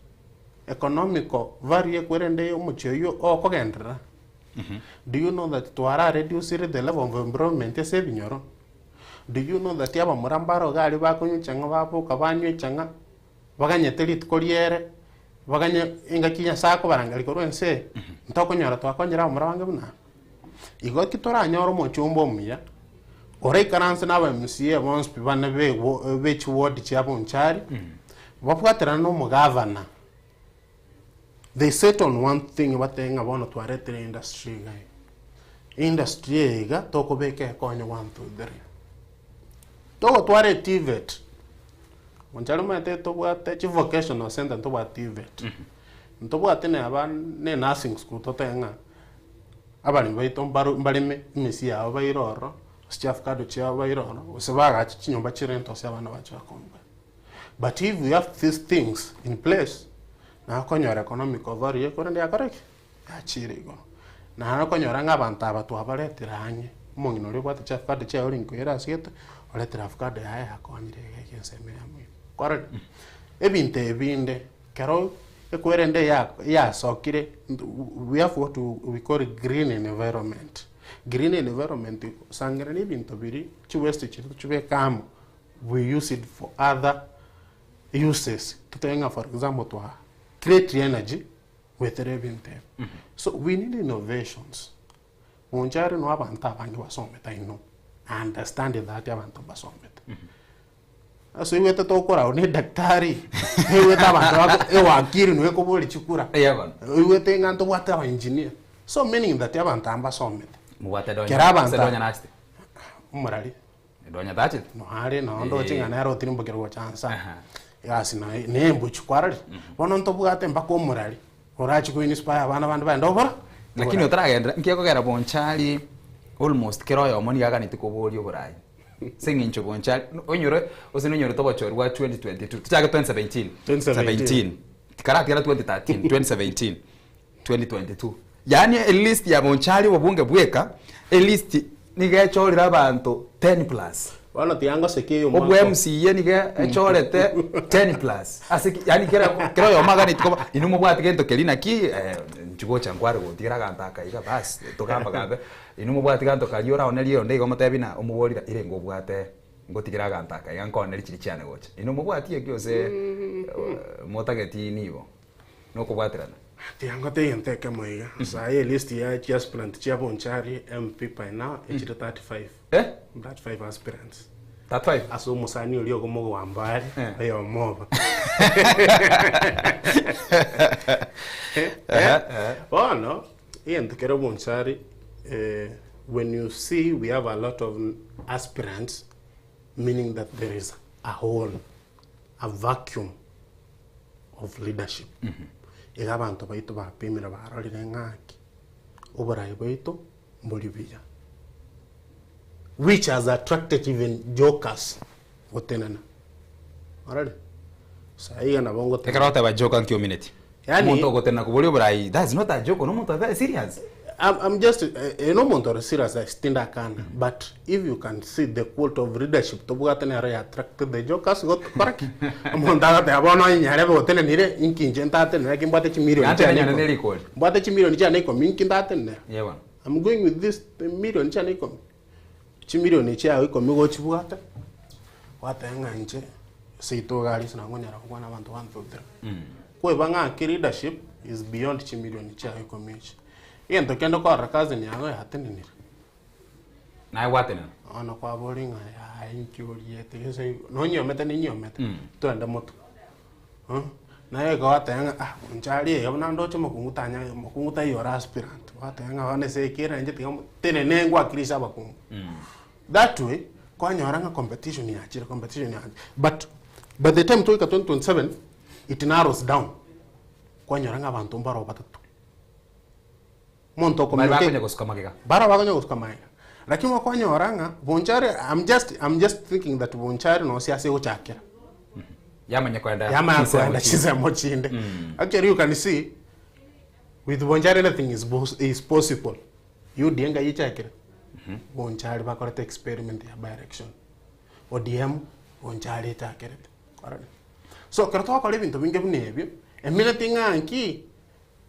economical value ekwerende omochie oywo okogenderera? Do you know that twara reducire the level of employment ase ebinyoro? Do you know that abamura mbaro iga aria bakonywa echang'a baboka banywa echang'a, baganyete rituko riere, baganye engaki Nyasaye akobarangeria korwa ense eye, ntokonyora twakonyire abamura bange buna aba? Igo ki toranyore omochumba omuya, oraikaranse na aba MCA bonsi pi bane be be chiward chia Bonchari, babwaterane na omogavana, they set on one thing batebe ng'a bono twaretire industry iga iga. Industry eye iga tokobeka ekonye one, two, three. Togotwara eTVET, Bonchari omanyete tobwate chivocational center ntobwate TVET. Ntobwate neba ne nursing school totebe ng'a abaremi baito mbaro mbareme emesie yabo baire ororo, gose chiavocado chiabo baire ororo, gose bagache chinyomba chirento ase abana bache bakombe. But if we have these things in place, nakonyora economic value korende yakora ki? Yachire igoro. Naende okonyora ng'a abanto aba twabaretire ang'e, omong'ina oria obwate chiavocado chiaye ore nkoira ase gete, oretire avocado yaye yakonyire iga iga ensemo ya moino. Kwarorire? Ebinto ebi binde, ekero ekwerende ya yasokire, we have what we call green environment. Green environment sangerania ebinto biria, chiwaste chiria tochibeke amo, we use it for other uses. Totebe ng'a for example twa create energy goetera ebinto ebi. So we need innovations. Monche are noo abanto abange basomete I know, I understand that abanto mbasomete. Ase oigwete tokora oo ne daktari, oigwete abanto bako ewakili nigo ekoboria chikura, oigwete ng'a ntobwate aba engineer. So meaning that abanto aba mbasomete. Mobwate Donya, Kera abanto ase Donya nachete? Omorari. Donya tachete. Noare noo ndoche ng'a nere otirimbokire gocha nsa. Egasi naye na embuchu kwarorire. Bono ntobwate mpaka omorari, orache ko inspire abana bande bagende obora. Lakini otaragenderera, nki ekogera Bonchari almost kera oyomo nigo aganeti koboria oborai. Ase eng'encho Bonchari, onyore gose nonyorete obochori bwa 2022, tochake 2017, 2017. tikaratigara 2013, 2017, 2022. Yaani elist ya Bonchari obobunge bweka, elist nigo echorire abanto 10 plus. Bono tiga ngosekie oyo omwaka Obwa MCA nigo echorete 10 plus. Ase ki yaani kera kera oyomo aganeti koba inwe mobwate gento keria naki inche gocha nkware gontigera aganto aka iga baas togamba gambe. Inwe mobwate ganto karia oraonerie onde iga omotebi na omoborire ire ngobwate ngotigere aganto aka iga nkooneri chiria chiane gocha. Inwe mobwati eki gose motageti nigo nokobwaterana? Tiga ngote egento ekemo iga, saii elist ya chiaspirant chia Bonchari MP by now echire 35. Eh? 35 aspirants. 35? Ase omosani oria okomogwamba are, oyomo obo. Bono, egento kere Bonchari, when you see we have a lot of aspirants, meaning that there is a hole, a vacuum of leadership. Iga abanto baito bapimire barorire ng'aki oborai bwaito mbori buya, which has attracted even jokers gotenena. Ororire? Saii iga nabo ngoteba. Ekero ogoteba joker nki omineti? Yaani- Omonto ogotenena koboria oborai, that's not a joke, nomonto very serious. I'm, I'm just eh, nomonto ore serious eh, tindakana but if you can see the quality of leadership tobwate nero ya attracted the jokers gokora ki omonto agoteba bono onye nyarebe gotenenire inki inche ntatenenera ki mbwate chimilioni Gante chiane nenyone ikomi nerikori. mbwate chimilioni chiane ikomi inki ntatenenera Ye bono. I'm going with this million chiane ikomi chimilioni chiago ikomi gochibwate gwateba ng'a inche seito iga aria ase nangonyara gokwana abanto bantotera Kweba ng'aki leadership is beyond chimilioni chiago ikomi echi. Egento kende okorora cousin yago yatenenire. Naye gwatenena. Bono kwaboria ng'a yaya inki oriete gese nonyiomete ninyiomete twende motwe. Naye igo gwateba ng'a ah inche aria iga buna ndoche omokungu tanya omokungu taiyo ore aspirant. Gwateba ng'a bono ase ekere inche tiga tenene ngwakirise abakungu. That way kwanyora ng'a competition yachire competition yachire but by the time twaika 2027 it narrows down kwanyora ng'a abanto mbaro batato. Omonto Baria okominyoka bakonya gosuka magega. Baria bakonya gosuka magega. Lakini okwanyora ng'a Bonchari I'm just I'm just thinking that Bonchari no siasa egochakera. Yamanya koenda Yamanya chinsemo koenda chinde. chinsemo chinde. Actually you can see with Bonchari anything is, is possible. UDA ngai echakire, Bonchari bakorete experiment ya by election. ODM Bonchari echakerete. Kwarorire? So ekero twakora ebinto binge buna ebio, emineti ng'a nki,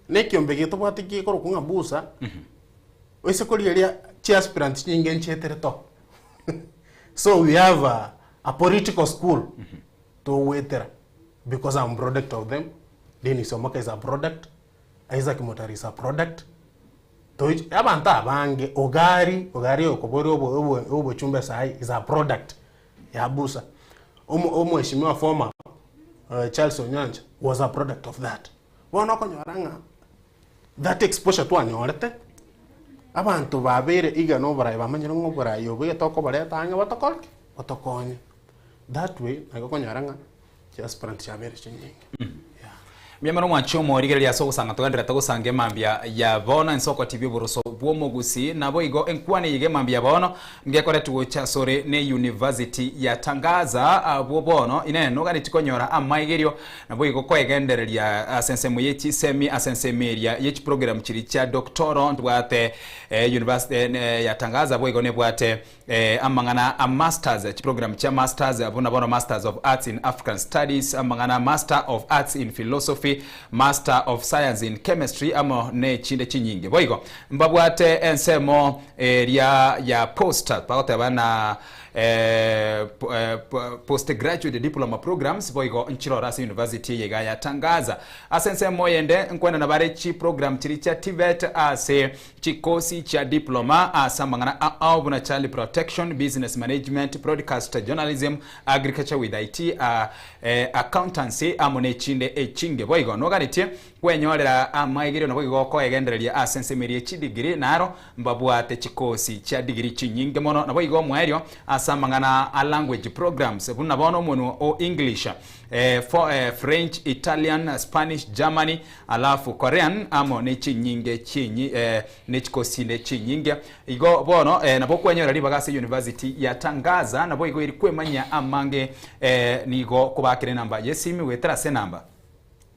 na ekiombe eke tobwate gekorokwa ng'a busa, oise korigereria chiaspirant chinyinge nchietire to. So we have a, a political school togoetera because I'm product of them, Dennis Omoka is a product, Isaac Motari is a product, Toich abanto abange Ogari, Ogari okoboria obo obo obochumbe saii is a product ya busa. Omo omweshimiwa former Charles Onyancha was a product of that. Bono okonyora ng'a that exposure twanyorete, abanto babeire eager na oborai bamanyire ng'a oborai obo iga tokoboreta ang'e botokore ki? Botokonye. That way naki okonyora ng'a chiaspirant chiabeire chinyinge. Mbuya mono mwanche omorigereria ase ogosanga togendererete gosanga emambia ya bono ensoko TV oboroso bw'omogusii naboigo enkwana eye iga emambia ya bono ngekoretwe gocha asore ne University ya Tangaza abwo bono inee noganeti konyora amaigerio naboigo koegendereria ase ensemo ye chisemi ase ensemo eria ye chiprogram chiria chia doctoral ntobwate University ya Tangaza boigo nebwate Amang'ana a masters, chiprogram chia masters buna bono Masters of Arts in African Studies, amang'ana a Master of Arts in Philosophy, Master of Science in Chemistry amo nechinde chinyinge. Boigo mbabwate ensemo eria ya post bagoteba na postgraduate diploma programs boigo nchirore ase university eye iga ya Tangaza. Ase ensemo eyende nkoenana bare chiprogram chiria chia TVET ase Chikosi chia diploma ase amang'ana ao buna Child Protection, Business Management, Broadcast Journalism, Agriculture with IT, Accountancy amo nechinde echinge. Boigo noganetie kwenyorera amaigerio naboigo koegendereria ase ensemo eria ye chidigiri naro mbabwate chikosi chia digiri chinyinge mono naboigo omoerio ase. ase amang'ana a language programs buna bono omonwa o English, French, Italian, Spanish, Germany alafu Korean amo ne chinyinge chinyi ne chikosi chinyinge. Igo bono nabo okwenyora ribaga ase University ya Tangaza naboigo eri kwemanyia amange nigo kobakera enamba yesimi goetera ase enamba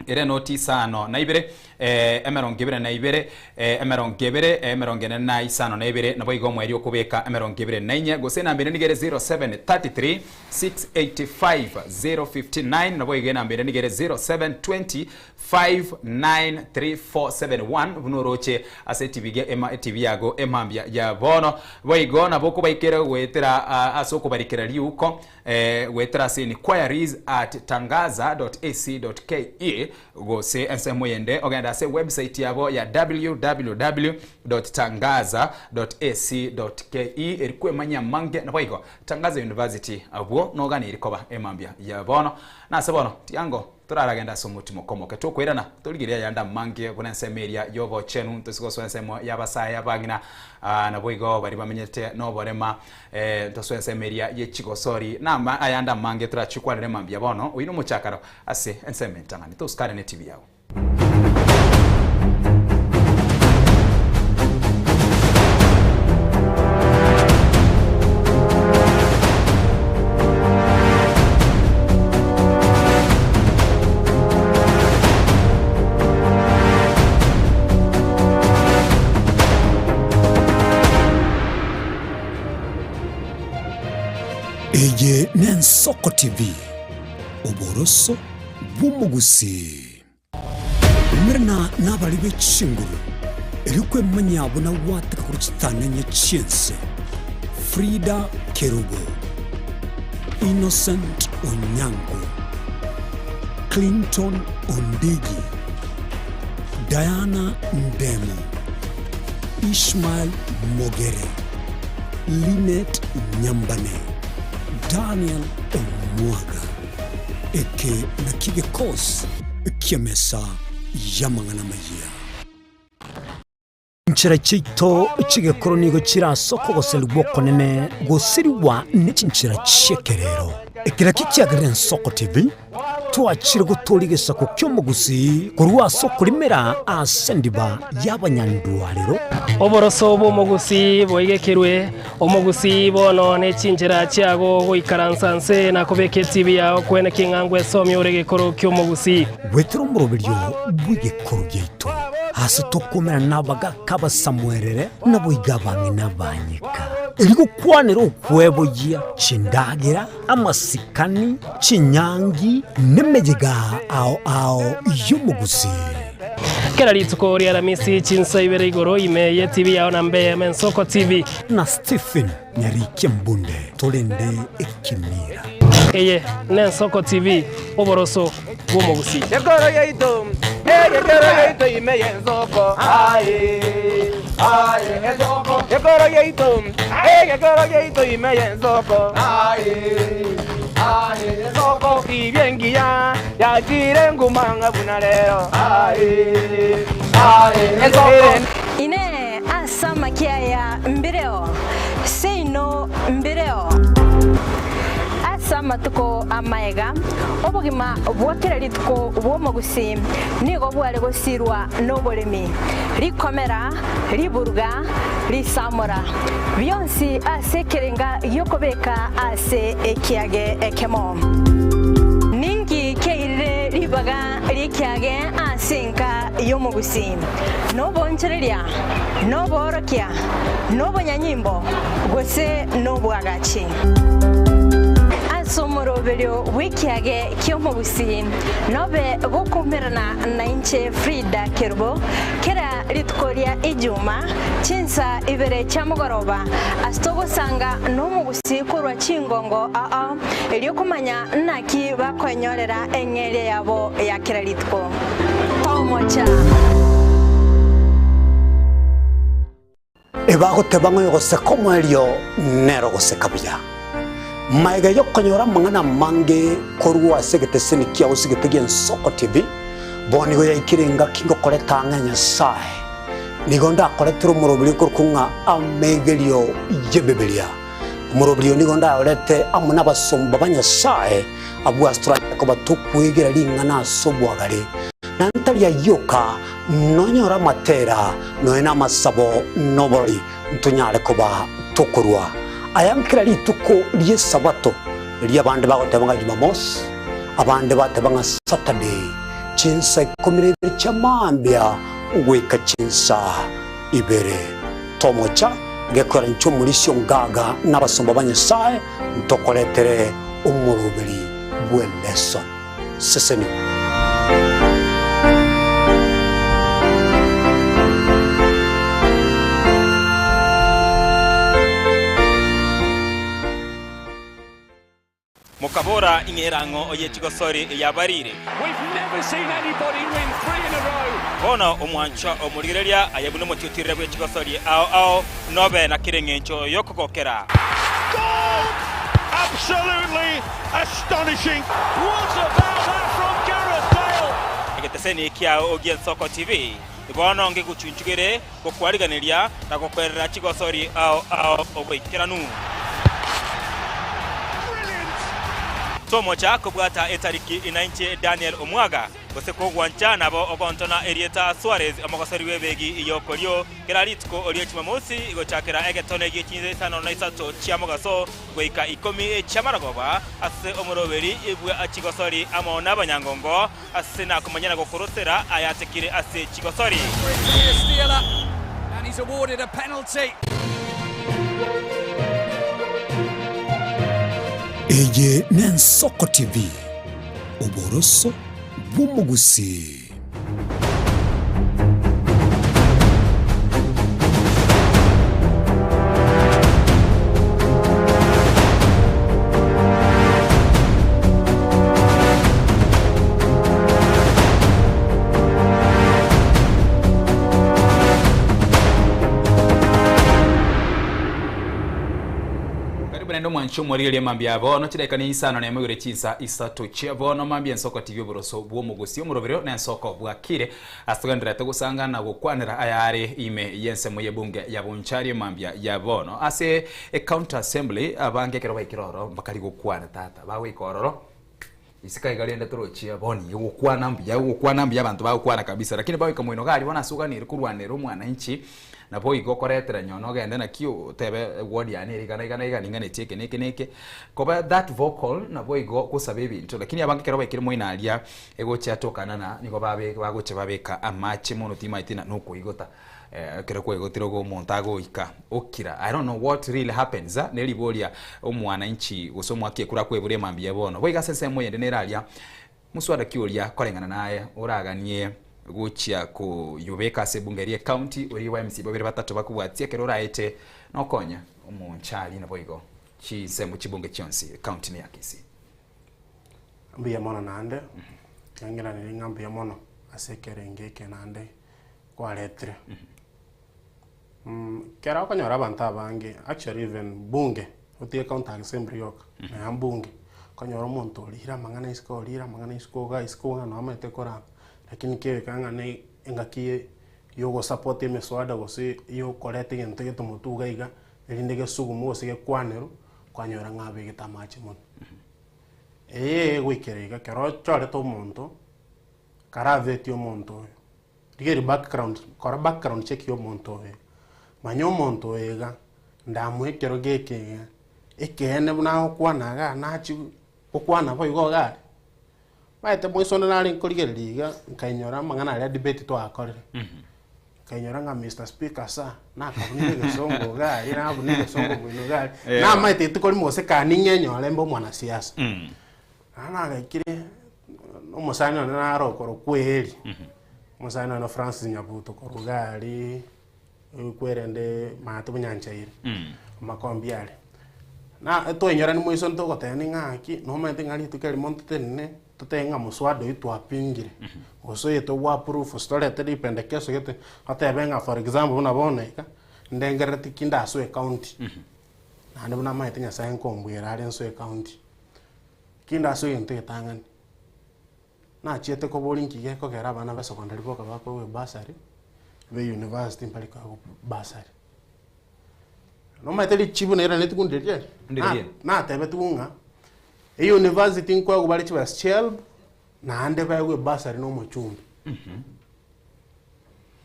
ere noti isano na ibere emerongo ebere na ibere emerongo ebere emerongo ene na isano na ebere naboigo omoerio okobeka emerongo ebere na inye gose enamba ere nigo ere 0733 685 059 naboigo enamba ere nigo ere 0720 593471 buna oroche ase etibi ge ema etibi yago emambia ya bono. Boigo nabo okobaikera goetera ase okobarikera riuko goetera ase inquiries at tangaza.ac.ke gose ensemo yende ogende ase website yabo ya www.tangaza.ac.ke eri kwemanyia amange naboigo Tangaza University abwo noganeiri koba emambia ya bono. Nase bono tiango Toraragende ase omotimo komoke tokoirana, torigerie ayande amange buna ensemo eria y'obochenu, toise gosoa ensemo y'abasae abang'ina, naboigo baria bamenyete noborema, tosoe ensemo eria ye chigosori, na ayande amange torachikwanere mambia bono. Oyio nomochakano ase ensemo entang'ani. Tosukare netibi yao. Eye n'Ensoko TV, oboroso bw'omogusii. Umerana nabare be chinguru, erio kwemanyia buna gwateka korwa chitanenye chi'ense. Frida Kerubo, Innocent Onyango, Clinton Ondigi, Diana Ndemo, Ishmael Mogere, Linet Nyambane, Daniel Omwaga. Eke nakio gekosi ki'emesa y'amang'ana amayia. Chinchera chiaito chi'egekoro nigo chire ase okogoserigwa okonene gosirigwa ne chinchera chi'ekerero. Eke nakio kiagerire Ensoko TV twachire gotooria egesaku ki'omogusii korwa ase okorimera ase endiba y'abanyandwarero. Oboroso bw'omogusii boigekerwe, omogusii bono ne chinchera chiago goikaransa nse na kobeka etibi yao kwene king'a ngwesomia ore egekoro ki'omogusii. Goetera omoroberio bw'egekoro giaito, aase tokomerana nabagaaka abasamuerere, naboigo abang'ina abanyeka, erio gokwanera okweboyia chindagera, amasikani, chinyangi, nemeyega ao ao y'omogusii. Kera rituko ria Aramisi chinsa ibere igoro ime ye TV yao na mbe Ensoko TV. Na Stephen Nyarikia Mbunde torende ekemira. Eye n'Ensoko TV, oboroso bw'omogusii. Ekoro yaito, egekero yaito ime y'ensoko, aye, aye, ensoko. Ekoro yaito, egekero yaito ime y'ensoko, aye, aye, ensoko. Tibia engiya yachire nguma ng'a buna rero, aye, aye, ensoko. Inee! Ase amakia aya mbireo? Seino mbireo. Ase amatuko amaega, obogima bwa kera rituko bw'omogusii nigo bware gosirwa noboremi, rikomera, riburuga, risamora, bionsi ase ekerenga gi'okobeka ase ekiage ekemo. Ninki kiairire ribaga ri'ekiage ase enka y'omogusii? Noboonchoreria, noboorokia, nobonyanyimbo, gose nobwagachi. Ase omoroberio bw'ekiage ki'omogusii nobe gokoumerana nainche Frida Kerubo kera rituko ria Ijuma chinsa ibere chia mogoroba ase togosanga nomogusii korwa chingongo ao erio komanya naki bakoenyorera eng'eria yabo ya kera rituko. Tomocha. Ebagoteba ng'a oyogoseka omoerio nere ogoseka buya. Magega y'okonyora amang'ana amange korwa ase egeteseni kiao gose egete gi'Ensoko TV, bono nigo yaikire engaki ngokoreta ang'e Nyasae. Nigo ndakoretere omoroberi okorokwa ng'a Amegerio y'Ebibilia. Omoroberio nigo ndaorete amo nabasomba ba Nyasae, abwo ase toranyare koba tokwegera ring'ana ase obwagare, na ntari ayio oka, nonyore amatera, nonya namasabo, na oborori, ntonyare koba tokorua aya nkera rituko ri'Esabato, riria abande bagoteba ng'a Jumamosi, abande bateba ng'a Saturday, chinsa ikomi na ibere chia mambia goika chinsa ibere. Tomocha gekora inche omorisia ongaga na abasomba ba Nyasae ntokoretere omoroberi bw'eleson. Sesenigwa. Mokabora, Ing'erang'o oye chigosori eyabarire. Bono omwanchwa omorigereria aye buna omotiotirere bwe chigosori ao ao, nobe na kera engencho y'okogokera. Egeteseni kiao gi'Ensoko TV bono ngegochunchugere gokwariganeria na gokwerera chigosori ao ao oboikeranu. Tomocha kobwata etariki inainche Daniel Omwaga, gose kogwancha nabo ogontona erieta Suarez omogosori bw'ebegi y'okorio kera rituko rie Jumamosi gochakera egetone gie chinsa isano na isato chia mogaso goika ikomi chi'amarogoba ase omoroberi bwa chigosori amo nabanyangongo Ase nakomanya na gokorosera ayatekire ase chigosori. Eye n'Ensoko TV, oboroso bw'omogusii. Karibu naende omwanchi omorigereria mambia bono chidaeka ne isano nemo igoro chinsa isato chia bono mambia ensoko TV oboroso bw'omogusi omoroberio na ensoko bwakire Ase togendererete gosanga na gokwanera ayare ime y'ensemo y'ebunge ya Bonchari mambia ya bono. Ase ecounty assembly abange ekero baikire ororo mbakari gokwana tata bagoika ororo isiko iga rende torochie bono iga gokwana mbuya gokwana mbuya abanto bagokwana kabisa lakini bagoika moino iga aria bono ase oganeire korwanera omwananchi nabo igo okoretera nyono ogende naki otebe eward yane ere iga na iga na iga ning'anetie eke na eke na eke koba that vocal nabo igo gosaba ebinto lakini abange ekero baikire moino aria Egochia tokanana nigo babe bagochia babeka amache mono timaeti na nokoigota ekero kwaigotire igo omonto agoika okira I don't know what really happens ne riboria omwananchi gose omwaki ekura akwebura emambia ya bono. Boigo ase ensemo eyende nere aria moswada ki oria koreng'ana naye oraganie gochia koyobeka ase ebunge eria ecounty oria wa MCA babere batato bakobwatia ekero oraete nokonya omonchari naboigo chinsemo chibunge chionsi ecounty ne ya Kisii. Mbuya mono naende, nang'iranerie ng'a mbuya mono ase ekerengo eke naende kwaretire. Ekero okonyora abanto abange, actually even bunge, otige county assembly yoka, nonya mbunge, okonyora omonto orire amang'ana isiko orire amang'ana isiko igaa isiko igaa nomanyete korama, lakini kebeka ng'a na engaki ya ogosupport emeswada gose ya okoreta egento gete motwe iga iga, erinde gesugumu gose gekwanerwe, kwanyora ng'a abegete amache mono. Eye egoikera iga, ekero ochorete omonto, karabetie omonto oyo, rigereria background, kora background check ya omonto oyo iga, manya omonto oyo iga, ndamoe ekero geke iga, ekeene buna agokwana igaa nachie gokwana boigo iga are. Omanyete moiso onde nare nkorigereria iga, nkainyora amang'ana aria debate twakorire. Nkainyora ng'a Mister Speaker sir, nakabunire egesongo iga aria, nabuna egesongo bwino iga aria. Yeah. Namaete rituko rimo gose kaa ning'enyore mbe omwanasiasa. Naende nagaikire, omosani one naro okorokwa Eli, omosani one Francis Nyabuto korwa iga aria, kwerende maate bonyanchaire, amakombi aria. Na twainyorania moiso ntogotebani ng'a ng'aki, nomanyete ng'a rituko erimo ntotenene, totebe ng'a moswada oyio twapingire, gose oyo tobwa approve gose torete ripendekeso gete, otebe ng'a for example buna bono iga, ndengerereti ki ndasoe ecounty, naende buna amaete Nyasaye nkombwera are nsoe ecounty, ki ndasoe egento egetang'ani, nachiete koboria nki gekogera abana ba secondary boka bakoegwa ebursary, be university mbari koegwa bursary. Nomaete richibu nairaneti kunde riria? Ndirie. Natebetigwe ng'a euniversity nkoegwa bare chibesa chia HELB naende baegwe ebursary na omochumbi.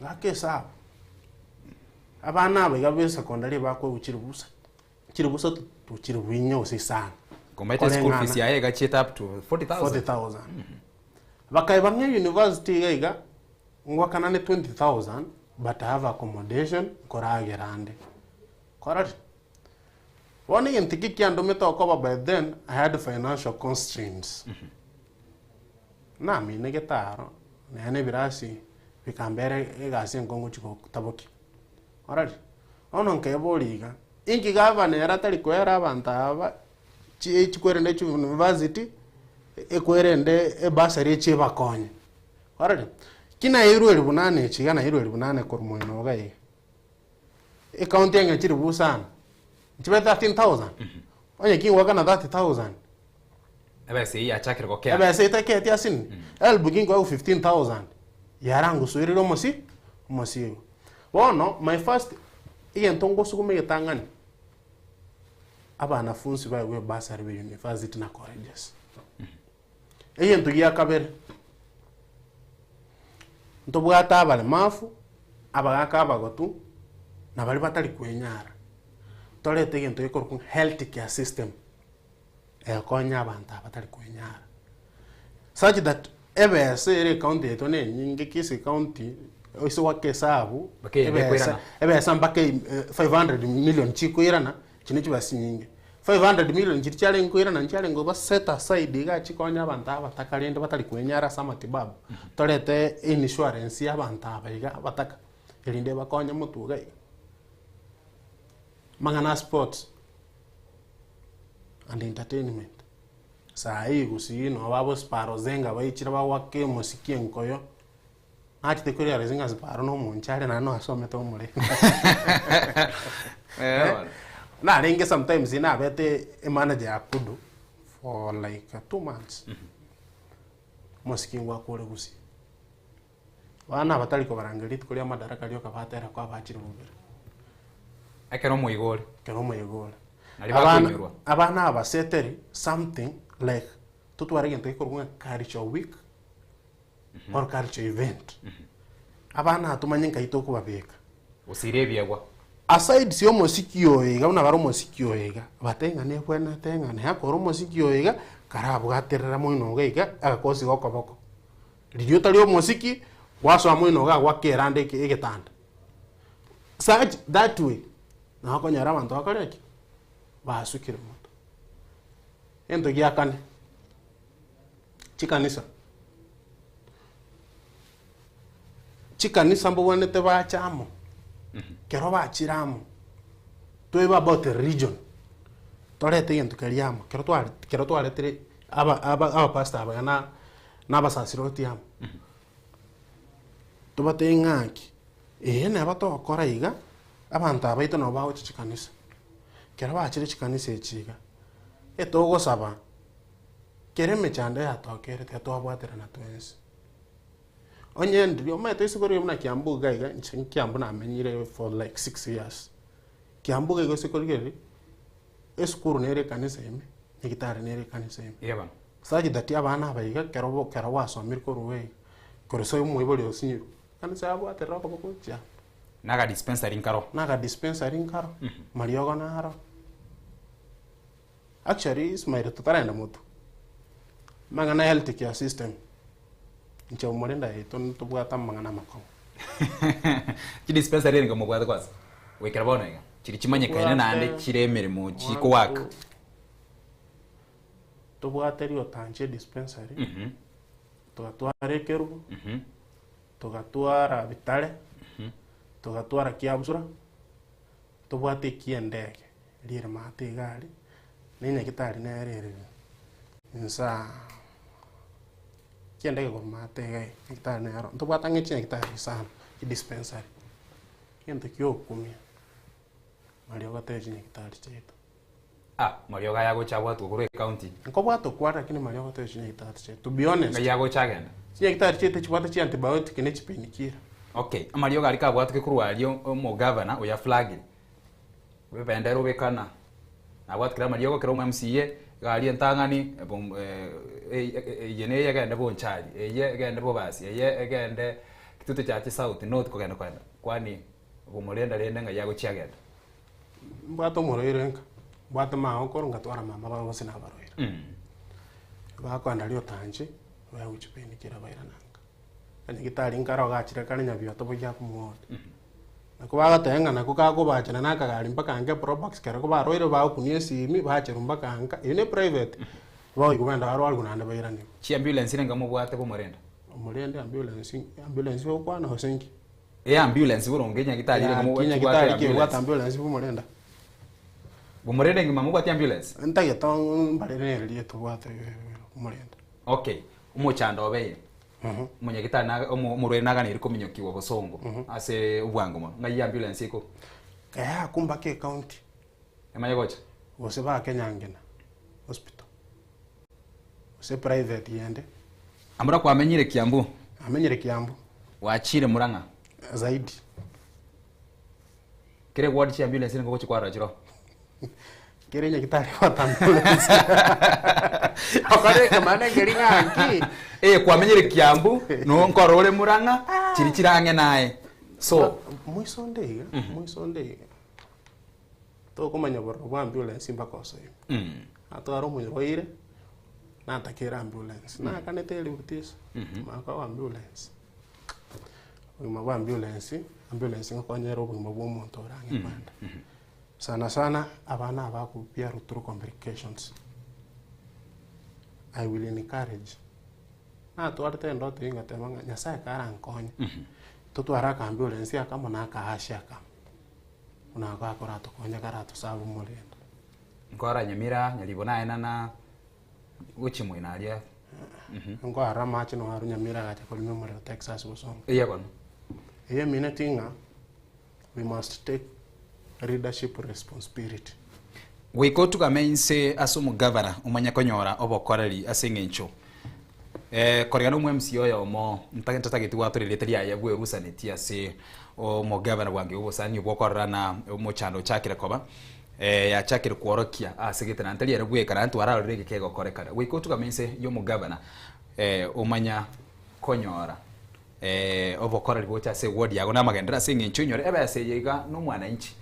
Ng'ake esabu, abana aba iga ba esecondary bakoegwa chiribusa, chiribusa to chiribu inye gose isano. Komaete school fees yaye egachiete up to 40,000. 40,000. Bakaeba ng'a university iga iga, ngwakanane 20,000 but I have accommodation, nkoragera ande. Korora? Bono egento eke kiandomete okoba by then I had financial constraints. Naminegete aro, nonya na ebirasi bikambera egasi enkong'u gochia gotabokia. Ororire? Bono nkeboria iga, inki gavana ere atari koera abanto aba chi chikwerende chiuniversity, ekwerende ebursary echi ebakonye. Ororire? Ki nairwe elifu nane echi iga nairwe elifu nane korwa moino iga iga. Ecounty eng'e chilifu isano, nchibe 13,000, onye kingwakana 30,000. Ebesa eyio yachakire gokea. Ebesa etaketi asini, HELB kinkoegwa 15,000, yarangosoereria omosi omosigo. Bono, my first, egento ngosuguma egetang'ani, abanafunsi baegwe ebursary ba university na colleges. Egento gia kabere, ntobwate abaremafu, abagaka abagotu, na baria batari kwenyara. Torete egento gekorokwa ng'a health care system, egokonya abanto aba batari kwenyara. Such that ebesa ere ecounty yaito na enyinge Kisii county, ase goaka esabu, Mpaka eyende ebesa ekoirana. ebesa mpaka 500 million chikoirana, Echi ne chibesa chinyinge. 500 million chiria chiarenge koirana nchiarenge koba set aside iga chikonye abanto abataka rende batari kwenyara ase amatibabu. Torete einsurance ya abanto aba iga abataka, erinde ebakonye motwe iga iga. Amang'ana a sports and entertainment, saa hii gusii noo babo siparo zenga baichire bagoaka emosiki enkoyo. Nachete korealize ng'a siparo na omonche are naende nasomete omorembe. Narenge sometimes nabete emanager ya Kudu for like 2 months. Omosiki ngwakore gusii. Abana aba tari kobarangeria rituko ria madaraka rioka batera kwabachire bobere. Ekero omoigo ore. Ekero omoigo ore. Nario Abana bakoinyorwa. abana aba seteri something like totware egento gekorokwa ng'a culture week. or culture event abana aba tomanye nkai tokobabeka. Gosira ebiegwa. Aside sia omosiki oyo iga buna bare omosiki oyo iga, batebe ng'a nebwenerete ng'a naye akore omosiki oyo iga, karabwaterera moino iga iga agakosi ga okoboko. Riria otari omosiki, gwasoa moino iga gwaka eranda eke egetanda. Such that way, nabo okonyora abanto bakore ki? Basukire mono. Egento gia kane. Chikanisa. Chikanisa mbobwenerete bache amo, ekero bachire amo, toebe about religion, torete egento keria amo, ekero tware ekero twaretire aba aba abapastor aba na na abasasiroti amo, tobatebie ng'aki, eye neba togokora iga, abanto aba baito nabo bagocha chikanisa. Ekero bachire chikanisa echi iga, etogosaba. Kera emechando yatokerete twabwaterana twensi. Onye ndiri omanyete isiko riria buna Kiambu iga iga inche Kiambu namenyire for like 6 years. Kiambu iga iga isiko riria esukuru nere ekanisa ime, nyagitari nere ekanisa ime. Iga bono. Such that abana aba iga ekero bo ekero gwasomire korwa iga, korwa ase omoibori osinyirwe, ekanisa yabwaterera okoboko gochia. Naga dispensary nkaro. Naga dispensary nkaro, mariogo naro. Actually Ismail totarenda motwe, amang'ana ya health care system, inche omorenda yaito ntobwate amang'ana amakong'u. Chidispensary ere mobwate kwanza goikera bono iga chiri chimanyekaine naende chire emeremo chikowaka. Tobwate Riotanche dispensary, togatwara Ekerubo, togatwara Bitare, togatwara Kiabusura, tobwate Ekiendege. Riire maate iga aria, na enyagitari nere ere insaa kiende gekorwa maate iga iga, nyagitari nero. Ntobwate ang'e chinyagitari isano, chidispensary. Egento kia ogokumia, mariogo tari chinyagitari chiaito. Ah, mariogo aya agocha abwatwe korwa ecounty. Nkobwata okware lakini mariogo tari chinyagitari chiaito, to be honest. Ng'ai agocha agenda? Chinyagitari chiaito chibwate chiantibiotic na chipainkiller. Okay, amariogo aria kabwatwe korwa aria omogavana oyo aflagire. Ebendera obekana, nabwate kera amariogo kera omo MCA, egari entang'ani eye neye egende Bonchari, eye egende Bobasi, eye egende Kitutu Chache South, North kogenda kogenda, kwani bomorenda rende ng'ai agochia agende? Mbwate omorwaire nka, mbwate magokoro ngatwara mama bonsi nabarwaire. Bakoenda riotanchi, bagochipindi chiria bairana nka. Nyagitari nkare ogachire kare nyabioto boigo akomoa. Nako bagoteba ng'a nako kakobachana na akagari mpaka nka eprobox kero barwaire bagokunia esimi bacherwa mpaka nka, eywo ne private, boigo bogenda barwarigwe naende bairanigwe. Chiambulance nigo mobwate bomorenda? Omorende ambulance, ambulance ogokwana gose nki? E ambulance boronge nyagitari ere Gaki mobwate nyagitari ki ebwate ambulance. ambulance bomorenda? Bomorenda engima mobwate ambulance? Ntagete mbarere nere riria tobwate omorenda. Okay, omochando obeire. Omonyagitari na omorwaire naganeire kominyokiwa bosongo ase obwango mono. Ng'ai ambulance eko? Eeh akwo mpaka ecounty. Emanye gocha? Gose bake Nyangena hospital. Gose private yende. Amura kwamenyire Kiambu? Namenyire Kiambu. Gwachire Murang'a? Zaidi. Kere ward chia ambulance nigo ogochia kwarora chiroo. Kere nyagitari ebwate ambulance. Okore ekemana ekeri ng'a nki? Eh, kwamenyire Kiambu, no nkorora ore Murang'a, chiri chire ang'e naye. So, Moiso onde iga, moiso onde iga, tokomanya bororo bwa ambulance mpaka osoe ime. Natwara omorwaire, natakere ambulance, nakanete elifu tisa, maka ambulance. Obogima bwa ambulance, ambulance ngokonyera obogima bwa omonto ore ang'e kwenda. Sana sana abana aba akobiarwa through complications. I will encourage, natwarete endoto eywo ngateba ng'a Nyasaye karankonye, totware aka ambulance akamo na akahashi akamo, buna ako akoratokonye karatosabe omorembe. Nkora Nyamira, Nyaribo naenana gochia moino aria. Nkoarora amache noarwa Nyamira agacha korima omorero Texas bosongo. Eya bono. Eyio emineti ng'a we must take leadership responsibility. Goika otugame inse ase omogavana omanye konyora obokoreri ase eng'encho koreng'ana omo MC oyomo ntatageti gwatora erieta riaye bwerusaneti ase omogavana bwange obosani obwo okorora na omochando ochakire koba yachakire kworokia ase gete naende tari ere bweka naende twararorire egeke egokorekana. Goika otugame inse ya omogavana omanya konyora obokoreri gocha ase eward yago na amagenderero ase eng'encho onyore ebesa eye iga na omwananchi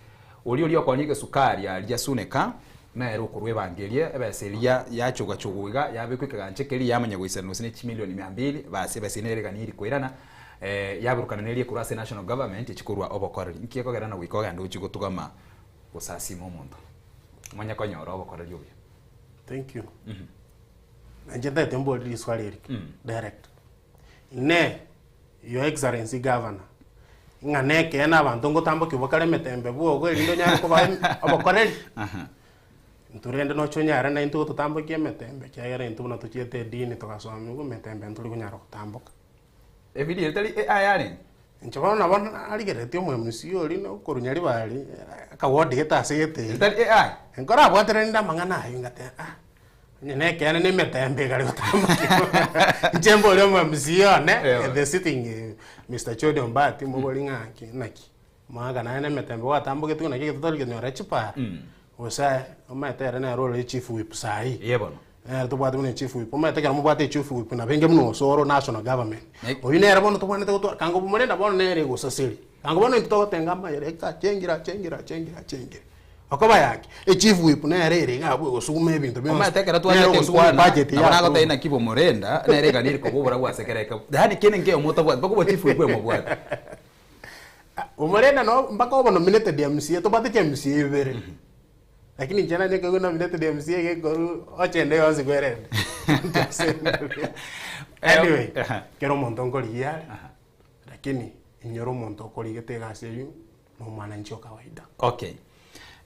oria oria okonia egesukari aria suneka nere okorwa ebango eria ebesa eria yachogachogwa iga yabekwa ekegancha keria yamanya goisaranwa gose ne chimilioni mia mbili basi ebesa eyio nere eganiri koirana yaburukana na eria ekorwa ase national government echi korwa obokoreri. Nki ekogera na goika ogende ochie gotugama gosasima omonto omanye konyora obokoreri obuya. Thank you. Inche ntagete mborie riswali eri direct. Inee! Your Excellency Governor, ng'a nekeene abanto ngotambokia obokare emetembe bwogo erinde onyare kobaa obokoreri? Intwe rende noche onyare naintwe gototambokia emetembe ekiagera intwe buna tochiete edini togasomigwa emetembe ntori konyara gotamboka. Ebiria etari AI arenge? Inche bono nabo narigereretie omo-MC oria na okorwa Nyaribari, akaward gete ase gete iga. Etari AI? Nkorabwateranie nde amang'ana ayio ngateba ah, onye nekeene na emetembe ekare gotambokigwa. Inche mbore omo-MC one, the sitting Mister Chodi Ombati, mobori ng'a nki naki, omogaka naye na emetembe gwatambogetigwe naki egento tari konyora chipara, gose aye, omanyete ere nere ore chief whip saii. Eeh bono. Nere tobwate buna echief whip, omanyete ekero mobwate echief whip nabo enge buna osoro national government. Oyio nere bono tobwenerete gotwara, kango morende bono nere egosaseri, kango bono intwe togotenga amayera eka achengire achengire achengire achengire. Okoba yaki, echief whip nere ere iga abwo egosuguma ebinto bionsi, Omanyete ekero nere twachete ogosuguma nkwana, ebudget nabo ya nagotebia approval. naki bomorenda, nere eganiri koba oborabu ase kera eke, yaani kende nkeiyo motabwati, mpaka obochief whip emobwate. Omorenda no mpaka obe nominated MCA, tobwate chi MCA ibere. Lakini inche nanye nkaigwa nominated MCA gekoru ochende yonsi kwerende. Anyway, kera omonto nkorigia are, lakini inyora omonto okorigete egasi eywo na omwananchi o kawaida. Okay.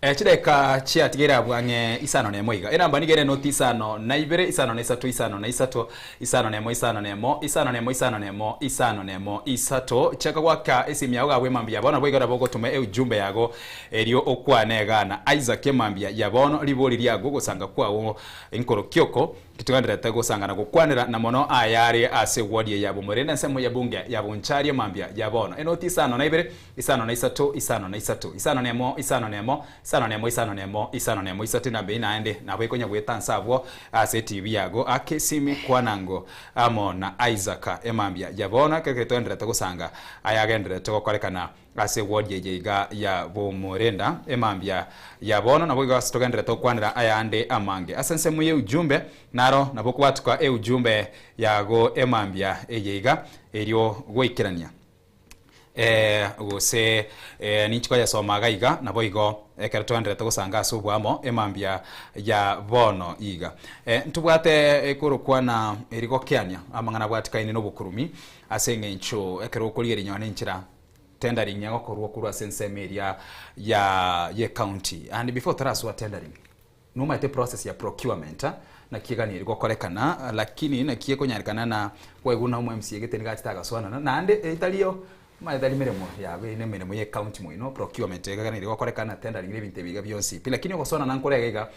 Eh, chidakika chiatigaire abwo ang'e isano na emo iga. Enamba nigo ere noti isano na ibere, isano na isato, isano na isato, isano na emo, isano na emo, isano na emo, isano na emo, isano na emo, isato. Chaka goaka esimu yago gabwo emambia ya bono, nabo igo nabo ogotoma eujumbe yago erio okwane iga na Isaac emambia ya bono, ribori riago, ogosanga kwao, enkorokioko. Titogendererete gosangana gokwanera na mono ayare ase ward eye ya Bomorenda ensemo ya bunge ya Bonchari mambia ya bono. Enoti isano na ibere, isano na isato, isano na isato, isano na emo, isano na emo, isano na emo, isano na emo, isano na emo, isato enamba eyio naende nabo ekonya goeta nse abwo ase etibi yago ake esimi kwanango amo na Isaac emambia ya bono ekero ketogendererete gosanga ayagendererete gokorekana Ase ewodi eye iga ya Bomorenda emambia ya bono nabo igo ase togenderete gokwanera ayande amange. Ase ensemo y'eujumbe naro nabo okobwatuka eujumbe yago emambia eye iga erio goikerania gose ninchi koyesoma iga iga nabo igo ekero togenderete gosanga ase oboamo emambia ya bono iga. Ntobwate ekorokwana erigokeania amang'ana abwatikaine nobokurumi ase eng'encho ekero okorigereria nonye nenchera Tendering egokorwa korwa ase ensemo eria ya ye county and before tarasoa tendering nomaete process ya procurement naki egani gokorekana lakini naki ekonyarekana na kwaigwa na omo MCA gete nigo achete agasoanana naende etariyo omanyete tari meremo yabo eye nemeremo ye county moino procurement eganeire gokorekana tendering na ebinto ebi iga bionsi pi lakini ogosoanana nkore iga iga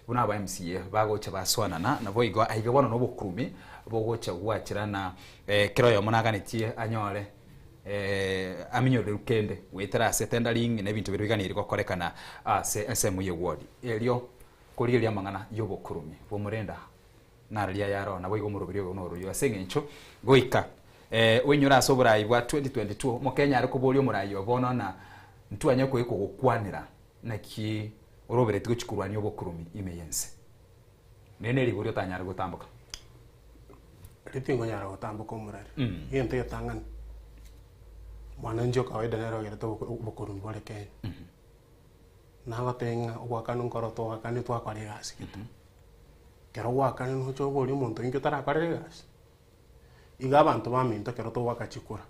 buna aba MCA bagocha basoanana nabo igo aiga bono na obokurumi bogocha gwacherana kera oyomo naganetie anyore aminyorerwe kende goetera ase tendering na ebinto biria biganeire gokorekana ase ensemo ye ward. Erio korigereria amang'ana y'obokurume bw'omorenda nararia ayare oo naboigo omoroberi oyo noroiyo ase eng'encho goika oinyore ase oborai bwa 2022 omokenya are koboria omorai oo bono na ntwanye koika gokwanera naki orobereti gochia korwania obokurume ime y'ense. Nere nerigori otanyare gotamboka. Riria tingonyara gotamboka omorari, egento egetang'ani, mwananchi o kawaida nere ogerete obokorumi bore Kenya. Nagotebia ng'a ogoakana nkoro togoakane twakora egasi gete. Ekero gwakanire noche oborie omonto inki otarakorera egasi? Iga abanto baminto ekero togoaka chikura,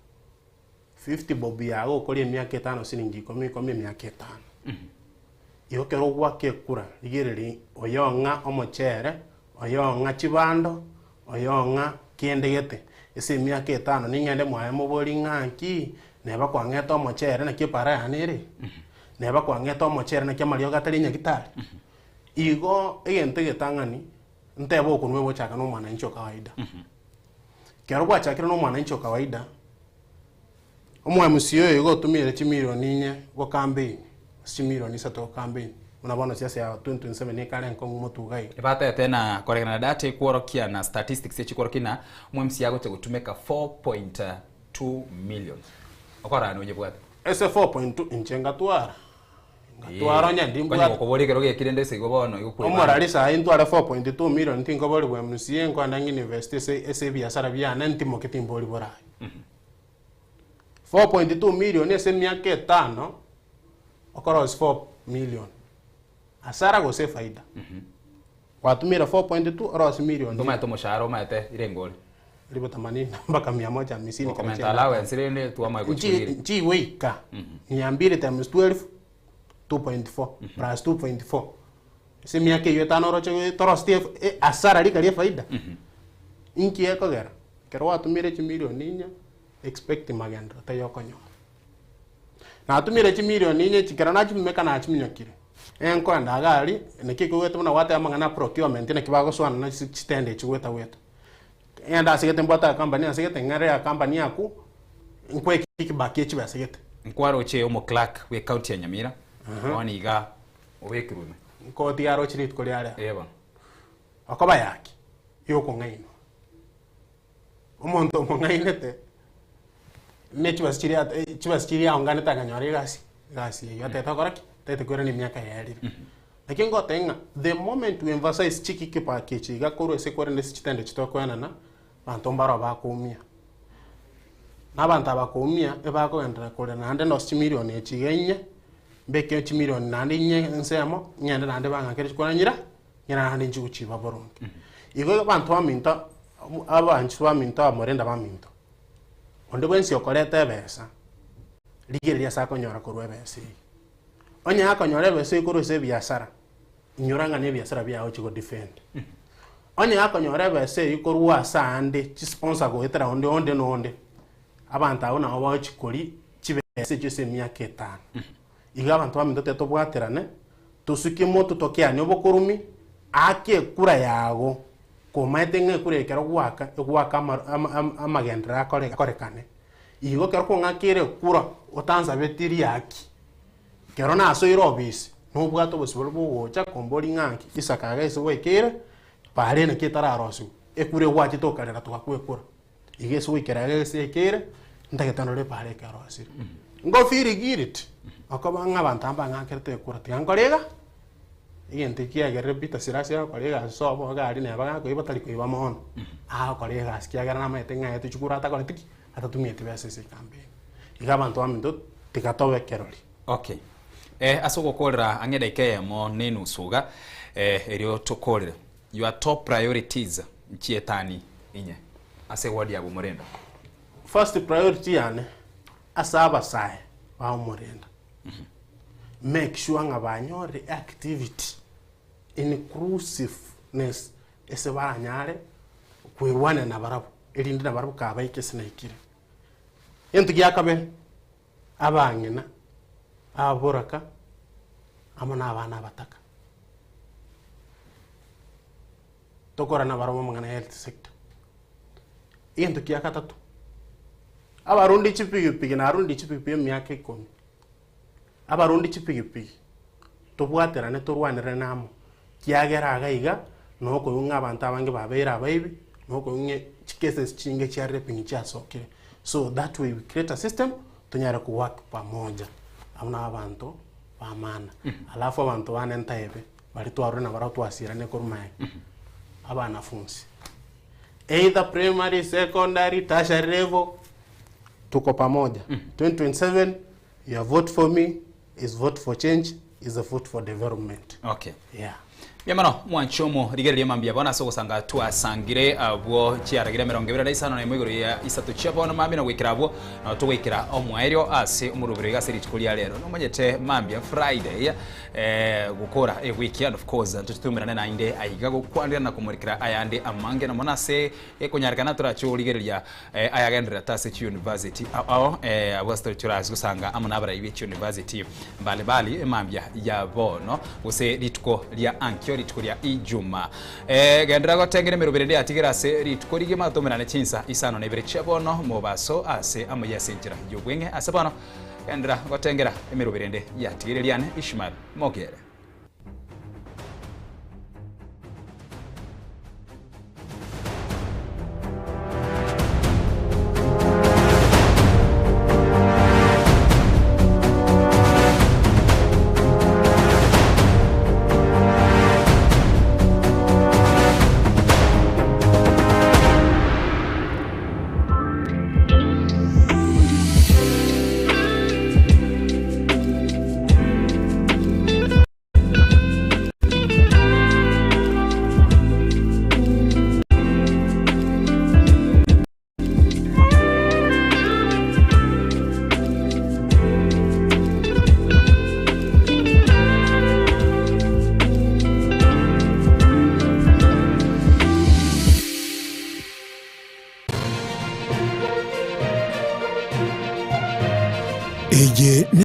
50 bob yago okoria emiaka etano siringi ikomi ikomi emiaka etano. Igo ekero ogoaka ekura rigereria oyong'a omochere, oyong'a chibando, oyong'a kende gete, ase emiaka etano ning'ende mwaye moborie ng'a nki, neba kwang'ete omochere naki epara yane ere, neba kwang'ete omochere naki amariogo atari nyagitari. Igo egento egetang'ani, ntebe okonwa egochaka na omwananchi o kawaida. Ekero gwachakire na omwananchi o kawaida, omo-MCA oyo igo otumire chimilioni inye gocampaign, gose chimilioni isato gocampaign, buna bono siasa ya 2027 ekare enkong'u motwe iga iga. Batete na koregana na data ekworokia na statistics echikworokia na omo-MCA agocha gotumeka 4.2 million. Okorora nonyebwate. Ase 4.2 inche ngatwara. Ngatwara onye Konya ndimbwate. gokoboria ekero gekire nde ase igo bono igo kwebanga. Omorari saii ntware 4.2 million tinkoborigwa MCA nkoenda ng'invest ase ase ebiasara biane ntimoke timbori borayi. 4.2 million ase emiaka etano okorosia 4 million. Hasara gose efaida? Gwatumire 4.2 orosie million Ntomaete omoshahara omaete irenga ore? Ribu themanini mpaka mia moja hamsini kero Gokomenta chienda allowance rende twamae Nchi- gochikorire. nchigoika mia mbili times 12 2.4 plus 2.4 ase emiaka eywo etano oroche goe- toroseti ef- e- hasara rika ria efaida inki ekogera ekero gwatumire chimilioni inye expect magenderero taiyo okonyora natumire chimilioni inye echi ekero nachimumeka nachiminyokire enkoenda iga aria naki ekogwete buna gwateba amang'ana a procurement naki bagosoana na chisi chitender echi goeta goeta Ng'ende ase gete mbwate akampani ase gete ng'ere akampani akwo nkwe kickback ye chibesa gete. Nkwaroche omo clerk bwe county ya Nyamira bono iga obekirwe ime. Nkotiga aroche rituko ria rero. Ee bono. Okoba yaki yokong'ainwa. Omonto omong'ainete ne chibesa chiria chibesa chiria aonganete akanyora egasi egasi eywo atagete gokora ki? Atagete koirana emiaka yaerire. Naki ngoteba ng'a the moment we emphasize chikickback echi iga korwa ase korende ase chitendo echi tokoenana, abanto mbaro bakoumia. Na abanto aba koumia, ebakogenderera korera naende ndosie chimilioni echi iga inye, mbeke chimilioni naende inye ensemo, ng'ende naende bang'akere chikura nyira, nyira naende inche gochiba boronge. Igo abanto baminto, abanchi baminto abamorenda baminto, onde bwensi okoreta ebesa, rigereria ase akonyora korwa ebesa eyio. Onye akonyora ebesa ekorwa ase ebiasara, inyora ng'a nebiasara biago ochi godefend. Onye akonyora ebesa eywo korwa ase ande, chisponsor goetera onde onde na onde, abanto abwo nabo bagochi koria chibesa echio ase emiaka etano. Igo abanto baminto tebe tobwaterane, tosukie moto tokeanie obokorumi, ake ekura yago. Komaete ng'a ekura ekero gwaka, egwaka ama ama ama amagenderero akore akorekane. Igo ekero kwang'akeire ekura, otansabeti riaki, ekero nasoire obisi, nobwate obosibore bogocha komboria ng'a nki isaka iga ase gwaikeire, bare naki etararosiwa, ekura egwachete okarera togakwa ekura. Iga ase goikera iga ase yaikeire, ntagete ndore ebara ekerosire. Ngofeel guilty, okoba ng'a abanto aba mbang'akerete ekura, tiga nkore iga, egento kiagerire Peter Sirasi agokora egasi sobo iga aria neba gakoiba tari koiba mono, agokora egasi kiagera namanyete ng'a aetwe chikura atakoreti ki? Atatumieti besa ase ecampaign. Iga abanto baminto tiga tobe kerori. Okay. Eh, ase ogokorera ang'e edaika eyemo na enusu iga, eh, erio tokorere. Your top priorities nchietani inye ase eward ya Bomorenda. First priority yane ase abasae ba Omorenda, make sure ng'a banyorire activity inclusiveness ase baranyare kwerwania nabarabwo erinde nabarabwo kabaike ase naikire. Egento gia kabere, abang'ina, ababoraka, amo na abana abataka. Tokora nabarabwo amang'ana ya health sector. Egento kia gatato, abarundi chipigipigi narundi chipigipigi emiaka ikomi, abarundi chipigipigi tobwaterane torwanerane amo, kiagera iga iga nokoigwa ng'a abanto abange babeire abaibi, nokoigwa ng'a chicases chinge chia raping chiasokire. So that way we create a system tonyare ko work pamoja abwo nabo abanto ba maana. Alafu abanto bane ntaebe baria twarure nabarabwo twasirane korwa magega, abanafunsi either primary, secondary, tertiary level, tuko pamoja. 2027 your vote for me is vote for change, is a vote for development. Okay. Yeah. Mbuya mono mwanche omo rigereria mambia bono ase ogosanga twasangire abwo chiaragire emerongo ebere na isano na emo igoro ya isato chia bono mambia na goikera abwo nabo togoikera omoerio ase omorobero iga ase rituko ria rero nomanyete mambia Friday eh, gokora ewiki and of course ntotumerane naende aiga gokwanera na komorekera ayande amange na mono ase ekonyarekana torache origereria eh, ayagendererete ase chiuniversity ao ao eh, abwo ase torase gosanga amo nabarai be chiuniversity mbali mbali emambia ya bono gose rituko ria ankio rituko ria Ijumaa. Eh, genderera gotengera emeroberi ende yatigera ase rituko rigima tomerane chinsa isano na ibere chia bono mobaso ase amayia ase enchera y'obweng'e ase bono genderera gotengera emeroberi ende yatigeire riane Ishmael Mogere.